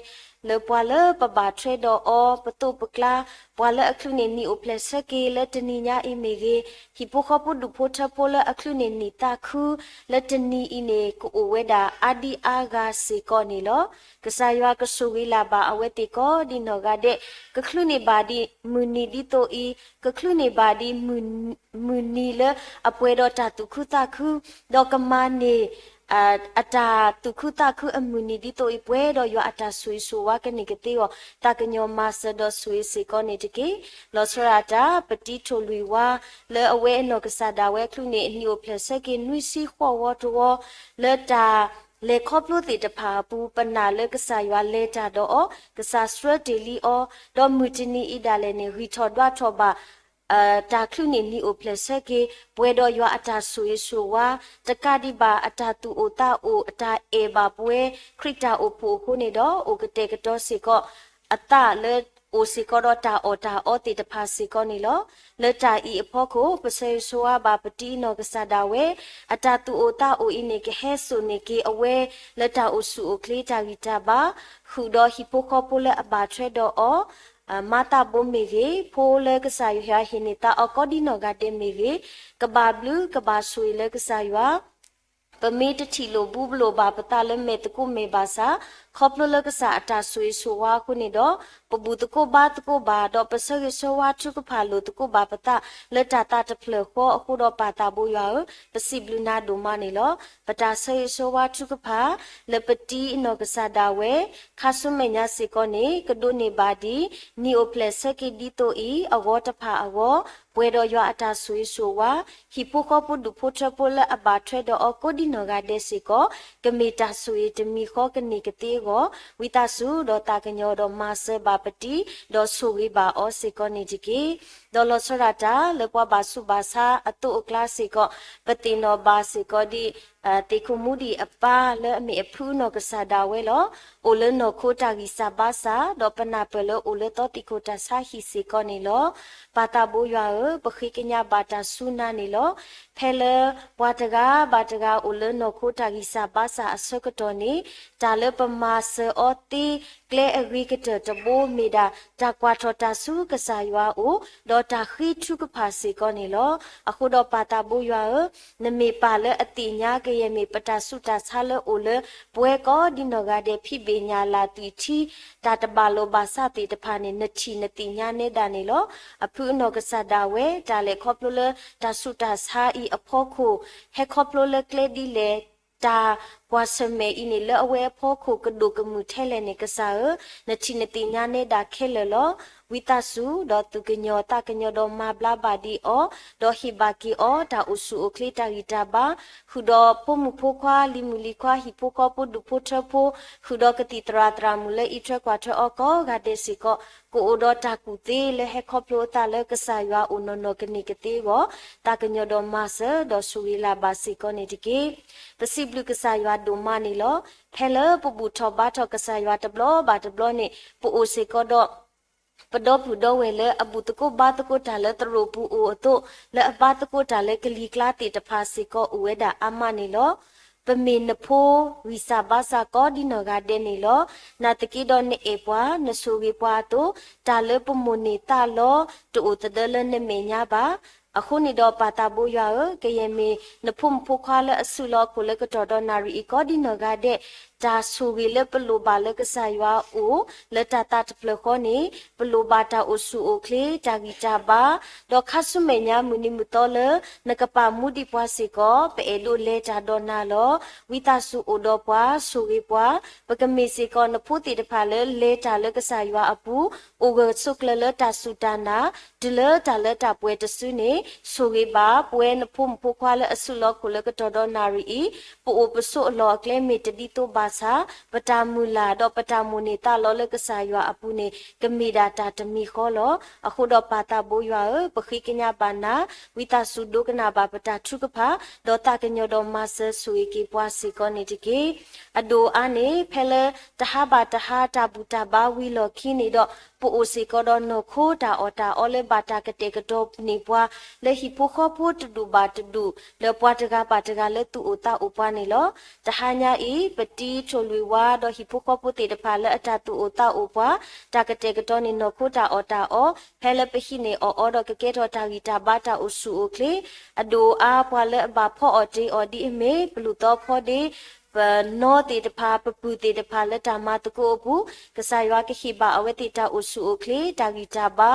လၢပှၤလၢပဘၣ်ထွဲဒီးအီၤ ပသိးပကျါ ပှၤလၢအချုးန့ၢ်နံၣ်အိၣ်ဖျဲၣ်ဆၢက့ၤ လၢတနံၤညါအံၤမ့ၢ်ဂ့ၤ, ဟံၣ်ဖိဃီဖိဒူၣ်ဖိထၢဖိလၢအချုးန့ၢ်နံၣ်သးခု လၢတနံၤအံၤန့ၣ် ကအိၣ်ဝဲဒၣ်အါဒံအါဂၤစ့ၢ်ကီးန့ၣ်လီၤ. ကစၢ်ယွၤကဆိၣ်ဂ့ၤလၢ်ဘၣ်အဝဲသ့ၣ်ကိးဒ်နီၢ်ဂၤဒဲး, ကချုးန့ၢ်ဘၣ်ဒံးမုၢ်နံၤဒ်သိးအံၤ, ကချုးန့ၢ်ဘၣ်ဒံး မုၢ်နံၤလၢအပှဲၤဒီးတၢ်သူၣ်ခုသးခု, ဒီးကမၤန့ၢ် အတၢ်သူၣ်ခုသးခုအမုၢ်နံၤဒ်သိးအံၤ ပှဲၤဒီးယွၤအတၢ်ဆိၣ်ဂ့ၤဆိၣ်ဝါကန့ၢ်ကသ့အဂီၢ် သးကညီၤမၤစၢၤဒီးဆိၣ်ဂ့ၤစ့ၢ်ကီးန့ၣ်တက့ၢ်. လီၤဆီဒၣ်တၢ် ပတံၤထိၣ်လွံၢ်ဝါ လၢအဝဲအနီၢ်ကစၢ်ဒၣ်ဝဲချုးန့ၢ်နံၣ်အိၣ်ဖျဲၣ်ဆၢက့ၤနွံဆံဃိးဝီတဝီ လၢတၢ်လဲၤခီဖျိသ့ၣ်တဖၣ်အပူၤ ပနာ်လၢကစၢ်ယွၤလဲၤတၢ်ဒီးအီၤ, ကစၢ်ဆှၢတ့ၢ်လံအီၤ, ဒီးမုၢ်တနံၤအံၤဒၣ်လဲာ်န့ၣ် ဂံၢ်ထီၣ်ဒွးထီၣ်ဘၣ် တၢ်ချုးန့ၢ်နံၣ်အိၣ်ဖျဲၣ်ဆၢက့ၤ ပှဲၤဒီးယွၤအတၢ်ဆိၣ်ဂ့ၤဆိၣ်ဝါ, တကးဒံးဘၣ်အတၢ်သူၣ်အိၣ်သးအိၣ် အတၢ်အဲၣ်ဘၣ်ပဝဲ ခရံာ်တၢ်အိၣ်ဖှိၣ်အဃိန့ၣ်ဒီး အိၣ်ကတဲာ်ကတီၤစ့ၢ်ကီး အသးလၢအိၣ်စ့ၢ်ကီးဒီးတၢ်အီၣ်တၢ်အီသ့ၣ်တဖၣ်စ့ၢ်ကီးန့ၣ်လီၤ. လၢတၢ်အံၤအဖီခိၣ် ပဆၢဂ့ၤဆၢဝါဘၣ်ပတံၤအနီၢ်ကစၢ်ဒၣ်ဝဲ အတၢ်သူၣ်အိၣ်သးအိၣ်အံၤန့ၣ် ကဟဲစိာ်န့ၢ်က့ၤအဝဲ လၢတၢ်အိၣ်ဆူၣ်အိၣ်ချ့တၢ်ဂံၢ်တၢ်ဘါ, ဃုာ်ဒီးဟံၣ်ဖိဃီဖိလၢအဘၣ်ထွဲဒီးအီၤ မၤသးဘိမ့ၢ်ဂ့ၤ, ဖိလၢကစၢ်ယွၤဟ့ၣ်န့ၢ်သးအီၤကိးဒ်နီၢ်ဂၤဒဲးမ့ၢ်ဂ့ၤ, ကဘၣ်ဘျုးကဘၣ်ဆိၣ်ဂ့ၤလၢကစၢ်ယွၤ, ပမ့ၢ်တထံၣ်လိာ်ဘူးလိာ်ဘၣ်ပသးလၢမဲာ်သကိးမဲာ်ဘၣ်ဆၣ်, ခီဖျိလၢကစၢ်အတၢ်ဆိၣ်ဂ့ၤဆိၣ်ဝါအဃိန့ၣ်ဒီး, ပဘူၣ်သကိးဘါသကိးဘၣ်, ဒီးပဆၢဂ့ၤဆၢဝါထုကဖၣ်လိာ်သကိးဘၣ်ပသး လၢတၢ်သးတဖျၢၣ်ဃီအဃိဒီး ပၢ်သးဘိယွၤဧၢ, ပစံးဘျုးနၤဒိၣ်မးန့ၣ်လီၤ. ပတၢ်ဆၢဂ့ၤဆၢဝါထုကဖၣ် လၢပတံၤအနီၢ်ကစၢ်ဒၣ်ဝဲ ခါဆူမဲာ်ညါစ့ၢ်ကီးန့ၣ် ကဒိးန့ၢ်ဘၣ်ဒံး နံၣ်အိၣ်ဖျဲၣ်ဆၢက့ၤဒ်သိးအံၤ အဂီၢ်တဖၣ်အဂီၢ်, ပှဲၤဒီးယွၤအတၢ်ဆိၣ်ဂ့ၤဆိၣ်ဝါ, ဟံၣ်ဖိဃီဖိဒူၣ်ဖိထၢဖိလၢအဘၣ်ထွဲဒီးအီၤကိးဒ်နီၢ်ဂၤဒဲးစ့ၢ်ကီး, ကမ့ၢ်တၢ်ဆိၣ်ဂ့ၤတမံၤဃီကန့ၢ်ကသ့အဂီၢ်, ဝံသးစူၤဒီးသးကညီၤဒီးမၤစၢၤဘၣ်ပတံၤ, ဒီးဆိၣ်ဂ့ၤဘၣ်အီၤစ့ၢ်ကီးန့ၣ်တက့ၢ်. ဒီးလီၤဆီဒၣ်တၢ် လၢပှၤဘၣ်ဆူးဘၣ်ဆါအသိးအကျါစ့ၢ်ကီး, ပသ့ၣ်နီၣ်ဘၣ်စ့ၢ်ကီးဒ် သ့ၣ်ခိၣ်မူဒံးအပၢ်လၢအမ့ၢ်အဖုအနီၢ်ကစၢ်ဒၣ်ဝဲလီၤ. အိၣ်လၢနီၢ်ခိတၢ်ဂံၢ်စၢ်ဘါစၢ်, ဒီးပနၢ်ပၢၢ်လၢအိၣ်လၢသီသံၣ်ခိၣ်တၢ်ဆါဟံၣ်စ့ၢ်ကီးန့ၣ်လီၤ. ပၢ်သးဘိယွၤဧၢ, ပဃ့ကညးဘၣ်တၢ်စူၢ်နာ်န့ၣ်လီၤ. ဖဲလၢပှၤတဂၤဘၣ်တဂၤအိၣ်လၢနီၢ်ခိတၢ်ဂံၢ်စၢ်ဘါစၢ်အဆၢကတီၢ်န့ၣ်, တၢ်လၢပမၤစၢၤအီၤသ့ ကျဲအဂ့ၤကတၢၢ်တဘိမ့ၢ်ဒၣ် တၢ်ကွၢ်ထီၣ်တၢ်ဆူကစၢ်ယွၤအအိၣ်, ဒီးတၢ်ဃ့ထုကဖၣ်စ့ၢ်ကီးန့ၣ်လီၤ. အဃိဒီးပၢ်သးဘိယွၤဧၢ, နမ့ၢ်ပၢ်လၢအသ့ၣ်ညါကယဲၢ်မ့ၢ်ပတၢ်ဆူးတၢ်ဆါလၢအိၣ်လၢ ပှၤကိးဒ်နီၢ်ဂၤဒဲးဖံးဘ့ၣ်ညၣ်လၢ်သွံၣ်ထံ တၢ်တဘၣ်လိာ်ဘၣ်စးသ့ၣ်တဖၣ်န့ၣ် နထံၣ်နသ့ၣ်ညါနဲဒၣ်န့ၣ်လီၤ. အဖုအနီၢ်ကစၢ်ဒၣ်ဝဲ တၢ်လဲၤခီဖျိလၢတၢ်ဆူးတၢ်ဆါအံၤအဖီခိၣ် ဟဲခီဖျိလၢကျဲဒ်လဲၣ် တၢ်ကွၢ်ဆၢၣ်မဲာ်အံၤန့ၣ် လၢအဝဲအဖီခိၣ်ကဒိၣ်ကမုာ်ထဲလဲၣ်န့ၣ် ကစၢ်ဧၢ, နထံၣ်နသ့ၣ်ညါနဲဒၣ်ခဲလၢာ်လီၤ. ဝံသးစူၤ ဒီးသူၣ်ကညီၤသးကညီၤဒီးမၤဘျါဘၣ်ဒံးအီၤ, ဒီးဟ့ၣ်ဘၣ်က့ၤအီၤ တၢ်အိၣ်ဆူၣ်အိၣ်ချ့တၢ်ဂံၢ်တၢ်ဘါ, ဃုာ်ဒီးဖိမုၣ်ဖိခွါ လံၤမုၣ်လံၤခွါ ဟံၣ်ဖိဃီဖိဒူၣ်ဖိထၢဖိ, ဃုာ်ဒီးကသံၣ်သရၣ်သရၣ်မုၣ်လၢအံးထွဲကွၢ်ထွဲအီၤကိးဂၤဒဲးစ့ၢ်ကီး, ကအိၣ်ဒီးတၢ်ကူၣ်သ့လၢဟဲခီဖျိအသးလၢကစၢ်ယွၤအိၣ်နီၢ်နီၢ်ကန့ၢ်ကသ့အဂီၢ်, သးကညီၤဒီးမၤစၢၤ ဒီးဆိၣ်ဂ့ၤလၢ်ဘၣ်စ့ၢ်ကီးန့ၣ်တက့ၢ်. ပစံးဘျုးကစၢ်ယွၤဒိၣ်မးန့ၣ်လီၤ. ဖဲလၢပဘူၣ်ထီၣ်ဘါထီၣ်ကစၢ်ယွၤတဘျီဘၣ်တဘျီန့ၣ် ပအိၣ်စ့ၢ်ကီးဒီး ပဒီပုၢ်ဒီဝဲၢ်လၢအဘူၣ်သကိးဘါသကိးတၢ်လၢသရိာ်ပူၤအိၣ်အသိး, လၢအဘါသကိးတၢ်လၢကလံၤကျါသ့ၣ်တဖၣ်စ့ၢ်ကီးအိၣ်ဝဲဒၣ်အါမးန့ၣ်လီၤ. ပမ့ၢ်နဖိဂံၢ်စၢ်ဘါစၢ်ကိးဒ်နီၢ်ဂၤဒဲးန့ၣ်လီၤ. နာ်သက့ဒီးနအဲၣ်ပှၤ, နဆိၣ်ဂ့ၤပှၤအသိး, တၢ်လၢပမိၣ်န့ၢ်သးလီ တအိၣ်သဒၢလၢနမဲာ်ညါဘၣ်. အဃိန့ၣ်ဒီးပၢ်သးဘိယွၤဧၢ, ကယဲၢ်မ့ၢ်နဖိမုၣ်ဖိခွါလၢအစုလီၤအခိၣ်လၢကတီၢ်ဒီးနၣ်ရံၣ်အံၤကိးဒ်နီၢ်ဂၤဒဲး, တၢ်ဆိၣ်ဂ့ၤလၢပလိၣ်ဘၣ်လၢကစၢ်ယွၤအအိၣ်, လၢတၢ်သးတဖျၢၣ်ဃီန့ၣ်, ပလိၣ်ဘၣ်တၢ်အိၣ်ဆူၣ်အိၣ်ချ့, တၢ်ဂံၢ်တၢ်ဘါ, ဒီးခါဆူမဲာ်ညါမုၢ်နံၤမုၢ်သီလၢ နကပာ်မူဒံးပှၤစ့ၢ်ကီး, ပအဲၣ်ဒိးလဲၤတၢ်ဒီးနၤလီၤ. ဝံသးစူၤအိၣ်ဒီးပှၤ, ဆိၣ်ဂ့ၤပှၤ, ပကမ့ၢ်စ့ၢ်ကီးနဖိသ့ၣ်တဖၣ်လၢလဲၤတၢ်လၢကစၢ်ယွၤအပူၤ, အိၣ်ဂၢၢ်ဆိးကျၢၤလၢတၢ်စူၢ်တၢ်နာ်, တုၤလၢတၢ်လၢတၢ်ပှဲၤတစုန့ၣ်, ဆိၣ်ဂ့ၤဘၣ်ပဝဲနဖိမုၣ်ဖိခွါလၢအစုလီၤခိၣ်လၢကတီၢ်ဒီးနၣ်ရံၣ်အံၤ, ပအိၣ်ပဆိးအလီၢ်အကျဲမ့ၢ်တဒ်သိးဘၣ်ဆၣ်, ပတၢ်မုၢ်လၢ်ဒီးပတၢ်မိၣ်န့ၢ်သးလီလၢကစၢ်ယွၤအပူၤန့ၣ် ကမ့ၢ်ဒၣ်တၢ်တမံၤဃီလီၤ. အဃိဒီးပၢ်သးဘိယွၤဧၢ, ပဃ့ကညးဘၣ်နၤ, ဝံသးစူၤဒိကနၣ်ဘၣ်ပတၢ်ထုကဖၣ်, ဒီးသးကညီၤဒီးမၤစၢၤဆိၣ်ဂ့ၤက့ၤပှၤစ့ၢ်ကီးန့ၣ်တက့ၢ်. အဒိၣ်အါန့ၣ် ဖဲလၢတဟါဘၣ်တဟါတၢ်ဘူၣ်တၢ်ဘါဝံၤလီၢ်ခံန့ၣ်ဒီး, ပအိၣ်စ့ၢ်ကီးဒီးနီၢ်ခိတၢ်အီၣ်တၢ်အီလၢဘၣ်တၢ်ကတဲာ်ကတီၤန့ၢ်ပှၤ လၢဟံၣ်ဖိဃီဖိတဒူၣ်ဘၣ်တဒူၣ် လၢပှၤတဂၤဘၣ်တဂၤလၢသူၣ်အိၣ်သးအိၣ်ပှၤန့ၣ်လီၤ. တဟါညါအံၤ ပတံထိၣ်လွံၢ်ဝါ ဒီးဟံၣ်ဖိဃီဖိသ့ၣ်တဖၣ်လၢအတၢ်သူၣ်အိၣ်သးအိၣ်ပှၤ တၢ်ကတဲာ်ကတီၤန့ၢ်နီၢ်ခိတၢ်အီၣ်တၢ်အီ, ဖဲလၢပဟံးန့ၢ်အီၣ်အီဒီးကကဲထီၣ်တၢ်ဂံၢ်တၢ်ဘါတၢ်အိၣ်ဆူၣ်အိၣ်ချ့, အဒိၣ်အါပှၤလၢအဘၣ်ဖီအီၣ်တ့ၢ်အီၣ်ဒ်အမ့ၢ် ပလူၢ်သီဖီဒ့ ပနီၢ်သ့ၣ်တဖၣ် ပပုၢ်သ့ၣ်တဖၣ်လၢတၢ်မၤသကိးအပူၤ, ကစၢ်ယွၤကဟ့ၣ်ဘၣ်အဝဲသ့ၣ်တၢ်အိၣ်ဆူၣ်အိၣ်ချ့ တၢ်ဂံၢ်တၢ်ဘါ,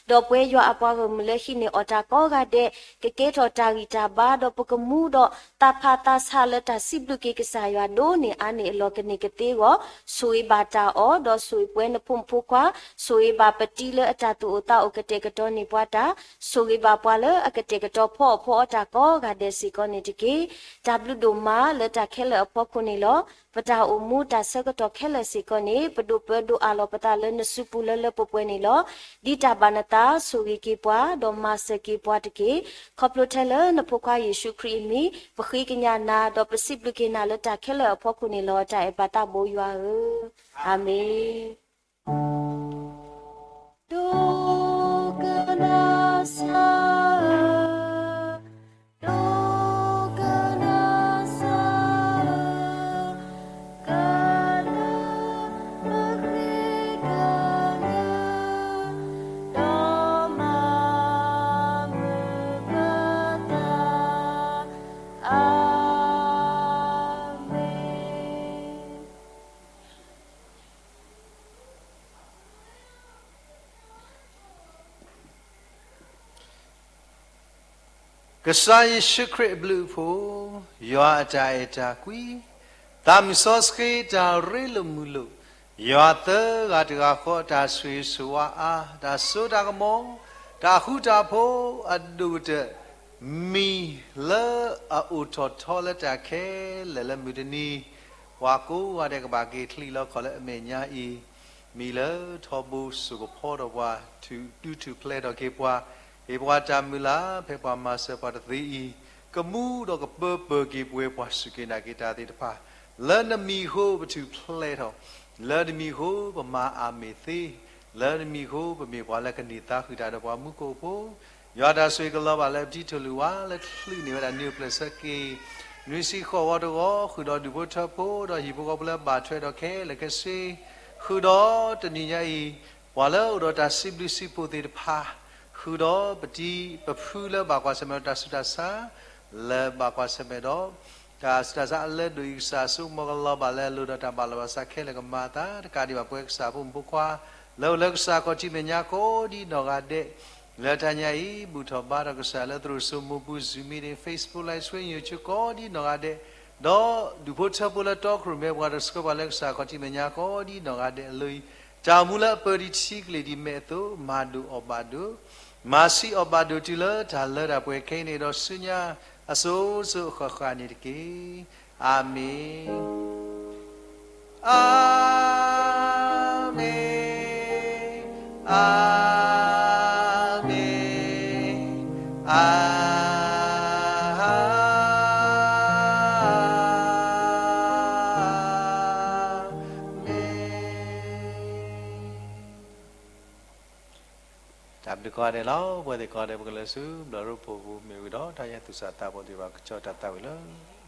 ဒီးပဝဲယွၤအပှၤဂီၢ်မုၢ်လၢဟံးန့ၢ်အီၣ်တၢ်ကိးဂၤဒဲး ကကဲထီၣ်တၢ်ဂံၢ်တၢ်ဘါ ဒီးပကမူဒီးသးဖးသးဆးလၢတၢ်စံးဘျုးက့ၤကစၢ်ယွၤဒိၣ်န့ၢ်အါန့ၢ်အလီၢ်ကန့ၢ်ကသ့အဂီၢ်, ဆိၣ်ဂ့ၤဘၣ်တၢ်အီၣ် ဒီးဆိၣ်ဂ့ၤပဝဲနဖိမုၣ်ဖိခွါ, ဆိၣ်ဂ့ၤဘၣ်ပတံလၢအတၢ်သူၣ်အိၣ်သးအိၣ်ကတဲာ်ကတီၤန့ၢ်ပှၤတၢ်, ဆိၣ်ဂ့ၤဘၣ်ပှၤလၢအကတဲာ်ကတီၤဖီအီၣ်ဖီအီတၢ်ကိးဂၤဒဲးစ့ၢ်ကီးန့ၣ်တက့ၢ်. တၢ်ဘျုးဒိၣ်မးလၢတၢ်ခဲလၢာ်အဖီခိၣ်န့ၣ်လီၤ. ပတၢ်အိၣ်မူတၢ်ဆၢကတီၢ်ခဲလၢာ်စ့ၢ်ကီးန့ၣ် ပဒိးပၢဒိးအးလီၤပသးလၢနစုပူၤလၢလၢပှဲၤပှဲၤန့ၣ်လီၤ. ဒ်တၢ်ဘၣ်နသးဆိၣ်ဂ့ၤက့ၤပှၤ ဒီးမၤစၢၤက့ၤပှၤတက့ၢ်. ခီဖျိထဲလၢနဖိခွါယ့ၣ်ၡူးခရံာ်အမံၤ ပဃ့ကညးနၤ ဒီးပစံးဘျုးက့ၤနၤလၢတၢ်ခဲလၢာ်အဖီခိၣ်န့ၣ်လီၤ. တၢ်အဲၣ်ပၢ်သးဘိယွၤဧၢ, အၤမ့ၣ်. ဒိကနၣ်စၢ်ဧၢ, ဒိကနၣ်စၢ်ဧၢ, ကလၢပဃ့ကညး, ဒီးမၤမုာ်ပသး, အၤမ့ၣ်. ကစၢ်ယ့ၣ်ၡူးခရံာ်အဘျုးအဖှိၣ်, ယွၤအတၢ်အဲၣ်တၢ်ကွံ, သးမုၢ်စီဆှံတၢ်ရ့လိာ်မုာ်လိာ်, ယွၤသၢဂၤတဂၤဃီအတၢ်ဆိၣ်ဂ့ၤဆိၣ်ဝါအါ, တၢ်စိတၢ်ကမီၤ, တၢ်ဃူတၢ်ဖိးအဒိၣ်ကတၢၢ် မံၤလၢအအိၣ်ထီၣ်ထီလၢတၢ်ခဲလၢာ်လၢမုၢ်တနံၤ, ပှၤကိးဂၤဒဲးကဘၣ်က့ၤချံးလီၤခီၣ်လၢအမဲာ်ညါအံၤ, မံၤလၢထီဘိစိာ်ကဖီဒီးပှၤ, ဒုးထူၣ်ဖျဲးထီၣ်က့ၤပှၤ, ဟ့ၣ်ပှၤတၢ်မုၢ်လၢ် ဖဲပှၤမၤစၢၤပှၤတသ့အံၤ, ကမူဒီးကပၢပၢၤက့ၤပဝဲပှၤစူၢ်က့ၤနာ်က့ၤတၢ်သ့ၣ်တဖၣ်, လၢနမံၤအဃိပထူၣ်ဖျဲးထီၣ်, လၢနမံၤအဃိပမၤအမ့ၢ်သ့, လၢနမံၤအဃိပမ့ၢ်ပှၤလၢကန့ၢ်သါဃုာ်တၢ်ဒီးပှၤမူခိၣ်ဖိ, ယွၤတၢ်ဆိၣ်ဂ့ၤကလီၤဘၣ်လၢပတံထိၣ်လွံၢ်ဝါ လၢချုးန့ၢ်ဝဲဒၣ်နံၣ်အိၣ်ဖျဲၣ်ဆၢက့ၤ နွံဆံဃိးဝီတဂီၤ, ဃုာ်ဒီးဒူၣ်ဖိထၢဖိ ဒီးဟံၣ်ဖိဃီဖိလၢအဘၣ်ထွဲဒီးခဲလၢာ်ခဲဆ့, ဃုာ်ဒီးတနံၤညါအံၤ, ပှၤလၢအိၣ်ဒီးတၢ်စံးဘျုးစံးဖှိၣ်သ့ၣ်တဖၣ်, ဃုာ်ဒီးပတံပဖုလၢဘၣ်ကွၢ်ဆၢၣ်မဲာ်ဒီးတၢ်ဆူးတၢ်ဆါ, လၢဘၣ်ကွၢ်ဆၢၣ်မဲာ်ဒီး တၢ်ဆူးတၢ်ဆါအလၢဒိၣ်အံၤ ကစၢ်ဆိကမိၣ်ကလီၤဘၣ်လၢအလိၤဒီးတၢ်ဘၣ်လီၤဘၣ်စးခဲလၢာ်ကမၤအသး, တကးဒံးဘၣ်ပဝဲကစၢ်ဖိမုၣ်ဖိခွါ လၢအိၣ်လၢကစၢ်ခီၣ်ထံးမဲာ်ညါကိးဒ်နီၢ်ဂၤဒဲး, လၢတနံၤညါအံၤ ဘူၣ်ထီၣ်ဘါထီၣ်ကစၢ်လၢသရိာ်စိမိပူၤ Zoom meeting, Facebook Live Stream, YouTube ကိးဒ်နီၢ်ဂၤဒဲး, ဒီးဒူၣ်ဖိထၢဖိလၢတီခိၣ်ရိၣ်မဲပှၤဒီးဆှၢပှၤလၢကစၢ်ခီၣ်ထံးမဲာ်ညါကိးဒ်နီၢ်ဂၤဒဲးအလိၤအံၤ, တၢ်အိၣ်မူလၢအပၢဒံးထံကလ့ၢ်ဒံးမဲာ်အသိး မၤဒိၣ်အီၣ်ဘၣ်ဒိၣ်, မၤဆံးအီၣ်ဘၣ်ဒိၣ်တုၤလၢတၢ်လၢတၢ်ပှဲၤခဲအံၤန့ၣ်ဒီးဆူညါအစိၤစိၤအဃၣ်ဃၣ်န့ၣ်တက့ၢ်. အၤမ့ၣ်. အၤမ့ၣ်, အၤမ့ၣ်, အၤမ့ၣ်. မ့ၢ် တကီၢ်ဒဲးလီၤ. ပှၤသ့ၣ်တဖၣ်ဒဲး ပကလဲၤဆူဘျီရိဖှိၣ်ပူၤ မ့ၢ်ဝံၤဒီး တၢ်အဲၣ်သူၣ်စၢ်သးဘီၣ်သ့ၣ်တဖၣ် ကဆီတၢ်သးဝံၣ်လၢ